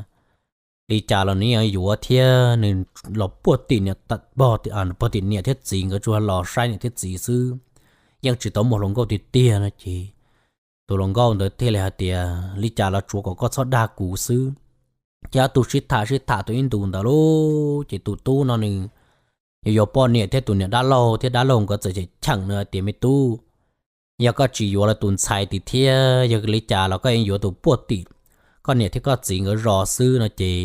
li cas los nws yeej yuav thiab, nws los puag tim niam, puag tim niam thiab txiv, nkawd tsuas los saib niam thiab txiv xwb, yeej tsis tau muaj hluas nkauj tiag tiag no. Ces tus hluas nkauj ntawd thiaj li hais tias, li cas los tsuav kom koj txhob dag kuv xwb. Ces ob tug sib tham sib tham tau ib ntus ntawd lauj, ces tus tub no nws yuav yuav poj niam thiab tus niam dab laug thiab dab laug nkawd txawm cheem nws hais tias, me tub, yog koj tsis yuav lawv tus ntxhais tim thiab, yog li cas los koj yeej yuav tus puag tim koj niam thiab koj txiv nkawd zos xwb no ces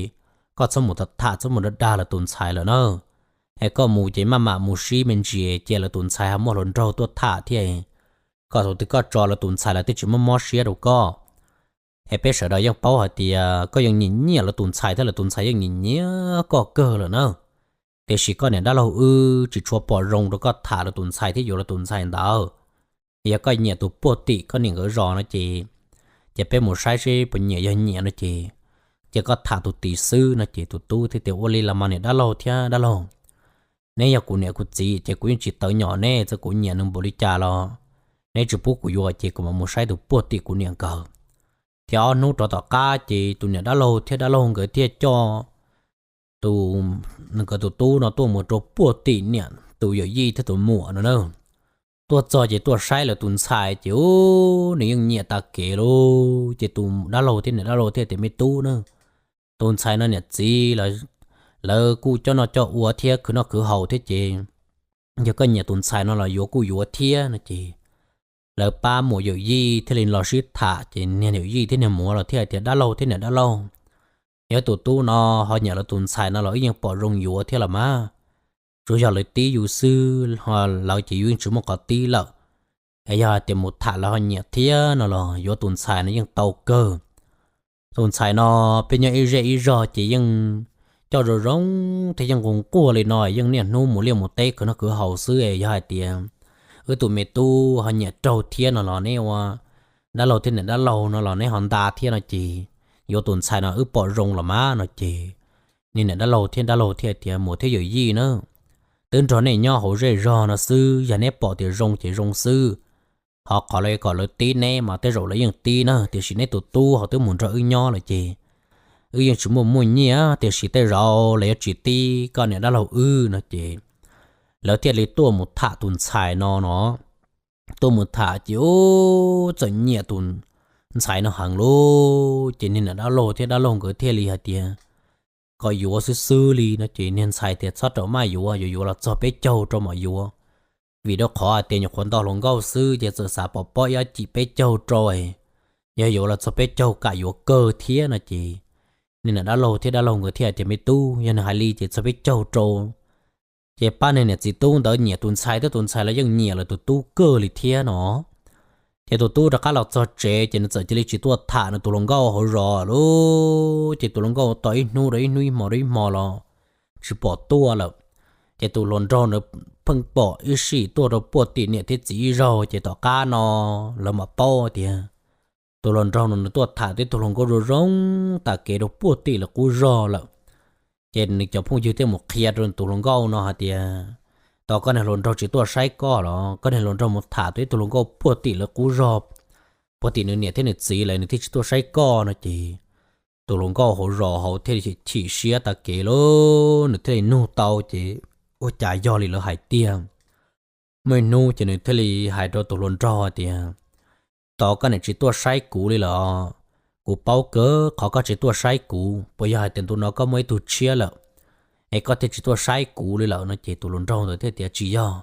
koj txhob mus tham tham, txhob mus dag dag lawv tus ntxhais lawm na. Es koj mus ces maj mam mus sib me ntsis cia lawv tus ntxhais ho muaj hluas nraug tuaj tham thiab. Koj thaum twg koj tso lawv tus ntxhais lawv twb tsis muaj mob siab rau koj. Es peb sawv daws yeej paub hais tias koj yeej nyiam nyiam lawv tus ntxhais thiab lawv tus ntxhais yeej nyiam nyiam koj kawg lawm na. Tiam sis koj niam dab laug wb tsis tshua pom zoo rau koj tham lawv tus ntxhais thiab yuav lawv tus ntxhais ntawd. Yog koj nyiam tus puag tim koj niam nkawd zos no ces, ces peb mus saib seb puas nyiam, yog nyiam no ces, ces koj tham tus tim xwb no ces tus tub thiaj tias, ua li los mas niam dab laug thiab dab laug, neb yog kuv niam kuv txiv ces kuv yeej tsis tawv nyom neb, txawm kuv nyiam nws npaum li cas los neb tsis pub kuv yuav ces kuv mam mus saib tus puag tim kuv niam nkawd. Thiab ob hnub rov tom qab ces tus niam dab laug thiab dab laug nkawd thiaj coj tus, nkawd tus tub no tuaj mus rau puag tim niam tus yawm yij thiab tus muam no na. Tuaj txog ces tuaj saib lawv tus ntxhais ces ub, nws yeej nyiam tag kev lauj. Ces tus dab laug thiab niam dab laug thiaj tias, me tub na, tus ntxhais no niam txiv lawv kuj coj noj coj ua thiab khwv noj khwv haus thiab ces yog koj nyiam tus ntxhais no los yuav kuj yuav thiab no ces lawv pab muam yawm yij thiaj li los sib tham ces niag yawm yij thiab niag muam los thiaj hais tias, dab laug thiab niam dab laug, yog tus tub no ho nyiam lawv tus ntxhais no los wb yeej pom zoo yuav thiab los mas. Tsuas yog lawv tib yus xwb, lawv ces yus yeej tsis muaj qhov tib lawm. Es yog hais tias mus tham lawv ho nyiam thiab no los yuav tus ntxhais no yeej tau kawg. Tus ntxhais no peb nyob ib zej ib zog ces yeej coj zoo zoo thiab yeej nqus nquag li no, yeej niaj hnub mus liaj mus teb khwv noj khwv haus xwb. Yog hais tias wb tus me tub ho nyiam raug thiab no los neb ua dab laug thiab niam dab laug no los neb ho nta thiab no ces yuav tus ntxhais no wb pom zoo los mas no ces niag niam dab laug thiab dab laug thiaj tias, muam thiab yawm yij na, twb nrog nej nyob hauv zej zog no xwb, yog neb pom tias zoo ces zoo xwb. Ho qhov lawv kom lawv tib neb mas tej zaum lawv yeej tib na, tiam sis neb tus tub ho twb mus nrog wb nyob lawm ces wb yeej tsis muaj muaj nyiaj, tiam sis tej zaum lawv yuav tsis tib koj niam dab laug wb no ces lawv thiaj li tuaj mus tham tus ntxhais no no. Tuaj mus tham ces ub, txawm nyiam tus ntxhais no heev lauj. Ces niag niam dab laug thiab dab laug nkawd thiaj li hais tias kom yuav xwb xwb li no ces niag ntxhais tias, txhob rau maj yuav, yuav yuav los txog peb caug rau mam yuav. Vim rau qhov hais tias nyuam qhuav nto hluas nkauj xwb ces txawm xav pov pob ib ob cim peb caug rau, yog yuav los txog peb caug kam yuav kawg thiab no ces niag niam dab laug thiab dab laug nkawd thiaj hais tias, me tub, yog nws hais li ces txog peb caug rau ces pab niag niam txiv tub ntawd nyiam tus ntxhais thiab tus ntxhais los yeej nyiam lawv tus tub kawg li thiab no. Ces tus tub rov qab los txog tsev ces nws txawm cia li tsis tuaj tham nws tus hluas nkauj hauv zos lauj. Ces tus hluas nkauj tos ib hnub rau ib hnub, ib hmo rau ib hmo los tsis pom tuaj lawm. Ces tus hluas nraug ntawd pheej pom ib sim tuaj rau puag tim niam thiab txiv ib zaug ces tom qab no lawv mam paub tias tus hluas nraug no nws tuaj tham tib tug hluas nkauj zoo zoo tas kev rau puag tim lawv qub zog lawm. Ces nws cov phooj ywg thiaj mus qhia rau tus hluas nkauj no hais tias, tos koj niag hluas nraug tsis tuaj saib koj los koj niag hluas nraug mus tham tau ib tug hluas nkauj puag tim lawv qub zog, puag tim nws niam thiab nws txiv lawm nws thiaj tsis tuaj saib koj no ces tus hluas nkauj hauv zos hauv thiaj li chim siab tas kev lauj, nws thiaj li nug tau ces ua cas yog li lawv hais tiag. Muaj ib hnub ces nws thiaj li hais rau tus hluas nraug hais tias, tos koj niam tsis tuaj saib kuv li lawm, kuv paub kawg qhov koj tsis tuaj saib kuv, puas yog hais tias ntu no koj muaj ib tug tshiab lawm es koj thiaj tsis tuaj saib kuv li lawm no ces tus hluas nraug ntawd thiaj tias, tsis yog,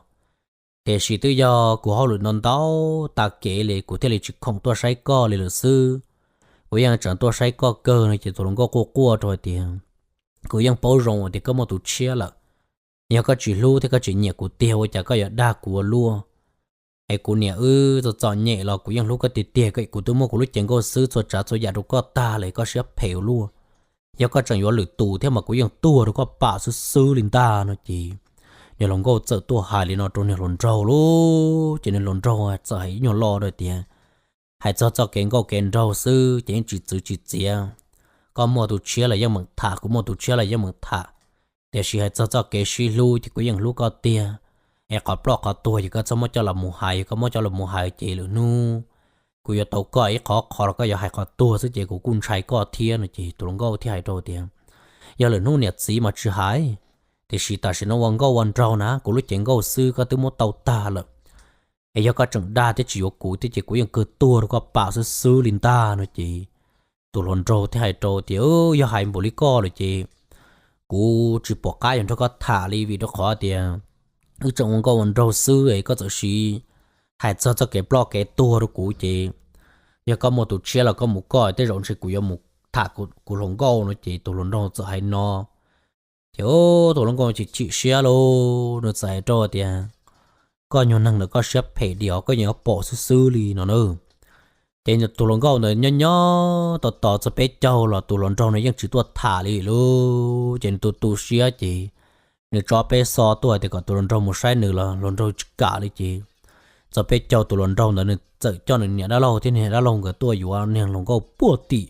tiam sis twb yog kuv hauj lwm ntau ntau tas kev li kuv thiaj li tsis khoom tuaj saib koj li lawm xwb. kuv yeej tseem tuaj saib koj kawg no ces tus hluas nkauj quaj quaj rau hais tias, kuv yeej paub zoo tias koj muaj tus tshiab lawm. Yog koj tsis hlub thiab koj tsis nyiam kuv tiag ua cas koj yuav dag kuv ua luaj? Es kuv niam wb txom txom nyem los kuv yeej hlub koj tiag tiag, kuv twb muab kuv lub cev nkauj xwb txhua tsav txhua yam rau koj tag lawm, koj siab phem ua luaj. Yog koj tseem yuav lwm tus thiab mas kuv yeej tuag rau koj pam xwb xwb li ntag no ces, niag hluas nkauj txawm tuaj hais li no rau niag hluas nraug lauj. Ces niag hluas nraug txawm hais ib nyuag lo rau tias, hais txog txoj kev nkauj kev nraug xwb ces yeej tsis txwv tsis txiav. Koj muaj tus tshiab los yeej meem tham, kuv muaj tus tshiab los yeej meem tham, tiam sis hais txog txoj kev sib hlub ces kuv yeej hlub koj tiag. Es qhov ploj qhov tuag ces koj txhob muab coj los mus hais, yog koj muab coj los mus hais ces lwm hnub kuv yuav tau koj ib qhov qhov los koj yuav hais qhov tuag xwb ces kuv kuj ntshai koj thiab no ces tus hluas nkauj thiaj hais rau tias, yog lwm hnub niam txiv mas tsis hais, tiam sis tam sim no ua nkauj ua nraug na, kuv lub cev nkauj xwb koj twb muab tau tag lawm. Es yog koj tseem dag thiab tsis yuav kuv thiab ces kuv yeej kawg tuag rau koj pam xwb xwb li ntag no ces, tus hluas nraug thiaj hais rau tias, yog hais npaum li koj lawm ces kuv tsis pom qab yuav nrog koj tham li, vim rau qhov tias wb tseem ua nkauj ua nraug xwb es koj txawm sim hais txog txoj kev ploj kev tuag rau kuv ces, yog koj muaj tus tshiab los koj mus koj, tej zaum ntshe kuv yuav mus tham kuv hluas nkauj no ces tus hluas nraug txawm hais no. Ces tus hluas nkauj chim chim siab lauj, nws txawm hais rau tias, koj nyuag neeg ntawm koj siab phem diam, koj yeej yuav pom xwb xwb li no na. Ces tus hluas nkauj ntawd nyob nyob tos tos txog peb caug los tus hluas nraug no yeej tsis tuaj tham li lauj. Ces nws tu tu siab ces nws tso peb xov tuaj tias kom tus hluas nraug mus saib nws los hluas nraug tsis kam li ces, txog peb caug tus hluas nraug ntawd nws txawm coj nws niam dab laug thiab niag dab laug nkawd tuaj yuav niag hluas nkauj puag tim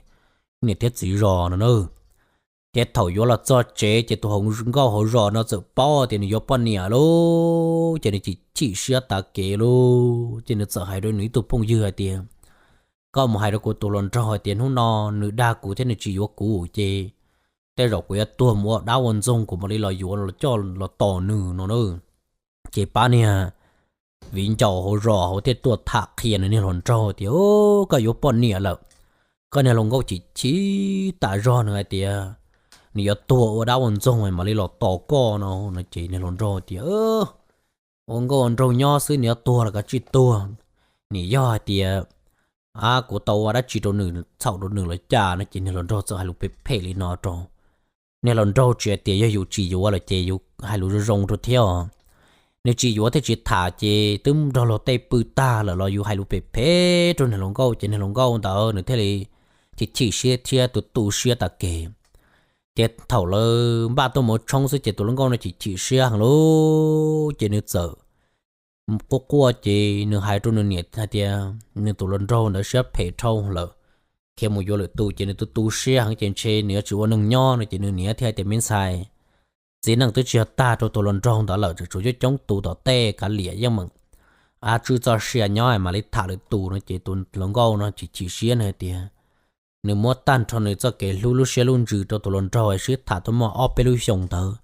niam thiab txiv zos no na. Ces thaum yuav los txog tsev ces tus hluas nkauj hauv zos no txawm paub tias nws yuav poj niam lauj, ces nws chim chim siab tav kev lauj. Ces nws txawm hais rau nws ib tug phooj ywg hais tias, koj mus hais rau kuv tus hluas nraug hais tias hnub no nws dag kuv thiab nws tsis yuav kuv ces tej zaum kuv yuav tuag mus ua dab ua ntxoog kuv mam li los yuav los coj los tos nws no na. Ces pab niag viv ncaus hauv zos hauv thiaj tuaj tham qhia nws niag hluas nraug tias, koj yuav poj niam lawm. Koj niag hluas nkauj chim chim tas zog nws hais tias nws yuav tuag ua dab ua ntxoog mam li los tos koj no no ces niag hluas nraug tias, ua nkauj ua nraug nyob xwb, nws yuav tuag los kav tsij tuag. Nim yog hais tias, a, kuv tau ua dab tsi rau nws, txhaum rau nws los cas no ces niag hluas nraug txawm hais lus phem phem li no rau. Niag hluas nraug tsis hais tias yog yus tsis yuav lawm ces yus hais lus zoo zoo rau thiab os. Nws tsis yuav thiab tsis tham ces twb nrog luag tej pw tag lawm los yus hais lus phem phem rau niag hluas nkauj ces niag hluas nkauj ntawd nws thiaj li chim chim siab thiab tu tu siab tav kev. Ces thaum lawv npaj tuaj mus tshoob xwb ces tus hluas nkauj no chim chim siab heev lauj, ces nws txawm quaj quaj ces nws hais rau nws niam hais tias nws tus hluas nraug ntawd siab phem dhau lawm, khiav mus yuav lwm tus ces nws tu tu siab heev ces ntshe nws yuav tsis ua neeg nyob no ces nws niam thiaj hais tias, me ntxhais, txiv neej twb tsis yog tag rau tus hluas nraug ntawd lawm, tseem tshuav coob coob tus tom tej kav liam yeej meem tswj txoj sia nyob mam li tham lwm tus no ces tus hluas nkauj no chim chim siab nws hais tias nws muab tag nrho nws txoj kev hlub lub siab lub ntsws rau tus hluas nraug sib tham tuaj muaj ob peb lub xyoos ntawd,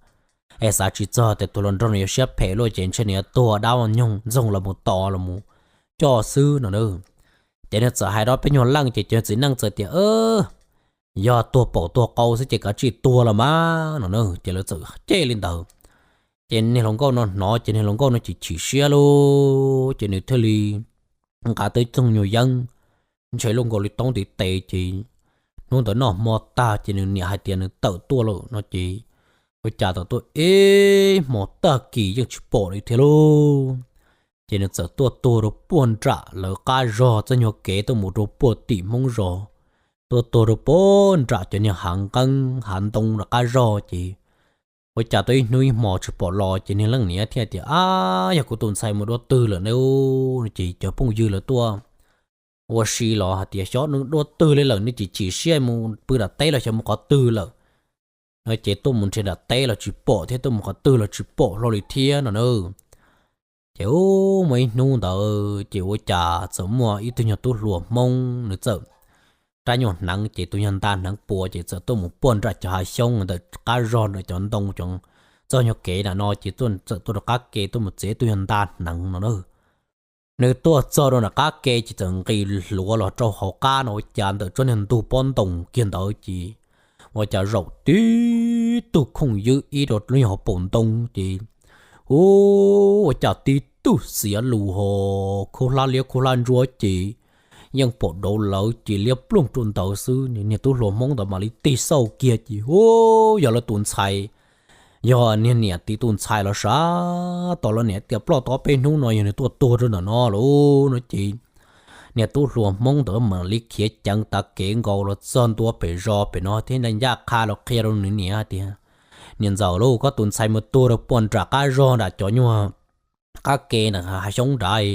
es xav tsis txog tias tus hluas nraug nws yuav siab phem luaj ces ntshe nws yuav tuag dab ua nyoog ntxoog los mus tos los mus coj xwb no na. Ces nws txawm hais rau peb nyuag leej ces cov txiv neej txawm tias, yog tuag paum tuag qau xwb ces kav tsij tuag los mas no na, ces lawv txawm cem li ntawd. Ces niag hluas nkauj no hnov ces niag hluas nkauj no chim chim siab lauj, ces nws thiaj li nqa tau ib txoog nyuag yeeb ntshe luaj nkaus li toob ntiv tes ces hnub ntawd noj hmo tag ces nws niam hais tias nws tawm tuaj lawm no ces ua cas tawm tuaj ib hmo tag kis yeej tsis pom li thiab lauj. Ces nws txawm tuaj tuag rau puag nram lawv qab zog txoj nyuag kev tuaj mus rau puag tim Hmoob zos, tuaj tuag rau puag nram cov niag hav nqeeb hav ntoo nram qab zog ces ua cas tau ib hnub ib hmo tsis pom los ces niag leej niam thiaj tias, ab, yog kuv tus ntxhais mus dua twg lawm ne? Ces cov phooj ywg lawv tuaj ua si los hais tias xyov nws dua twg li lawm, nws chim chim siab mus pw nram teb los xyov mus qhov twg lawm no ces tuaj mus nrhiav nram teb los tsis pom thiab tuaj mus qhov twg los tsis pom hlo li thiab no na. Ces ub, muaj ib hnub ntawd ces ua cas txawm muaj ib tug nyuag tub hluas Hmoob nws txawm rab nyuag hneev ces tus nyuag nta hneev puas ces txawm tuaj mus puag nram cov hav xyoob ntawm qab zog nram cov ntoo cov txoj nyuag kev nram no ces txawm tuaj rau qab ke tuaj mus txiav tus nyuag nta hneev no na. Nws tuaj txog rau nram qab ke ces txawm nqis hluav los rau hauv qab no ua cas ntawm tsob niag ntug pob ntoo kiag ntawd ces ua cas zaum tib tug khooj ywb ib rau lub nyuag hauv paus ntoo ces ub, ua cas tib tug xiav lus ho khaub hlab liab khaub hlab ntsuab ces yeej pom dauv lawv ces liab ploog rau ntawd xwb. Niag tub hluas Hmoob ntawd mam li tig xauj kiag ces, u, yog lawv tus ntxhais, yog niag niam tiv tus ntxhais los sav, tos lawv niam tias ploj tau ob peb hnub no yog nws tuaj tuag rau ntawm no lauj no ces niag tub hluas Hmoob ntawd mam li khiav ceev tav kev nkaus los txog ntua pem zos pem no thiab ncaj qha los qhia rau nws niam tias, niam ntxawm lauj, koj tus ntxhais mus tuag rau puag nram qab zog nram cov nyuag qab ke ntawm hav xyoob nrad,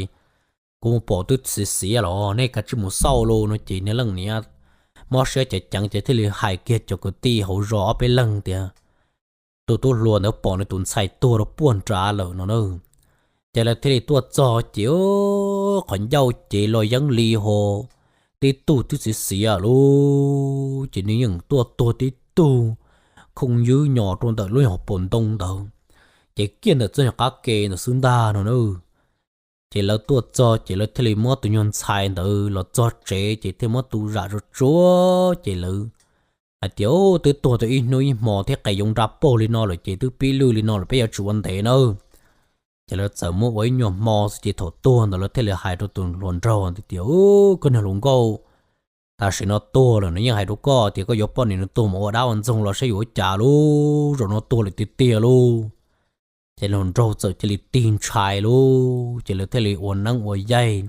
kuv mus pom twb xiav xiav los nej kav tsij mus xauj lauj no ces niag leej niam mob siab ceev ceev ces thiaj li hais kiag cov kwv tij hauv zos ob peb leeg tias, tus tub hluas ntawd pom nws tus ntxhais tuag rau puag nrad lawm no na. Ces lawv thiaj li tuaj txog ces qhov ncauj ces los yeeb li ho, tib tug twb xiav xiav lauj, ces nws yeej tuaj tuag tib tug khooj ywb nyo rau ntawm lub nyuag pos ntoo ntawd, ces kiag ntawm txoj nyuag qab ke ntawd xwb ntag no na. Ces lawv tuaj txog ces lawv thiaj li muab tus nyuag ntxhais ntawd los txog tsev ces thiaj muab tu zam tsuag tsuag ces lawv hais tias, u, twb tuag tau ib hnub ib hmo thiab qe yoov nra paug li no lawm ces twb pib lwj li no lawm peb yuav tsum ua ntev nawb. Ces lawv txawm muab ua ib nyuag hmo xwb ces thaum tuag ntawd lawv thiaj li hais rau tus hluas nraug tias, u, koj niag hluas nkauj, tam sim no tuag lawm nws yeej hais rau koj tias koj yuav poj niam nws tuag mus ua dab ua ntxoog los saib yuav ua cas lauj, zaum no tuag lawm tiag tiag lauj. Ces hluas nraug txawm cia li tig ntshai lauj, ces lawv thiaj li ua neeb ua yaig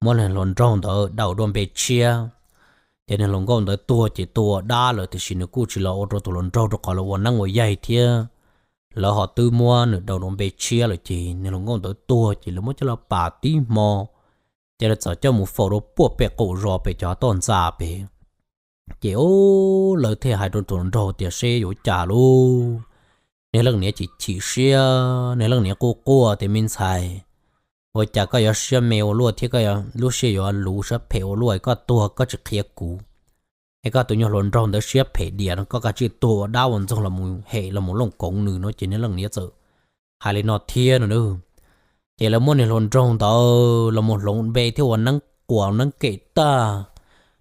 muab niag hluas nraug ntawd daus dua npe tshiab. Ces niag hluas nkauj ntawd tuag ces tua dab lawm tiam sis nws kuj tsis los ua rau tus hluas nraug rau qhov lawv ua neeb ua yaig thiab, lawv ho twb muab nws daus dua npe tshiab lawm ces niag hluas nkauj ntawd tuag ces lawv muab coj los pam tib hmo, ces lawv txawm coj mus faus rau puag pem qaum zos pem cov toj ntxas pem. Ces, u, lawv thiaj hais rau tus hluas nraug tias seb yuav ua cas lauj. Niag leej niam chim chim siab, niag leej niam quaj quaj tias me ntxhais, ua cas koj yuav siab me ua luaj thiab koj lub siab yuav luv siab phem ua luaj, koj tuag koj tsis qhia kuv, es koj tus nyuag hluas nraug ntawd siab phem diam no koj kav tsij tuag ua dab ua ntxoog los mus hem los mus looj koov nws no ces niag leej niam txawm hais li no thiab no na. Ces lawv muab niag hluas nraug ntawd los mus hloov npe thiab ua neeb quas neeb kem tag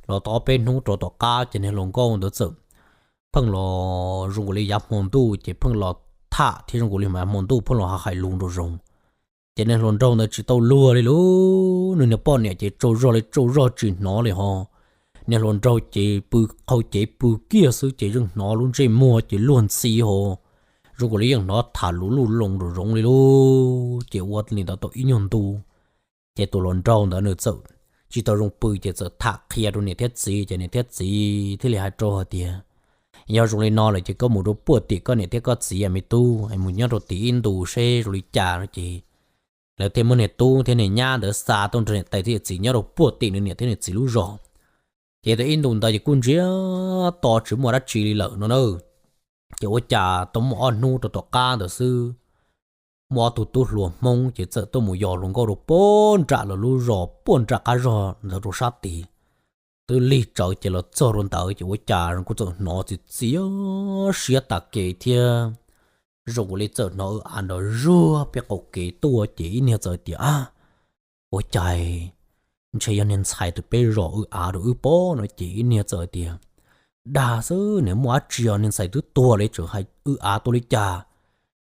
los tau ob peb hnub rau tom qab ces niag hluas nkauj ntawd txawm pheej los zoo nkaus li yav hmo ntuj ces pheej los tham thiab zoo nkaus li yav hmo ntuj pheej los hais lus nraum zoov. Ces niag hluas nraug ntawd tsis tau luag li lauj, nws niag poj niam ces tsaug zog li tsaug zog tsis hnov li ho. Niag hluas nraug ces pw qhau cev pw kiag xwb ces yeej hnov lub ntsej muag ces luag ntxhi ho, zoo nkaus li yeej hnov tham lus luj loo nraum zoov li lauj. Ces ua li ntawd tau ib nyuag ntu, ces tus hluas nraug ntawd nws txawm tsis tau zoo pw ces txawm tham qhia rau niam thiab txiv ces niam thiab txiv thiaj li hais rau hais tias, yog zoo li no lawm ces koj mus rau puag tim koj niam thiab koj txiv me tub, es mus nyob rau tim ib ntus seb zoo li cas no ces lawv thiaj muab niag tub thiab niag nyab ntawd xa tuaj nrog niam tais thiab txiv nyob rau puag tim nws niam thiab nws txiv lub zos. Ces tau ib ntus ntawd ces kuj ntsiag to tsis muaj dab tsi li lawm no na. Ces ua cas tau muaj ob hnub rau tom qab ntawd xwb, muaj ob tug tub hluas Hmoob ces txawm tuaj mus yos hluas nkauj rau puag nram lawv lub zos puag nram qab zog ntawd rau sab tid. Twb lig tsawv ces los txog rau ntawd ces ua cas kuj txawm hnov txiv txiv siab tas kev thiab, zoo li txawm hnov w av nrov zuag peb qaum kev tuaj ces ib niag txawm tias, a, ua cas ntshe yog niag ntxhais tus peb zos w av rau wb pob no ces ib niag txawm tias, dag xwb, nws muaj dab tsi os, niag ntxhais twb tuag li tseem hais w av tuaj li cas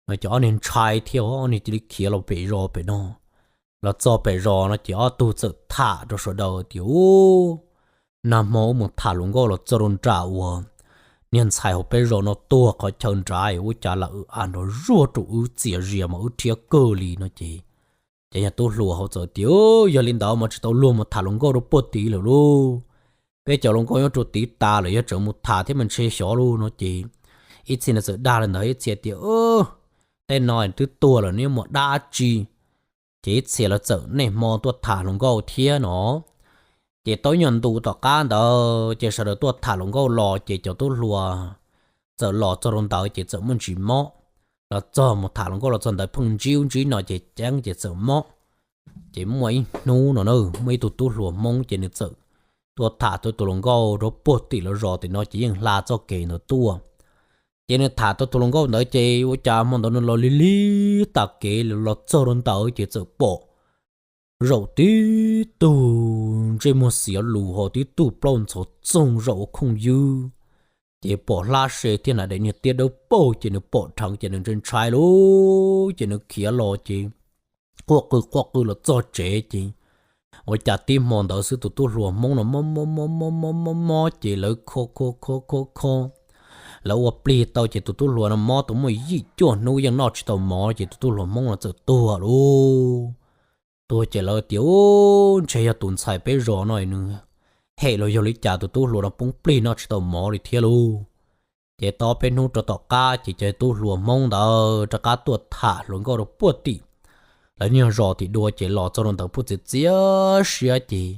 no ces ob niag ntshai thiab ob niag cia li khiav los pem zos pem no. Los txog pem zos no ces ob tug txawm tham rau sawv daws tias, u, nag hmo wb mus tham hluas nkauj los txog rau nram uas niag ntxhais hauv peb zos no tuag qhov chaw nrad ua cas lam w av nrov zuag rau wb txias zias mas wb rhiab kawg li no ces, ces yog tub hluas hauv txawm tias, yog li ntawd mas tsis tau luag mus tham hluas nkauj rau puag tid lawm lauj. Peb cov hluas nkauj nyob rau tid tas lawm yog tseem mus tham thiab mas ntshe xyov lauj no ces ib txhia nws txawm dag li ntawd ib txhia tias, tej no twb tuag lawm neb muaj dab tsi. Ces ib txhia lawv txawm niaj hmo tuaj tham hluas nkauj thiab no. Ces tau ib nyuag ntu tom qab ntawd ces sawv daws tuaj tham hluas nkauj los ces cov tub hluas txawm los txog rau ntawd ces txawm muaj ntsis mob. Los txog mus tham hluas nkauj los txog ntawd pheej ntsib ub ntsib no ces ceeb ces txawm mob. Ces muaj ib hnub no na, muaj ib tug tub hluas Hmoob ces nws txawm tuaj tham tau tus hluas nkauj rau puag tim lawv zos tim no ces yeej hla txoj kev ntawd tuaj. Ces nws tham tau tus hluas nkauj ntawd ces ua cas hmo ntawd nws los lig lig tas kev los txog rau ntawd ces txawm pom zaum tib tug ntsej muag xiav lus ho tib tug plaub ntxhov txoog zaum ua khooj ywb. Ces pom hlab se thiab na, daim niag tiab dawb paug ces nws pom dheev ces nws ntshai ntshai lauj, ces nws khiav los ces quaj qw quaj qw los txog tsev ces Ua cas tib hmo ntawd xwb tus tub hluas Hmoob no mob mob mob mob mob mob mob ces lawv kho kho kho kho kho, lawv ua plig tau ces tus tub hluas no mob tau muaj yim cuaj hnub yeej noj tsis tau mov ces tus tub hluas Hmoob no txawm tuag lauj. Tuag ces lawv tias, Ub, ntshe yog tus ntxhais peb zos no nws hem los yog li cas tus tub hluas no poob plig noj tsis tau mov li thiab lauj. Ces tau peb hnub rau tom qab ces cov tub hluas Hmoob ntawd rov qab tuaj tham hluas nkauj rau puag tim lawv niag zos tim dua ces los txog rau ntawd puag txiav txiav siab ces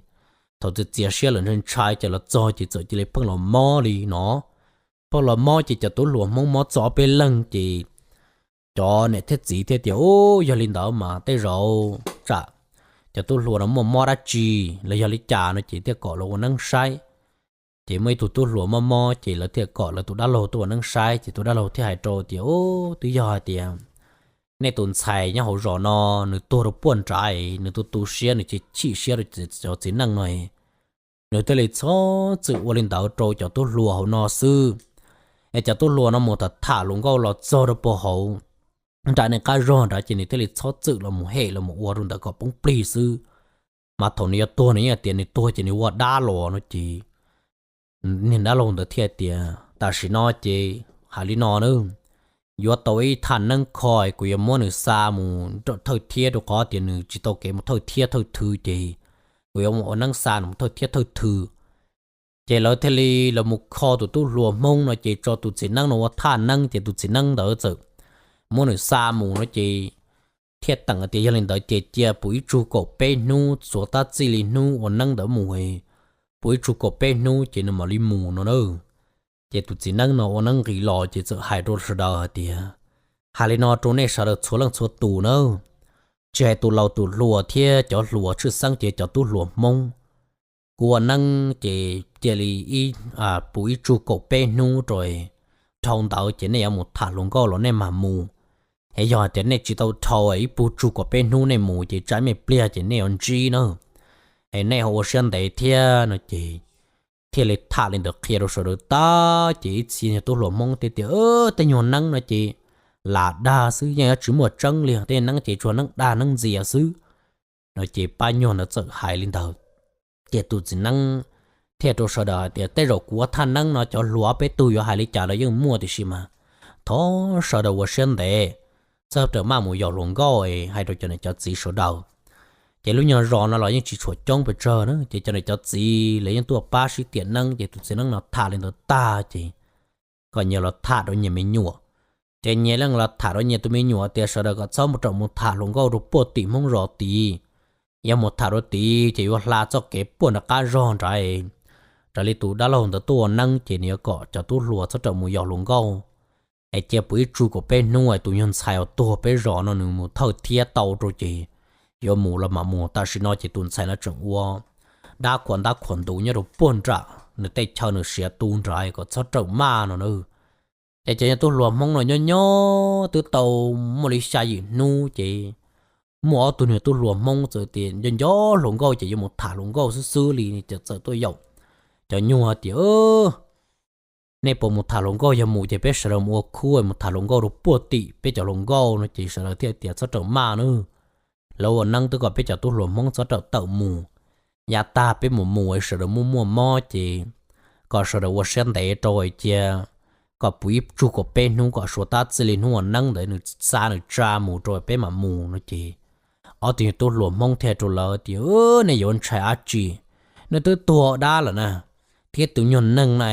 thaum txiav txiav siab lawm ntshai ntshai ces los txog ces txawm cia li pheej los mob li no. Pheej los mob ces cov tub hluas Hmoob mob txog ob peb leeg ces cov niam thiab txiv thiaj tias, Ub, yog li ntawd mas tej zaum tsam cov tub hluas no muaj mob dab tsi los yog li cas no ces thiaj kom lawv ua neeb saib. Ces muaj ib tug tub hluas mob mob ces lawv thiaj kom lawv tus dab laug tuaj ua neeb saib ces tus dab laug thiaj hais rau tias, Ub, twb yog hais tias nej tus ntxhais nyob hauv zos no nws tuag rau puag nrad, nws tu tu siab nws chim chim siab rau cov txiv neej no, nws thiaj li txhob txwm ua li ntawd rau cov tub hluas hauv no xwb. Es cov tub hluas no mus tham tham hluas nkauj los txog rau puag hauv nram nej qab zog nrad ces nws thiaj li txhob txwm los mus hem los mus ua rau ntawd kom poob plig xwb. Mas thaum nws yuav tuag nws yeej hais tias nws tuag ces nws ua dab los no ces niag dab laug ntawd thiaj tias, Tam sim no ces hais li no na, yuav tau ib thaj neeb kho, kuv yuav muab nws xa mus thawj thiab rau qhov tias nws tsis tau kev mus thawj thiab thawj thw ces kuv yuav mus ua neeb xa nws mus thawj thiab thawj thw. Ces lawv thiaj li lawv mus kho tus tub hluas Hmoob no ces tso tus txiv neeb no ua thaj neeb ces tus txiv neeb ntawd txawm muab nws xa mus no ces thiaj teem tias yog li ntawd ces cia puv ib tsug kaum peb hnub, xuas tab txij li hnub ua neeb ntawd mus, puv ib tsug kaum peb hnub ces nws mam li mus no na. Ces tus txiv neeb no ua neeb nqis los ces txawm hais rau sawv daws hais tias, Hais li no rau nej sawv daws txhua leej txhua tus na, tsis hais tus laus tus hluas thiab cov hluas tshwj xeeb ces cov tub hluas Hmoob, kuv ua neeb ces cia li ib, puv ib tsug kaum peb hnub rau, dhau ntawd ces nej yuav mus tham hluas nkauj los nej mam mus. Es yog hais tias nej tsis tau dhau ib puv tsug kaum peb hnub nej mus ces tsam me pliag ces nej yuav ntsib na. Es nej ho ua siab ntev thiab no ces thiaj li tham li ntawd qhia rau sawv daws tag ces ib txhia tub hluas Hmoob thiaj tias, Tej nyuag neeb no ces lam dag xwb, yeej yuav tsis muaj tseeb li, tej neeb ces tsuas neeb dag neeb ntxias xwb no ces pab nyuag ntawd txawm hais li ntawd. Ces tus txiv neeb thiaj rau sawv daws hais tias, Tej zaum kuv ua thaj neeb no cov hluas ob peb tug yuav hais li cas los yeej muaj, tiam sis mas thov sawv daws ua siab ntev, txhob rawm maj mus yos hluas nkauj, hais rau cov niam cov txiv sawv daws. Ces lub nyuag zos no los yeej tsis tshuav coob pes tsawg na, ces cov niam cov txiv lawv yeej tuaj pab sib tiam neeb, ces tus txiv neeb no tham li ntawd tag ces kom nyias los tham rau nyias me nyuam. Ces nyias leej los tham rau nyias tus me nyuam tias sawv daws kom txhob mus rawm mus tham hluas nkauj rau puag tim Hmoob zos tid. Yog mus tham rau tid ces yuav hla txoj kev puag nram qab zog nrad. Raws li tus dab laug ntawd tuaj ua neeb ces nws yuav kom cov tub hluas txhob rawm mus yos hluas nkauj. Es cia puv ib tsug kaum peb hnub es tus nyuag ntxhais uas tuag peb zos no nws mus thawj thiab tau rau ces yuav mus los mam mus. Tam sim no ces tus ntxhais no tseem ua dab khuam ntab khuam ntuv nyob rau puag nram nws tej chaw nws siav tu nrad kom txhob rawm maj no na. Ces cov tub hluas Hmoob no nyob nyob twb tau muaj li xya yim hnub ces muaj ob tug niag tub hluas Hmoob txawm tias nco nco hluas nkauj ces yuav mus tham hluas nkauj xwb xwb li, ces txawm tuaj yaum cov nyuag tias, Nej puas mus tham hluas nkauj? Yog mus ces peb sawv daws mus ua khub mus tham hluas nkauj rau puag tim peb cov hluas nkauj no ces sawv daws thiaj tias txhob rawm maj nawb. Lawv ua neeb twb kom peb cov tub hluas Hmoob txhob rawm tawm mus. Yav tag peb mus mus sawv daws muaj muaj mob ces kom sawv daws ua siab ntev rau cia, kom puv ib tsug kaum peb hnub kom suav tab txij li hnub ua neeb ntawd nws xa nws tsa mus rau peb mam mus no ces ob tug tub hluas Hmoob thiaj rau lawv tias, Nej yuav ntshai dab tsi? Nws twb tuag dab lawm na, thiab tus nyuag neeg na,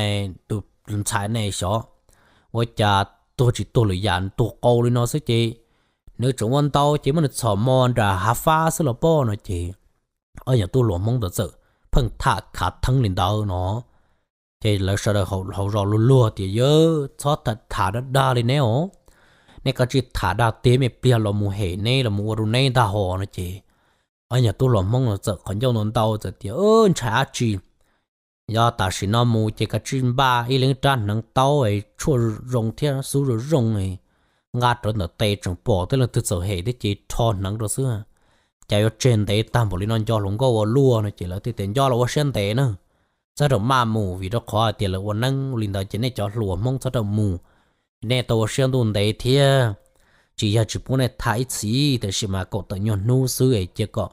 tus ntxhais ne xyov ua cas tuag tsis tuag lwm yam, tuag qau li no xwb ces nws tseem ua ntau ces muab nws txhom mos nram hav fab xwb los pob no ces ob nyuag tub hluas Hmoob ntawd txawm pheej tham khav theeb li ntawd no. Ces lawv sawv daws hauv zos luag luag tias, Yawg, txhob tham dag dag li neb os, nej kav tsij tham dag tiag, me pliag los mus hem neb los mus ua rau neb ntag hos no ces ob nyuag tub hluas Hmoob no txawm qhov ncauj ntau ntau txawm tias, Ntshai dab tsi? Yog tam sim no mus ces kav tsij npaj ib leeg rab hneev taub tshuaj zoo thiab xub zoo zoo nqa rawv ntawm tes, tseem pom tej leej twg txawm hem thiab ces rho hneev rau xwb, cas yuav tseg ntev tag npaum li no, nco hluas nkauj ua luaj no ces lawv thiaj tias, Nco los ua siab ntev na, txhob rawm maj mus, vim rau qhov hais tias lawv ua neeb li ntawd ces nej cov hluas Hmoob txhob rawm mus. Nej tau ua siab ntuj ntev thiab, tsis yog tsis pub nej tham ib txhis, tiam sis mas kaum tawm nyuag hnub xwb es cia kom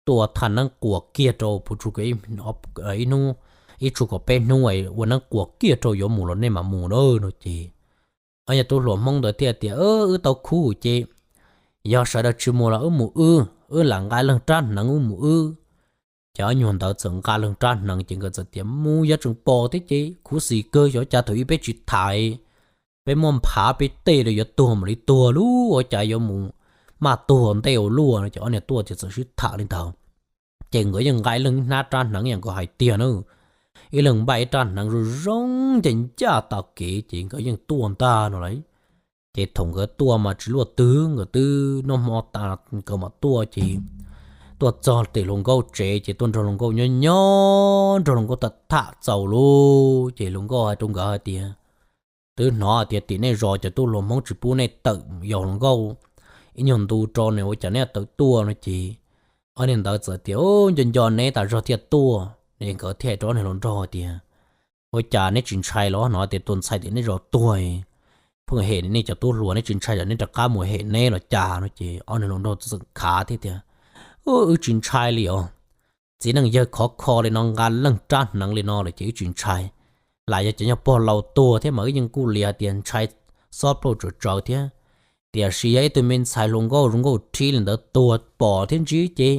tuaj thaj neeb quas kiag rau puv tsu, ib hnub, ib tsug kaum peb hnub ua neeb quas kiag rau yuav mus los nej mam mus na no ces ob niag tub hluas Hmoob ntawd thiaj tias, Wb tau khub ces yog sawv daws tsis mus los wb mus wb, wb lam nqa leej rab hneev wb mus wb. Ces ob nyuag ntawd txawm nqa leej rab hneev ces nkawd txawm tias, Mus yog tseem pom thiab ces khuv xim kawg, xyov cas thaum ub peb tsis tham, peb muab nphav peb tej rau yuav tuag mam li tuag lub, ua cas yuav mus maj tuag ntej ua luaj no. Ces ob niag tuaj ces txawm sib tham li ntawd. Ces nkawd yeej nqa ib leeg ib hnab rab hneev yam nkawd hais tiag na, ib leeg npaj ib rab hneev zoo zoo ncaj ncaj tas kev ces nkawd yeej tuaj ntag no lauj. Ces thaum nkawd tuaj mas tsis luaj twg, nkawd twb noj hmo tas nkawd mam tuaj ces tuaj txog tim hluas nkauj tsev ces tuaj nrog hluas nkauj nyob nyob nrog hluas nkauj tham tham txaus lawm ces hluas nkauj hais rau nkawd hais tias, Twb hnov tias tim nej zos cov tub hluas Hmoob tsis pub nej tawm yos hluas nkauj ib nyuag ntu rau ne, ua cas nej tawm tuaj no? Ces ob niag ntawd txawm tias, Nco nco neb tas zog thiaj tuaj. Nkawd thiaj hais rau ob niag hluas nraug tias, Ua cas neb tsis ntshai los? Hnov tias tus ntxhais tim nej zos tuag, pheej hem nej cov tub hluas, neb tsis ntshai tsam neb rov qab mus hem neb los cas no? Ces ob niag hluas nraug txawm khav thiab tias, Wb tsis ntshai li os. Txiv neej yawg khov kho li no, nqa leej rab hneev li no lawm ces wb tsis ntshai. Lam yog cov nyuag pog laus tuag thiab mas wb yeej kuj li hais tias ntshai xob plaub tsawv tsawv thiab. Tiam sis yog ib tug me ntxhais hluas nkauj zoo nkauj rhib li ntawd tuag pom thiab ntsib ces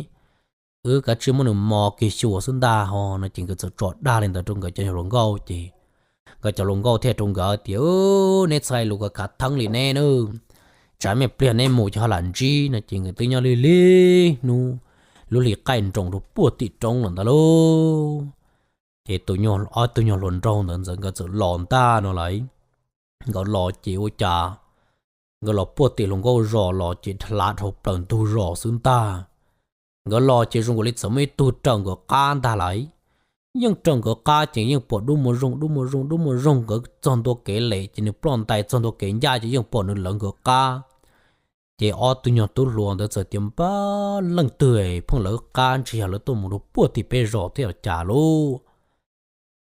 wb kav tsij muab nws mos kiag xyuas xwb ntag ho no. Ces nkawd txawm tso dag li ntawd rau nkawd cov hluas nkauj ces nkawd cov hluas nkauj thiaj rau nkawd tias, Neb txhais lus khav theeb li neb na, tsam me pliag neb mus ces ho lam ntsib no. Ces nkawd twb nyob lig lig hnub lub hli qaij nroos rau puag tim roob lawm ntag lauj. Ces tus nyuag, ob tug nyuag hluas nraug ntawd ntxawm nkawd txawm los ntag no lauj. Nkawd los ces ua cas nkawd los puag tim hluas nkauj zos los ces hla dhau plaws ntug zos xwb ntag. Nkawd los ces zoo nkaus li txawm muaj ib tug raws nkawd qab ntag lauj. Yeej raws nkawd qab ces yeej pom dub muag zoog dub muag zoog dub muag zoog, nkawd txog ntua kev lem ces nws ploj ntais txog ntua kev ncaj ces yeej pom nws lawv nkawd qab. Ces ob tug nyuag tub hluas ntawd txawm tias, Npab, leej twg pheej lawv qab, ntshe yog lawv tuaj mus rau puag tim peb zos thiab los cas lauj.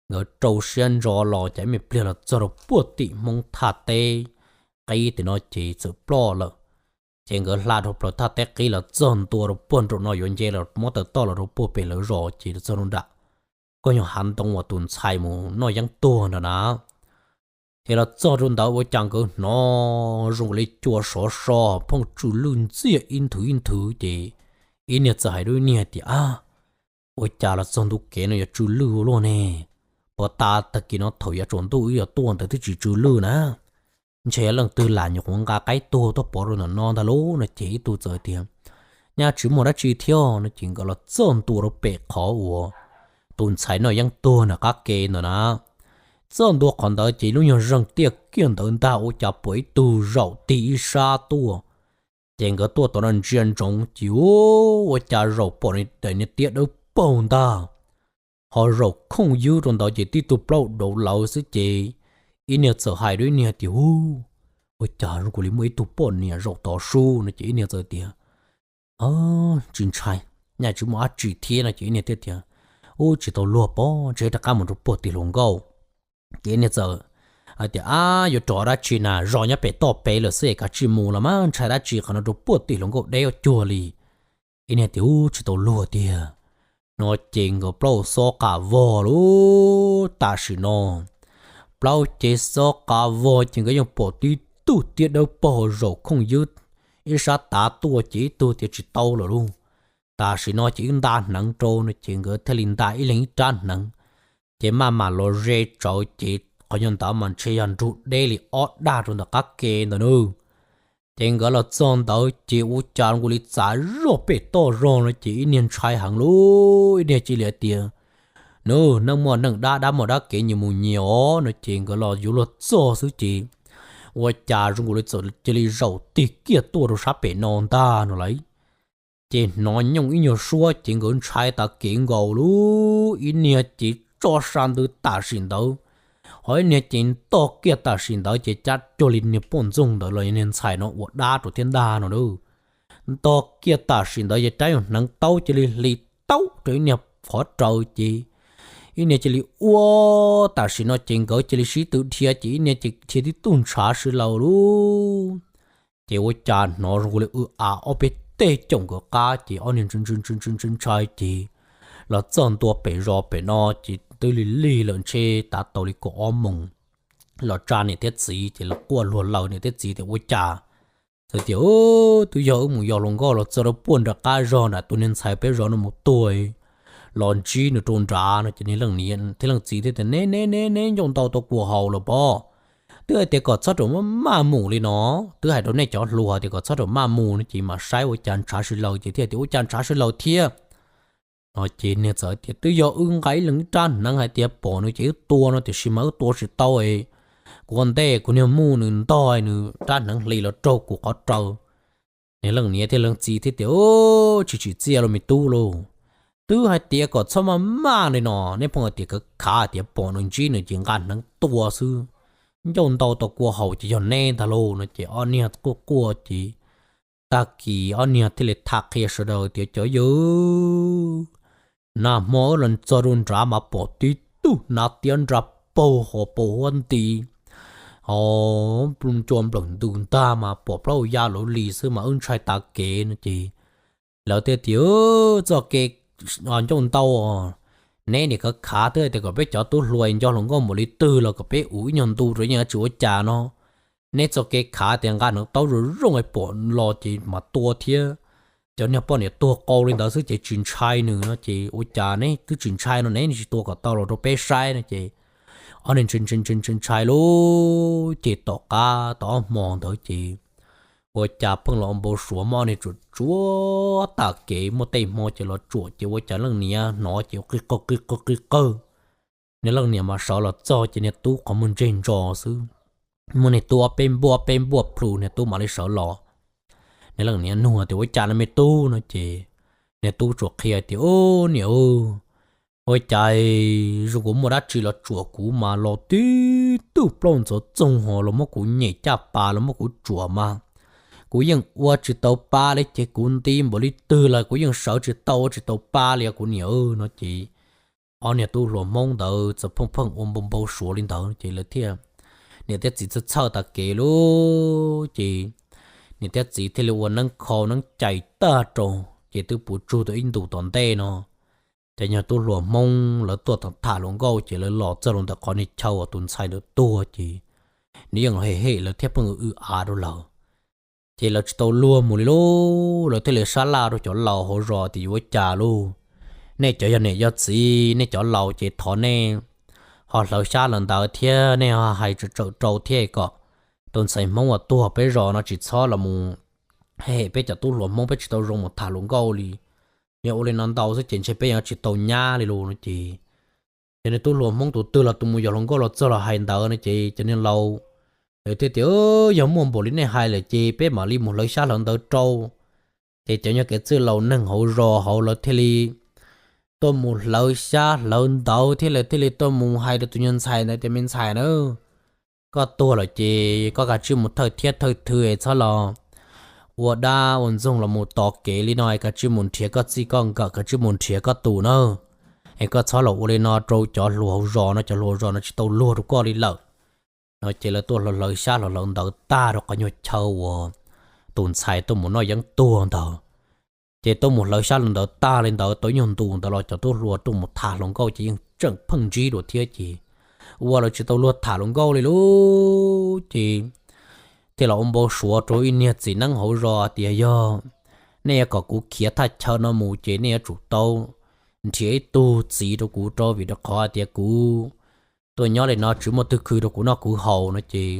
Nkawd rau siab ntso los ces me pliag los txog rau puag tim Hmoob thaj teb qib tim no ces txawm ploj lawm. Ces nkawd hla dhau plaws thaj teb qib los txog ntua rau puag nraum no yuav nce los muab taw toj los rau puag pem lawv zos ces los txog rau nram koj nyuag hav ntoo uas tus ntxhais mus noj yeeb tuag nrad na. Ces los txog rau ntawd ua cas nkawd hnov zoo nkaus li cua sov so phooj tsw lwj ntxiag ib nthwv ib nthwv ces ib niag txawm hais rau ib niag tias, Ab, ua cas los txog ntu kev no yuav tsw lwj ua luaj ne? Puas tas tag kis no thaum yav tsaus ntuj wb yuav tuaj ntawd twb tsis tsw lwj na? Ntshe yog leej twg lam nyuam qhuav nqa qaib tuag tuaj pov rau ntawm no ntag lauj no. Ces ib tug txawm tias, Nyaj tsis muaj dab tsi thiab no. Ces nkawd los txog ntua rau pem qhov uas tus ntxhais noj yeeb tuag nram qab ke ntawd na. Txog ntua qhov ntawd ces lub nyuag zeeg tiaj kiag ntawd ntag ua cas pom ib tug zaum tig ib sab tuaj. Ces nkawd tuaj tom no ntsia ntsoov ces ua cas zaum pom daim niag tiab dawb paug ntag, ho zaum khooj ywb rau ntawd ces tib tug plaub dauv lawv xwb ces ib niag txawm hais rau ib niag tias, Hu, ua cas zoo nkaus li muaj ib tug poj niam zaum tov sub no. Ces ib niag txawm tias, Tsis ntshai, nyaj tsis muaj dab tsi thiab no. Ces ib niag thiaj tias, Ub, tsis tau luag pob, ntshe rov qab mus rau puag tim hluas nkauj. Ces ib niag txawm hais tias, Ab, yuav rov dab tsi na, zos nyob pem toj pem lawm xwb es kav tsij mus los mas ntshai dab tsi, qhov no rau puag tim hluas nkauj deb ua cuag li. Ib niag tias, Ub, tsis tau luag tiag no. Ces nkawd plaub xob qas vog lub tam sim no, plaub cev xob qas vog ces nkawd yeej pom tib tug tiab dawb paug zaum khooj ywb ib sab tav tuaj ces ib tug tias tsis tau lawm lauj. Tam sim no ces wb nta hneev rau no ces nkawd thiaj li nta ib leeg ib rab hneev. Ces maj mam los ze tsawv ces qhov nyuag ntawd mas ntshe yog nrug deb li ob dag rau ntawm qab ke ntawd nawb. Ces nkawd los txog ntawd ces ua cas zoo nkaus li txav zoj pem toj zog no ces ib niag ntshai heev lauj, ib niag cia li hais tias, Nws, neej muaj neej dab, dab muaj dab kev, nyias mus nyias os no. Ces nkawd los yuav luag txog xwb ces ua cas zoo nkaus li txawm cia li zaum tig kiag tuaj rau sab pem no ntag no lauj. Ces hnov nyooj ib nyuag suab ces nkawd ntshai tas kev nkaus lauj, ib niag ces tso sa ntws tam sim ntawd, ho ib niag ces ntog kiag tam sim ntawd ces cab cuag li niag poj ntxoog ntawd los niag ntxhais no ua dab rau thiab ntag no lauj. Ntog kiag tam sim ntawd ces rab nyuag hneev taub cia li hli taub rau ib niag qhov raws ces ib niag cia li ua, tam sim no ces nkawd cia li sib tw dhia ces ib niag ces dhia tib tug ntshav si laws lauj. Ces ua cas hnov zoo nkaus li w av ob peb tej coom nkawd qab ces ob niag ntshai ntshai ntshai ntshai ces los txog ntua pem zos pem no ces twb lig lig lawm ntshe tav tau li kaum ob moos. Los tsa niam thiab txiv ces los quaj luag laws niam thiab txiv tias ua cas, txawm tias twb yog wb mus yos hluas nkauj los txog rau puag nram qab zog nram tus niag ntxhais peb zos no mus tuag los ntsib nws rau nrad no ces niag leej niam thiab leej txiv thiaj tias neb neb neb neb ncauj ntau tau kua haus lawm pob. Twb hais tias kom txhob ram maj maj mus li no, twb hais rau nej cov hluas tias kom txhob ram maj mus no ces mam saib ua cas ntshav sib laws ces thiaj tias ua cas ntshav sib laws thiab. No ces niag txawm tias twb yog wb nqa ib leeg ib rab hneev hais tias pom nws ces wb tua no tiam sis mas wb tua tsis tau. Kuv ua ntej kuv niag muj nws ntog nws rab hneev hli los raug kuv qhov raws. Niag leej niam thiab leej txiv thiaj tias tsis tsim txiaj lauj me tub lauj, twb hais tias kom txhob maj maj li no, neb pheej hais tias khav khav tias pom nws ntsib nws ces nqa hneev tua xwb, ncauj ntau tau kua haus ces yog neb ntag lauj no ces ob niag quaj quaj ces tag kis ob niag thiaj li tham qhia sawv daws tias cov yawg, nag hmo wb los txog rau nrad mas pom tib tug hnav tiab nra paug hos paus huab nti hos nplooj ncua nplawm ntws ntag mas pom plaub hau ya luv li xwb mas wb ntshai tas kev no ces lawv thiaj tias txoj kev ncauj ntau, neb niam khav khav twb hais tias kom peb cov tub hluas nco hluas nkauj npaum li twg los kom peb ua ib nyuag ntu rau yeej tsis ua cas no, neb txoj kev khav tias nqa hneev taub zoo zoo pom los ces mam tua thiab, cov niag poj niam tuag qau li ntawd xwb ces tsis ntshai nws no ces ua cas neb twb tsis ntshai no neb tsis tua kom tau los rau peb saib no ces ob niag ntshai ntshai ntshai ntshai lub ces tom qab tau ob hmo ntawd ces ua cas pheej los ua npau suav muaj ob niag tsuam tsuav tas kev muaj tej hmo ces los tsuam ces ua cas leej niam hnov ces qi qaug qi qaug qi qawg. Niag leej niam mas sawv los txog ces niag tub qhov muag ntseg ntso xwb, muaj niag tub ob peb npuaj peb npuaj plhu niag tub mam li sawv los. Niag leej niam nug tias ua cas no me tub no ces niag tub tsuas qhia tias ub niam, ua cas zoo kuv muaj dab tsi los tsuam kuv mas los tib tug plaub ntxhov txoog hos los muab kuv nyem caj pas los muab kuv tsuam mas kuv yeej ua tsis tau pa li ces kuv nti npaum li twg los kuv yeej sawv tsis tau ua tsis tau pa li os kuv niam no ces ob niag tub hluas Hmoob ntawd txawm pheej pheej ua npau npau suav li ntawd ces lawv thiaj, niam thiab txiv txhawj txhawj tas kev lub ces niam thiab txiv thiaj li ua neeb khau neeb cais tag rau ces twb puv tsug tau ib ntus tom ntej no ces nyuag tub hluas Hmoob lawv tuaj tham tham hluas nkauj ces lawv los txog rau ntawm qhov niag chaw uas tus ntxhais ntawd tuag ces nws yeej hem hem lawv thiab pheej w av rau lawv ces lawv tsis tau luag mus li lauj. Lawv thiaj li sab laj rau cov laus hauv zos tias yuav ua cas lauj, nej cov yog niam yog txiv nej cov laus ces thov nej ho hlawv xyab hlawv ntawv thiab nej ho hais tsawm tsawm rau thiab kom tus ntxhais Hmoob uas tuag peb zos no tsis txhob los mus hem peb cov tub hluas Hmoob peb tsis tau zoo mus tham hluas nkauj li. Yog ua li no ntau xwb ces ntshe peb yeej tsis tau nyab li lauj no ces ces niag tub hluas Hmoob tus twg los tus mus yos hluas nkauj los txog los hais ntawd no ces cov niag laus lawv thiaj tias yog muaj npaum li nej hais lawm ces peb mam li mus hlawv xyab hlawv ntawv rau. Ces cov nyob kev txwj laus neeg hauv zos hauv lawv thiaj li tuaj mus hlawv xyab hlawv ntawv thiab lawv thiaj li tuaj mus hais rau tus nyuag ntxhais ntawd tias me ntxhais na, koj tuag lawm ces koj kav tsij mus thawj thiab thawj thw es txhob los ua dab ua ntxoog los mus tos kev li no es kav tsij mus nrhiav koj txij koj nkawm kav tsij mus nrhiav koj tus na, es koj txhob los ua li no rau cov hluas hauv zos no cov hluas hauv zos no tsis tau luag rau koj li lawm. No ces lawv tuaj hlawv hlawv xyab hlawv hlawv ntawv tag rau qhov nyuag chaw uas tus ntxhais tuaj mus noj yeeb tuag ntawd. Ces tuaj mus hlawv xyab hlawv ntawv tag li ntawd tau ib nyuag ntus ntawd los cov tub hluas tuaj mus tham hluas nkauj ces yeej tseem pheej ntsib dua thiab ces ua lawv tsis tau luag tham hluas nkauj li lauj. Ces thiaj los ua npau suav rau ib niag txiv neeb hauv zos tias yog nej yuav kom kuv khiav thaj chaw no mus ces nej yuav tsum tau nrhiav ib tug txiv rau kuv rau vim rau qhov hais tias kuv tuaj nyob li no tsis muaj twg khw rau kuv noj kuv haus no ces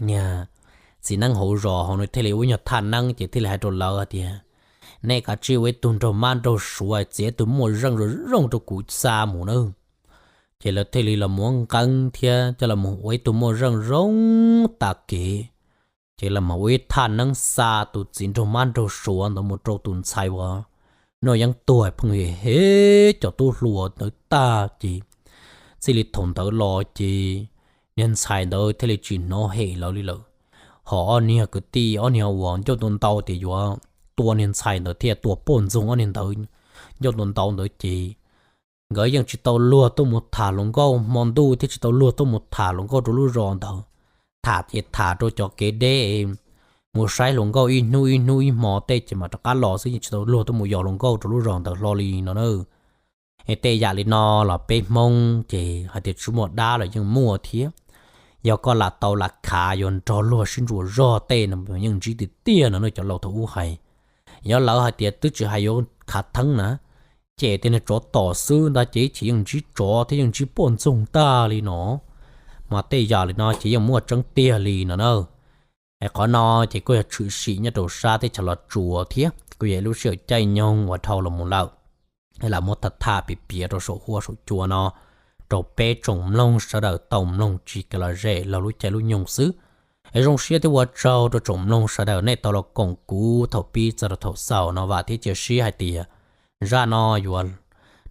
niag txiv neeb hauv zos hauv nws thiaj li ua nyuag thaj neeb ces thiaj li hais rau lawv hais tias nej kav tsij ua ib tug nraug mab nraug suav txiav ib tug muaj zeej zoo zoo rau kuv xa mus nawb. Ces lawv thiaj li los muab nqeeb thiab coj los mus ua ib tug muaj zeej zoo tas kev. Ces los mus ua ib thaj neeb xa tus txiv nraug mab nraug suav ntawd mus rau tus ntxhais uas noj yeeb tuag pheej hem hem cov tub hluas ntawd tag ces txij li thaum ntawd los ces niag ntxhais ntawd thiaj li tsis hnov hem lawv li lawm. Ho ob niag kwv tij ob niag uas ncauj ntau ntau tias yuav tua niag ntxhais ntawd thiab tua poj ntxoog ob niag ntawd ncauj ntau ntau ntawd ces nkawd yeej tsis tau luag tuaj mus tham hluas nkauj hmo ntuj thiab tsis tau luag tuaj mus tham hluas nkauj rau lub zos ntawd. Tham ces tham rau cov kev deb mus saib hluas nkauj ib hnub ib hnub ib hmo tej ces mam rov qab los xwb, yeej tsis tau luag tuaj mus yos hluas nkauj rau lub zos ntawd hlo li no na. Es tej yam li no los peb Hmoob ces hais tias tsis muaj dab los yeej muaj thiab. Yog koj lam tau lam khav yuav nrog luag sib ntsuas zog tej no yeej ntsib tiag tiag no na, cov laus thaum ub hais. Yog lawv hais tias twb tsis hais yuav khav theeb na, ces tej niag tsov tom xwb ntag ces ib chim yeej ntsib tsov thiab yeej ntsib poj ntxoog tag li no. Mas tej yam li no ces yeej muaj tseeb tiag li no na. Es qhov no ces kuj yog tshwm sim nyob rau sab teb chaws Los Tsuas thiab kuj yog ib lub sij hawm caij nyoog uas dhau los mus lawm. Lam muab tham tham piav piav rau saum huab saum cua no rau peb tsoom mloog sawv daws tau mloog tsis kev lom zem laug lub caij lub nyoog xwb. Es zoo siab thiab ua tsaug rau tsoom mloog sawv daws nej tau los koom kuv thaum pib txog rau thaum xaus no, vam thiab cia siab hais tias zaj no yuav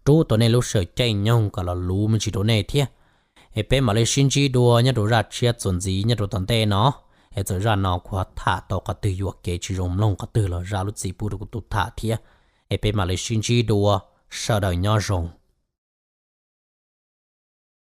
rub tau nej lub sij hawm caij nyoog kom los luv me ntsis rau nej thiab. Es peb mam li sib ntsib dua nyob rau zaj tshiab txuas ntxiv nyob rau tom ntej no. Es txawm zaj no kuv ho tham tau qhov twg yuam kev tsis zoo mloog qhov twg los zam lub txim pub rau kuv tus tham thiab. Es peb mam li sib ntsib dua, sawv daws nyob zoo.